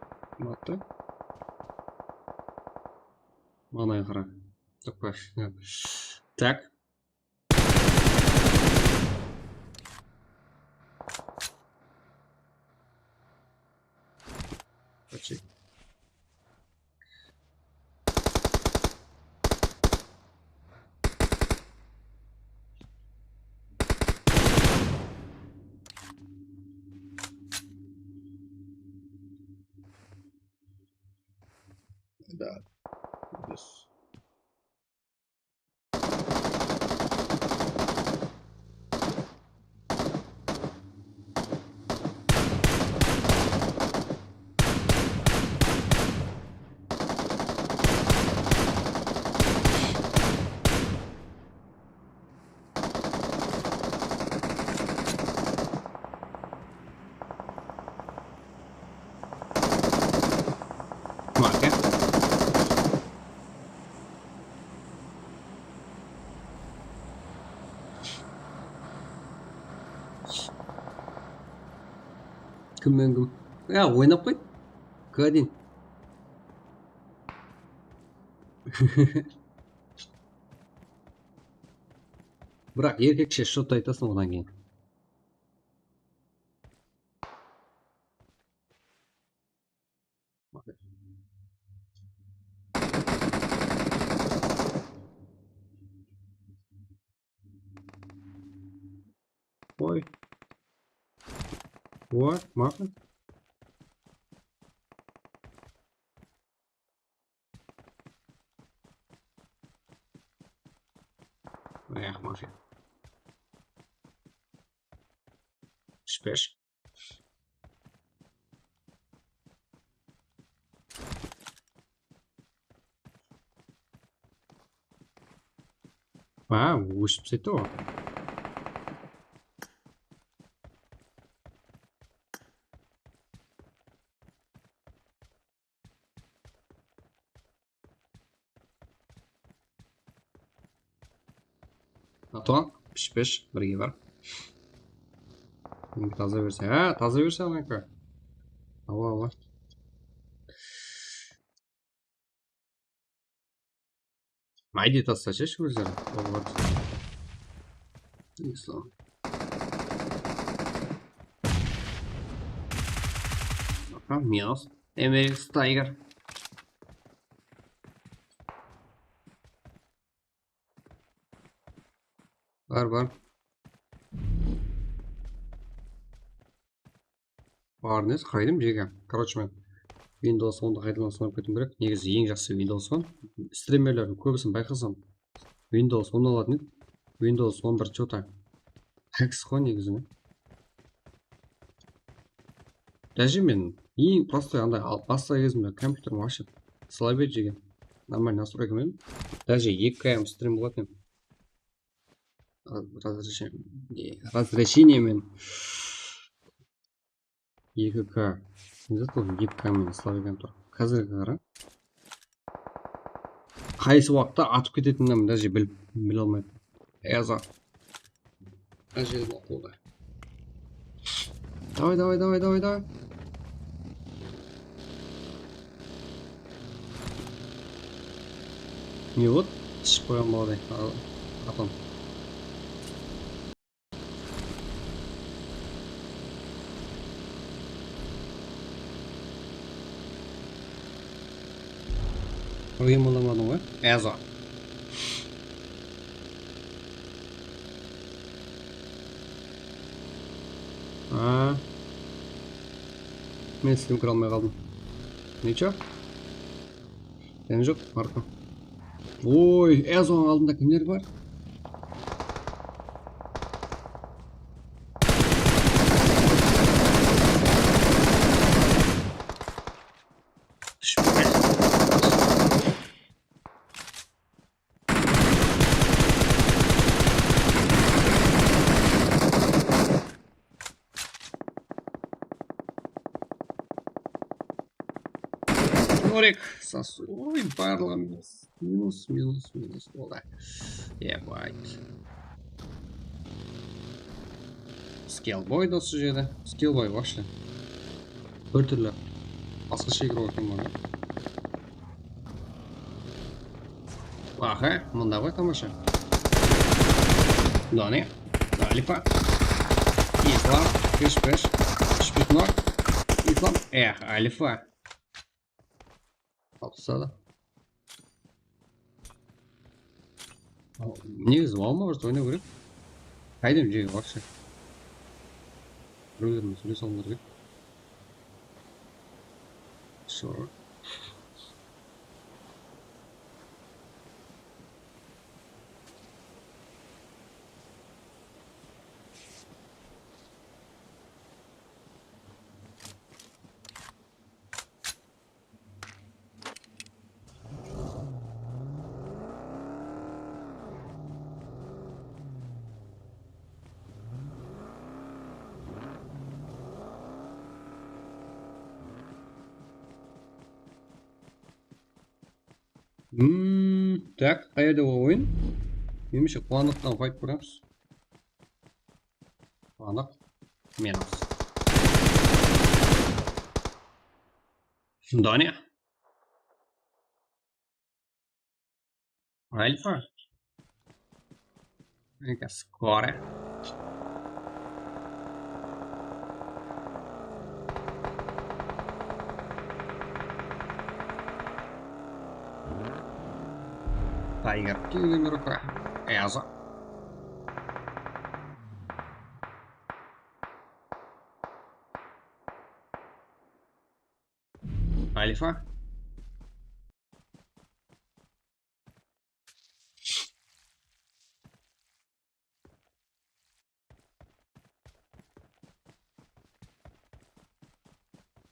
Attı. Manaya qara. Toqtash. Tak. Kaçayım. Да. Плюс. Kim aka? Kimmen kim? Ya, oynap qoy. G один. Biraq erkekshe shot aytasıń odan keyin. Oy. What? Maqul. Эх, mafya. Shipes. A, óship ketti ǵoy. Ato, pish-pish, birge bar. Meniki taza berse. Ha, taza berse meniki. Awa, awa. Mayde taslashash ózleri. Boladı. Islam. Aha, minus. M X Tiger. Bar, bar. Barnes, qaydım jege. Короче, men Windows ondı qaytadan sınap ketiwim kerek. Negizi eń jaqsı Windows on. Strimerlerdiń kóbisin bayqasam, Windows on alatın edi. Windows on bir что-то taks ǵoy negizinen. Даже men eń простой anday al-, basqa gezimde kompyuterim вообще слабеть jegen. Нормальный настройка menen. Даже eki K M strim qılatın edim. Ra-, razreshe-, ne, разрешение men eki K. Ne zat ol? Eki K men слабый tur. Házirge qara. Qaysı waqıtta atıp ketetinini даже bilip, bile almayman. Ayaz aǵa. Ájel maqulda. Davay, davay, davay, davay, davay. Ne boldı? Túsip qoyǵan baladay. Al, atam. Oyın bulamadım ǵoy. Ezo. A. Men sizden kire almay qaldım. Necha? Sen joq, Marko. Oy, Ezonıń aldında kimler bar? Túsip ketken. Norek, Sas-, oy, barlıǵı minus. Minus, minus, minus boldı. Ебать. Skillboy da usı jerde. Skillboy вообще bir túrli basqasha igr eken mına. Aha, mında ǵoy tamasha. Mına ne? Alfa. Islam, pesh-pesh. Shpitnor. Islam. Eh, Alfa. Alqısladı. Negizi, Walmart oynaw kerek. Qaydan jege вообще? Birewler menen sóylesip alıw kerek. Sure. Hmm, tak, qayerde ol oyın? Menimshe, quwanıqtan qaytıp koyemiz. Quwanıq. Minus. Done. Alfa. Eka, skore. Тайгер, ты номерка. Эза. Alfa.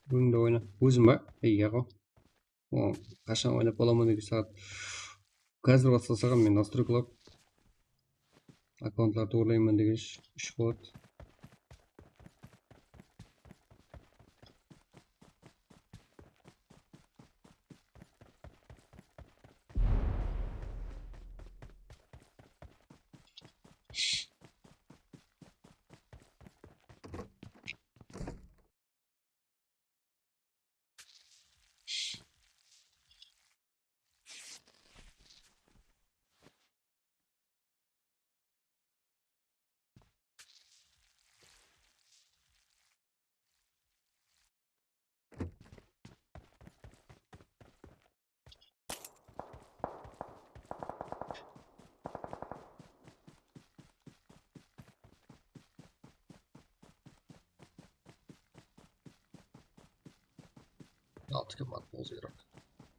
Búgin de oyna. Ózim ba? Ey, yaǵo. O, qashan oynap bolaman degen saat. Házir baslasam men nastroykalar. Akkauntlardı urlayman degenshe, úsh bot. Altı komanda bolsa kerek.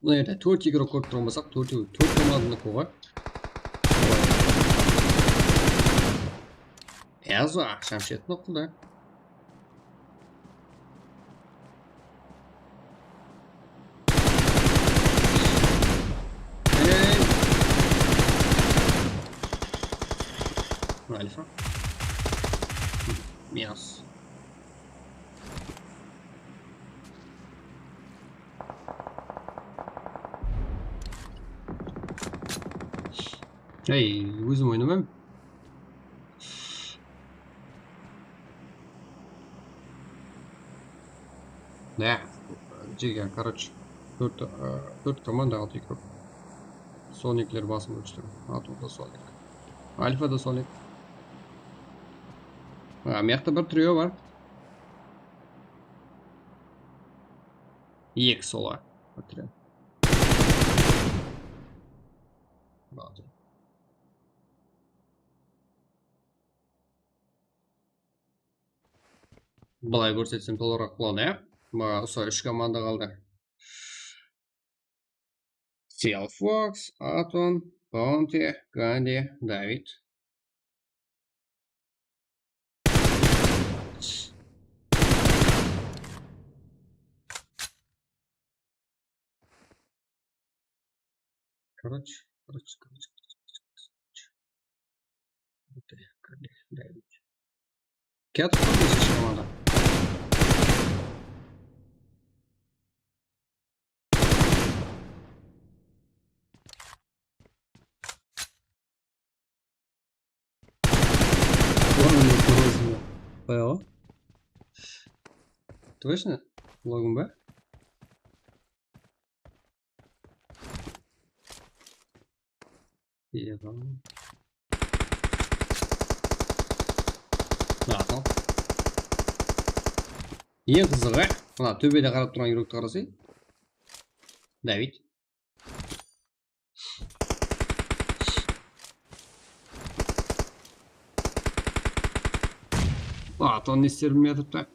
Mına jerde tórt igrok kórip turǵan bolsaq, tórtew, tórt komandadaki ǵoy. Ezo, aqsham shet noqıldı. Ey! Alfa. Minus. Ey, ózim oynamayman. Ne? Jegen, короче, tórt, e, tórt komanda, altı igrok. Sonikler basım óshti. Atımda Sonik. Alfada Sonik. Ha, mıyaqta bir trio bar. Eki sola. Bitirelim. Bitirelim. Bılay kórsetsem tolıǵıraq boladı, ya? Maǵan usı úsh komanda qaldı. Seal Fox, Aton, Bounty, Gandhi, David. Короче, короче, короче, короче, короче. Okey, Gandhi, David. Kiyatır ǵoy, bizge shıǵamadı. Ладно, осторожно. Bayaǵı. Точно? Login ba? Iya, tamam. Maqul. Eń qızıǵı, mına tóbede qarap turǵan yúrekti qarasay. David. Aton ne ister bilmey atırıptı.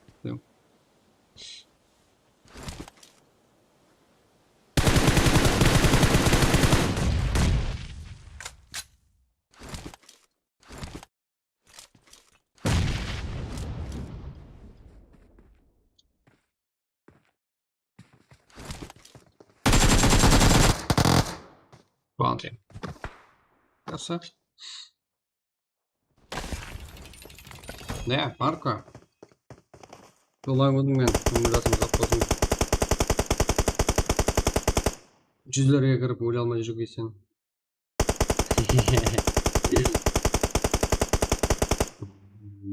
Bounty. Yaqsı. Ne, Marko? Jolay boldım men. Mıńıratım jaq bolsın. Júzlerge kirip óle almay júrgeysen.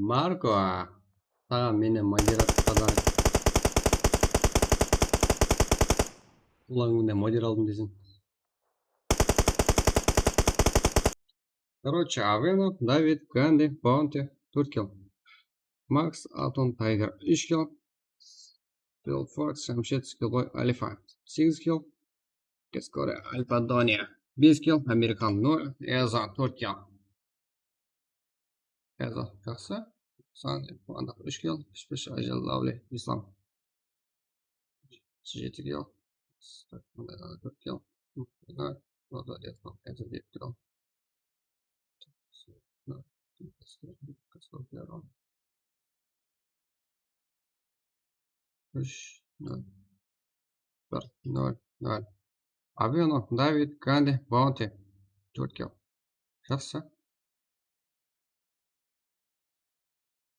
Marko, saǵan mennen moderator podarok. Ulan menen moder aldım deseń. Короче, Aveno, David, Gandhi, Bounty, tórt kill. Max, Atom, Tiger, úsh kill. Belfast, Shamshed, Skillboy, Alifant, segiz kill. Keskore, Alpadonia, bes kill. Amerikan, nol. Ezo, tórt kill. Ezo, jaqsı. San, Quvandıq, úsh kill. Pishpish, Ajal, Lavli, Islam. Jeti kill. Tórt kill. Tórt kill. Úsh, nol, bir, nol, nol. Aveno, David, Gandhi, Bounty. Tórt kill. Jaqsı.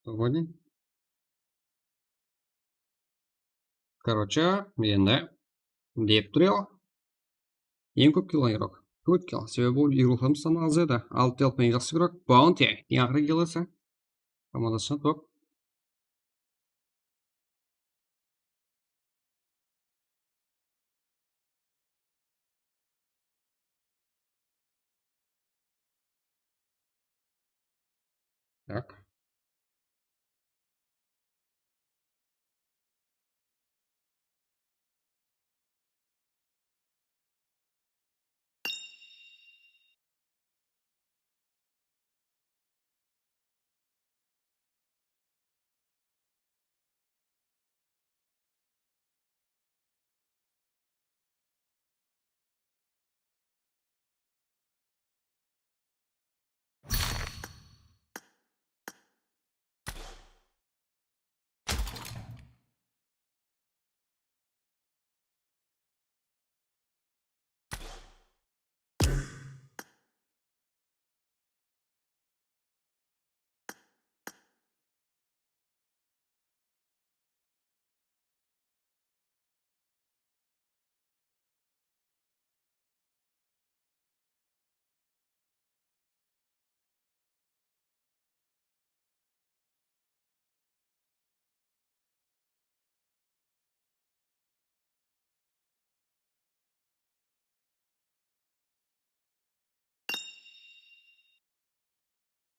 Свободный. Короче, endi dep tur edi. Eń kóp kill alǵan igrok. Tórt kill. Sebebi ol igroklarımız sanı az edi. Altı kill alǵan eń jaqsı igrok. Bounty. Eń aqırǵı killesi. Komandası top. Так.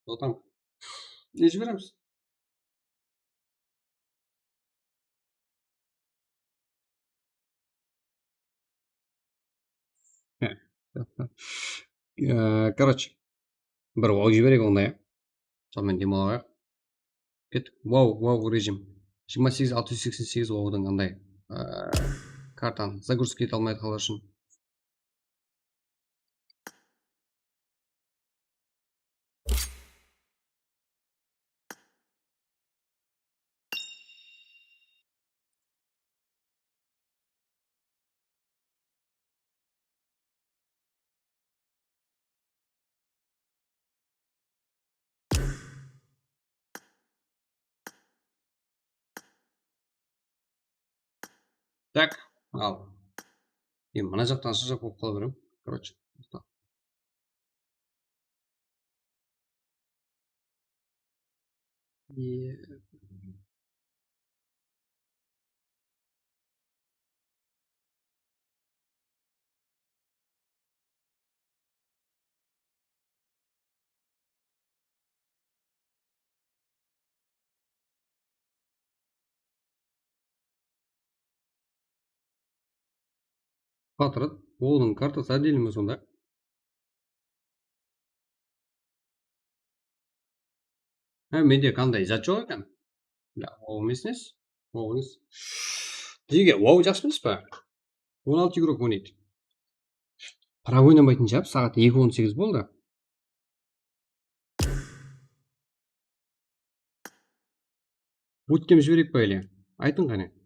Sotan. Ne jiberemiz? Короче, bir wow jibereyik onda, ya. Sonımen dem alayıq. Kettik. Wow, wow rejim. Jigirma segiz altı júz seksen segiz wowdıń anday, e, kartanı загрузка ete almay atqanlar ushın. Так, al. E, mına jaqtan shıǵıp bolıp qala berem. Короче, toqta. E, Patrat, wowdıń kartası ádiyli me sonda? Ha, mende qanday zat joq eken. Ya, wow emes, wow emes. Bizge wow jaqsı emes pa? On altı igrok oynaydı. Prak oynamaytın jap, saat eki on segiz boldı. Bootcamp jibereyik pa ele? Aytıń qáne.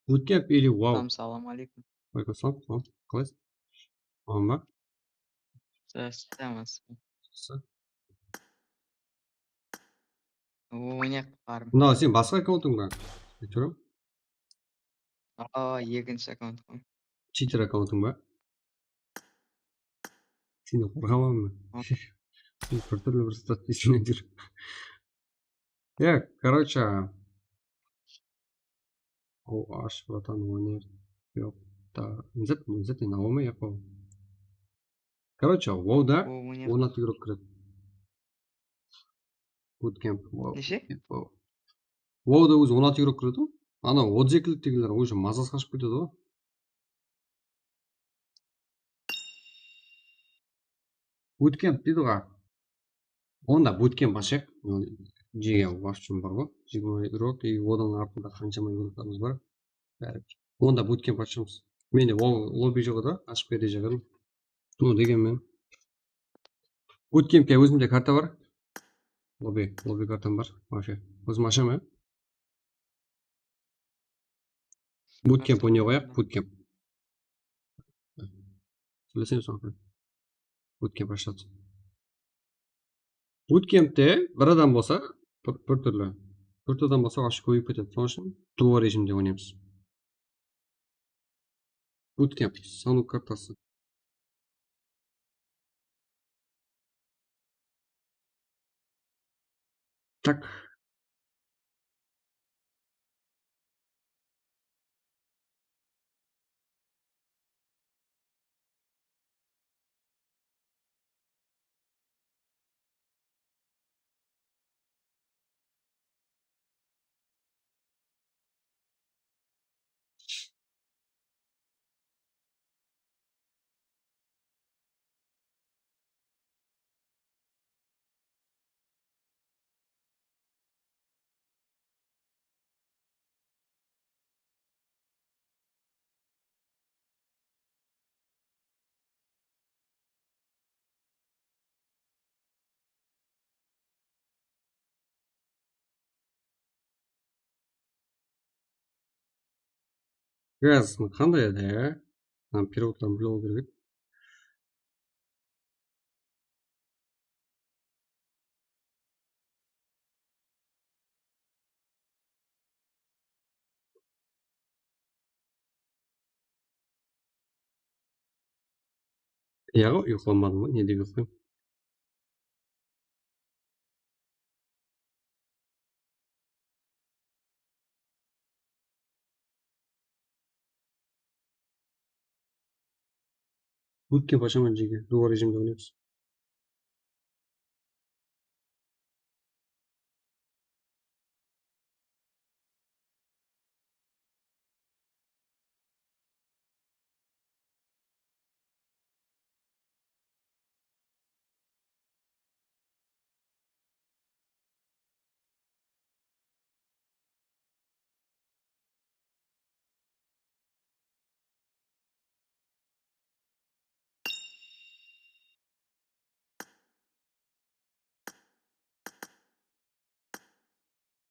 Bootcamp или wow? Salam, salam aleykum. Aleykum salam, salam. Qalaysız? Aman ba? Здравствуйте, aman. Jaqsı. Oynayıq, barım. Mına sen basqa akkauntıń ba? Kórem. Aa, ekinshi akkaunt ǵoy. Читер аккаунтың ба? Сенен қорқаман мен. Bir túrli bir zat deysiń. Ya, короче, О, аш, братан, ойнайық. Yoq, ta, не зат, не зат, endi awa ma, yaq pa? Короче, WoW-da on altı игрок kiredi. Bootcamp, WoW. Neshe? WoW-da ózi on altı игрок kiredi ǵoy. Anaw otız ekilidegiler уже mazası qashıp ketedi ǵoy. Bootcamp deydi ǵoy. Onda bootcamp ashayıq. Jegen вообще bar ǵoy. Jigirma игрок, и odan artıqta qansha игроктарımız bar. Bári. Onda bootcamp ashamız. Mende lobby joq edi, ashıp ketejaq edim. Ну, degenmen. Bootcampke ózimde karta bar. Lobby, lobby kartam bar. Вообще. Ózim ashaman. Bootcamp oynay qoyaq, bootcamp. Bileseń soń. Bootcamp ashıladı. Bootcampte bir adam bolsa, bir, bir túrli. Tórt adam bolsa, вообще kóbeyip ketedi. Sonıń ushın duo rejimde oynaymız. Bootcamp, sanıw kartası. Tak. Gaz, qanday edi, ya? Mınaw perevodların bilip alıw kerek edi. Yaǵı, uyıqlamadım ǵoy, ne dep uyıqlayım? Bootcamp ashaman jeke, duo rejimde oynaymız.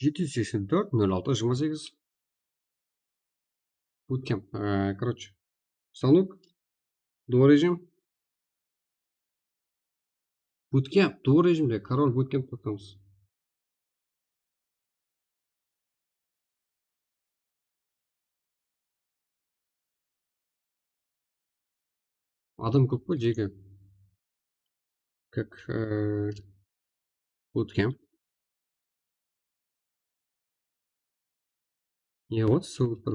Jeti júz seksen tórt, nol altı, jigirma segiz. Bootcamp, e, короче, станок, duo rejim. Bootcamp, duo rejimde, король bootcamp toqtamız. Adam kóp qo, jeke. Как, э, bootcamp. Я вот ссылка.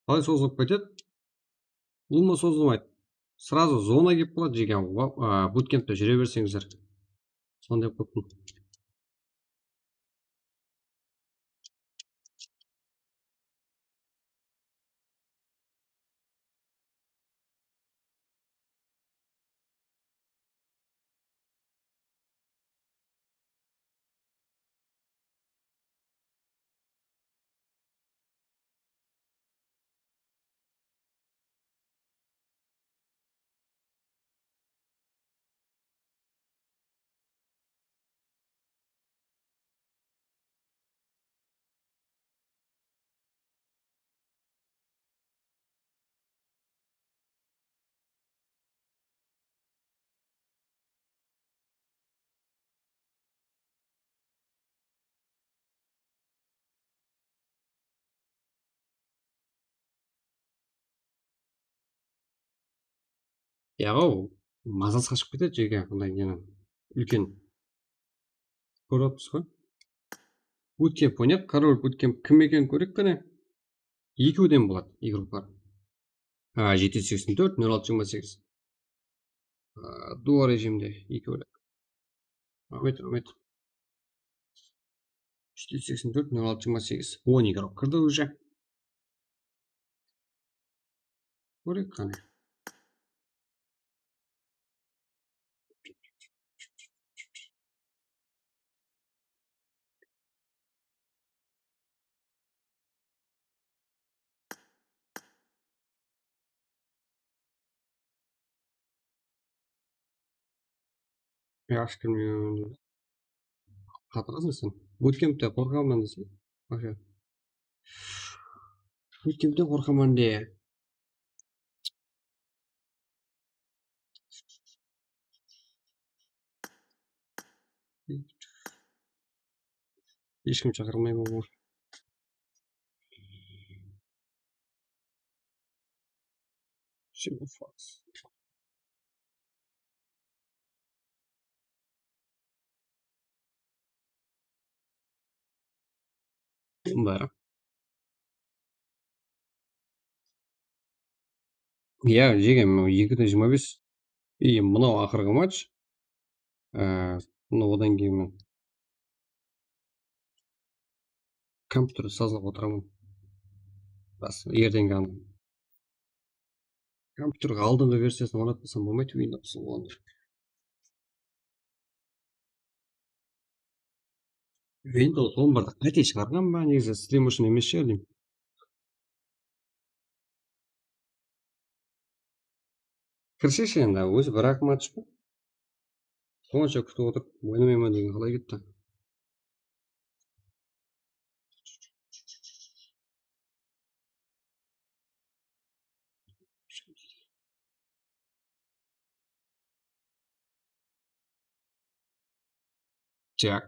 Qalay sozılıp ketedi? Ulıwma sozılmaydı. Сразу zona kelip qaladı, jeke, bootcampte júre berseńizler. Sonday qılıp. Yaǵo, mazası qashıp ketedi, jeke, bunday neni úlken. Kórip atırmız ǵoy. Bootcamp oynayıq, король bootcamp kim ekenin kóreyik qáne. Ekewden boladı, igroklar. Ha, jeti júz seksen tórt, nol altı jigirma segiz. A, duo rejimde ekewlek. Áwmet, áwmet. Jeti júz seksen tórt, nol altı jigirma segiz. On igrok kirdi уже. Kóreyik qáne. Yaqshı kirmegen. Qatırasın sen. Bootcampte qorqaman deseń. Вообще. Bootcampte qorqaman de. Hesh kim shaqırmay ma bul? Kim bar? Iya, jegem, eki de jigirma bes. I, mınaw aqırǵı match. Á, mına odan keyin men kompyuterdi sazlap otıraman. Bas, erteńgi an-, kompyuterge aldınǵı versiyasın ornatpasam bolmaydı, Windows on. Windows on birdi qáte shıǵarǵan ba, negizi strim ushın emes shıǵar deymen. Kirsheshi endi, ózi bir-aq match pa? Sonsha kútip otırıp, oynamayman degen qalay ketti? Так.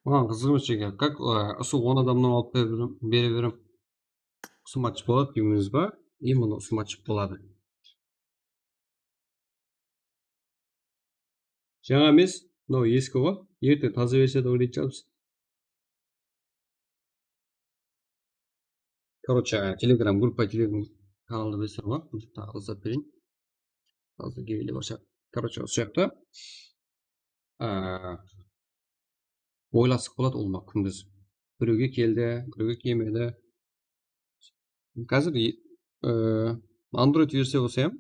Maǵan qızıq emes eken. Как, e, usı on adamnan alıp bere berem, bere berem. Usı match boladı deymiz ba? Именно usı match boladı. Jańa emes, mınaw eski ǵoy. Erte taza versiyada oynaytuǵın shıǵarmız. Короче, Telegram gruppa, Telegram kanalda bilesizler ǵoy. Taǵı ızdap bereyin. Házir geyli bolsa. Короче, usı jaqta, a, oylasıq boladı ulıwma kúndiz. Birewge keldi, birewge kelmedi. Házir, e, Android versiya bolsa hám,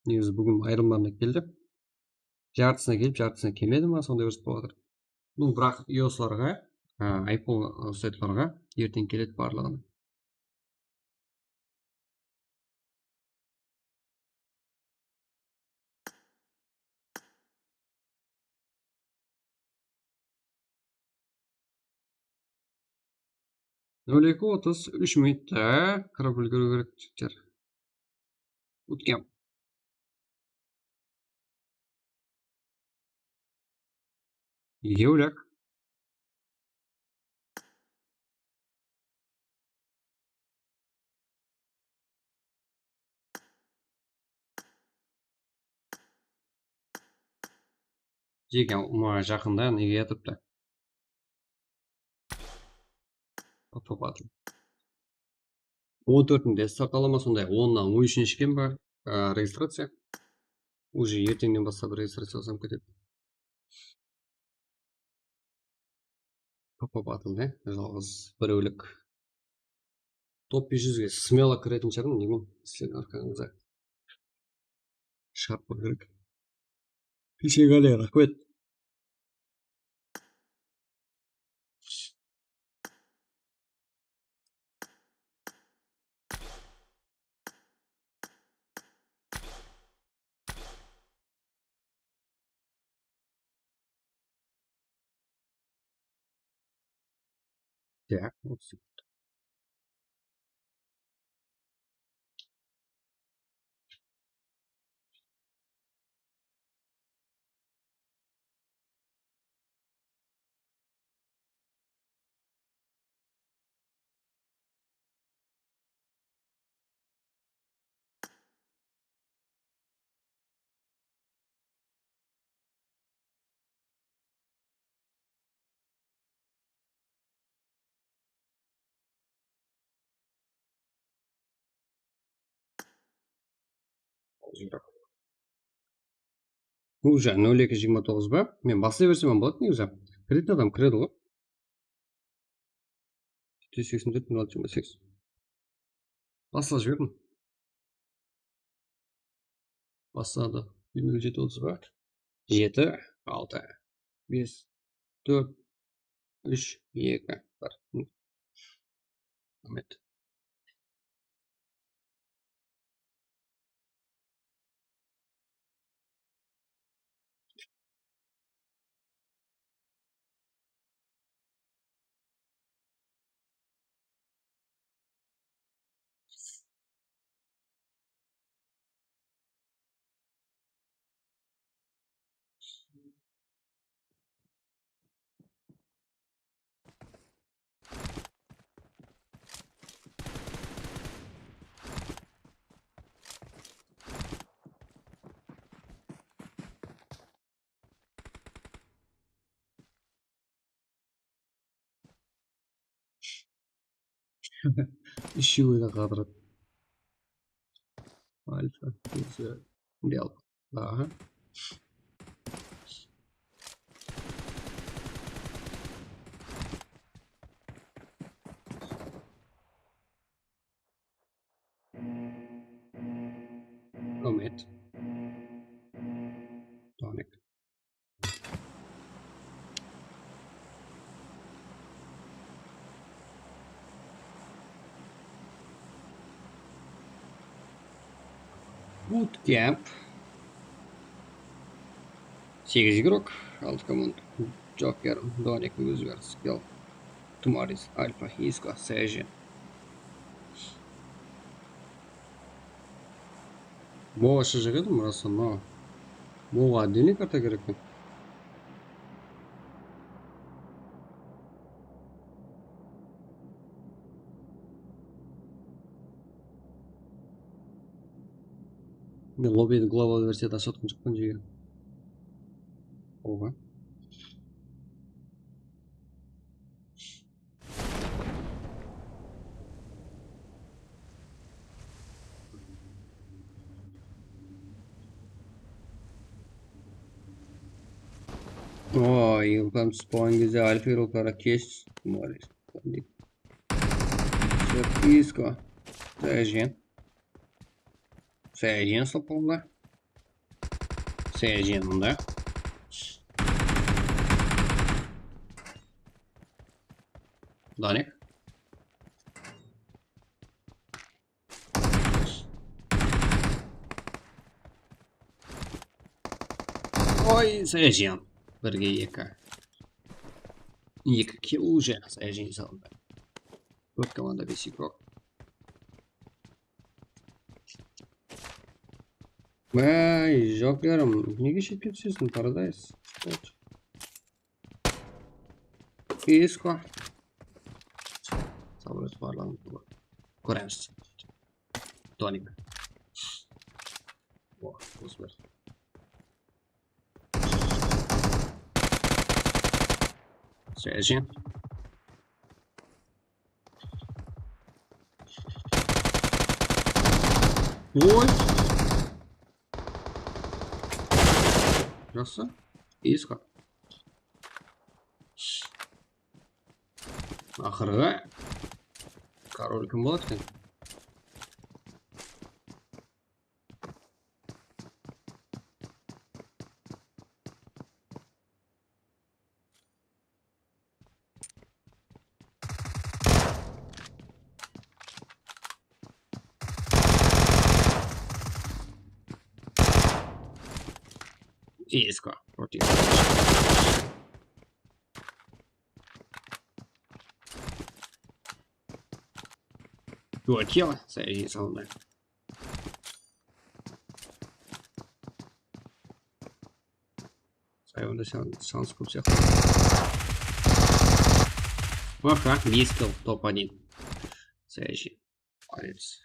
negizi búgin ayırımlarına keldi. Jartısına kelip, jartısına kelmedi ma, sonday bir zat bolıp atır. Bul, biraq iOSlarǵa, a, iPhone, ı, usaydılarǵa erteń keledi barlıǵına. Nol eki otız, úsh minutta kirip úlgeriw kerek, jigitler. Ótken. Ekewlek. Jeken, ulıwma jaqında nege yatırıptı? Pop-up atın. On tórtinde start ala ma, sonday onnan on úshinshi eken ba, a, registraciya. Уже erteńnen baslap registraciya alsam ketedi. Pop-up atın, e, jalǵız birewlik. Top bes júzge smelo kiretin shıǵarman deymen, sizlerdiń arqańızda. Sharp kerek. Keshe ǵale, raxmet. Так, вот. Уже nol eki jigirma toǵız ba? Men baslay bersem hám boladı negizi. Kiretin adam kiredi ǵoy. Jeti júz seksen tórt, nol altı jigirma segiz. Baslap jiberdim. Basladı. Jigirma jeti otız ba? Jeti, altı, bes, tórt, úsh, eki, bir. Raxmet. Úshewi de qadırıp. Alfa, Real. Aha. Raxmet. Donik. Bootcamp. Segiz igrok, altı komand. Joker, Donik, Wizard, Skill, Tumaris, Alfa, Isko, Seji. Moǵa shıjıq edim, rası, no. Moǵa отдельный karta kerek eken. Men lobbydi global versiyada ashıp atqan joqpan, jege. Oǵa. Oy, yıqılǵan túsip qalǵan gezde alfa yıqılǵanı kes. Isko. Sayajen. Sayajen uslap qaldı. Sayajen mında. Donik. Oy, Sayajen. Birge eki. Eki kill уже Sayajen saldı. Tórt komanda, bes igrok. Vay, Jokerim, nege shetke túsesiń, Paradise? Ot. Isko. Sabır et, barlań. Kóremiz. Donik. O, bos ber. Sayajen. Oy. Jaqsı. Isko. Aqırǵı. Korol kim boladı eken? Isko. Против. Duo kill, Sayajen saldı. Sayonda şans kóp sıyaqlı. Aha, bes kill, top один. Sayajen. Молодец.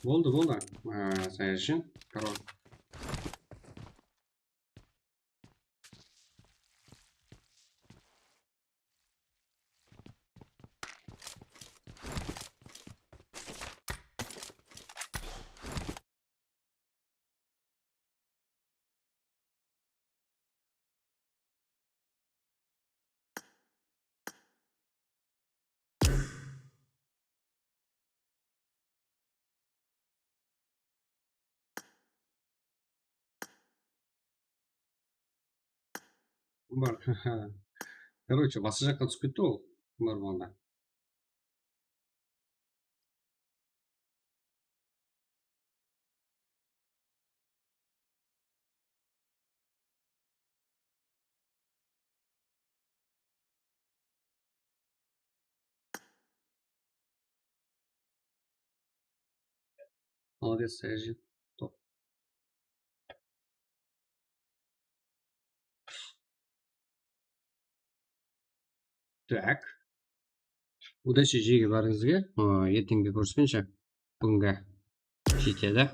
Boldı, boldı. Aa, Sayajen, король. Umar. Короче, basqa jaqqa túsip ketti ol. Umar bolǵanda. Молодец, Саяжи. Top. Так. Удачи, jege, bárińizge. Aa, erteńgi kórispenshe. Búginge jetedi.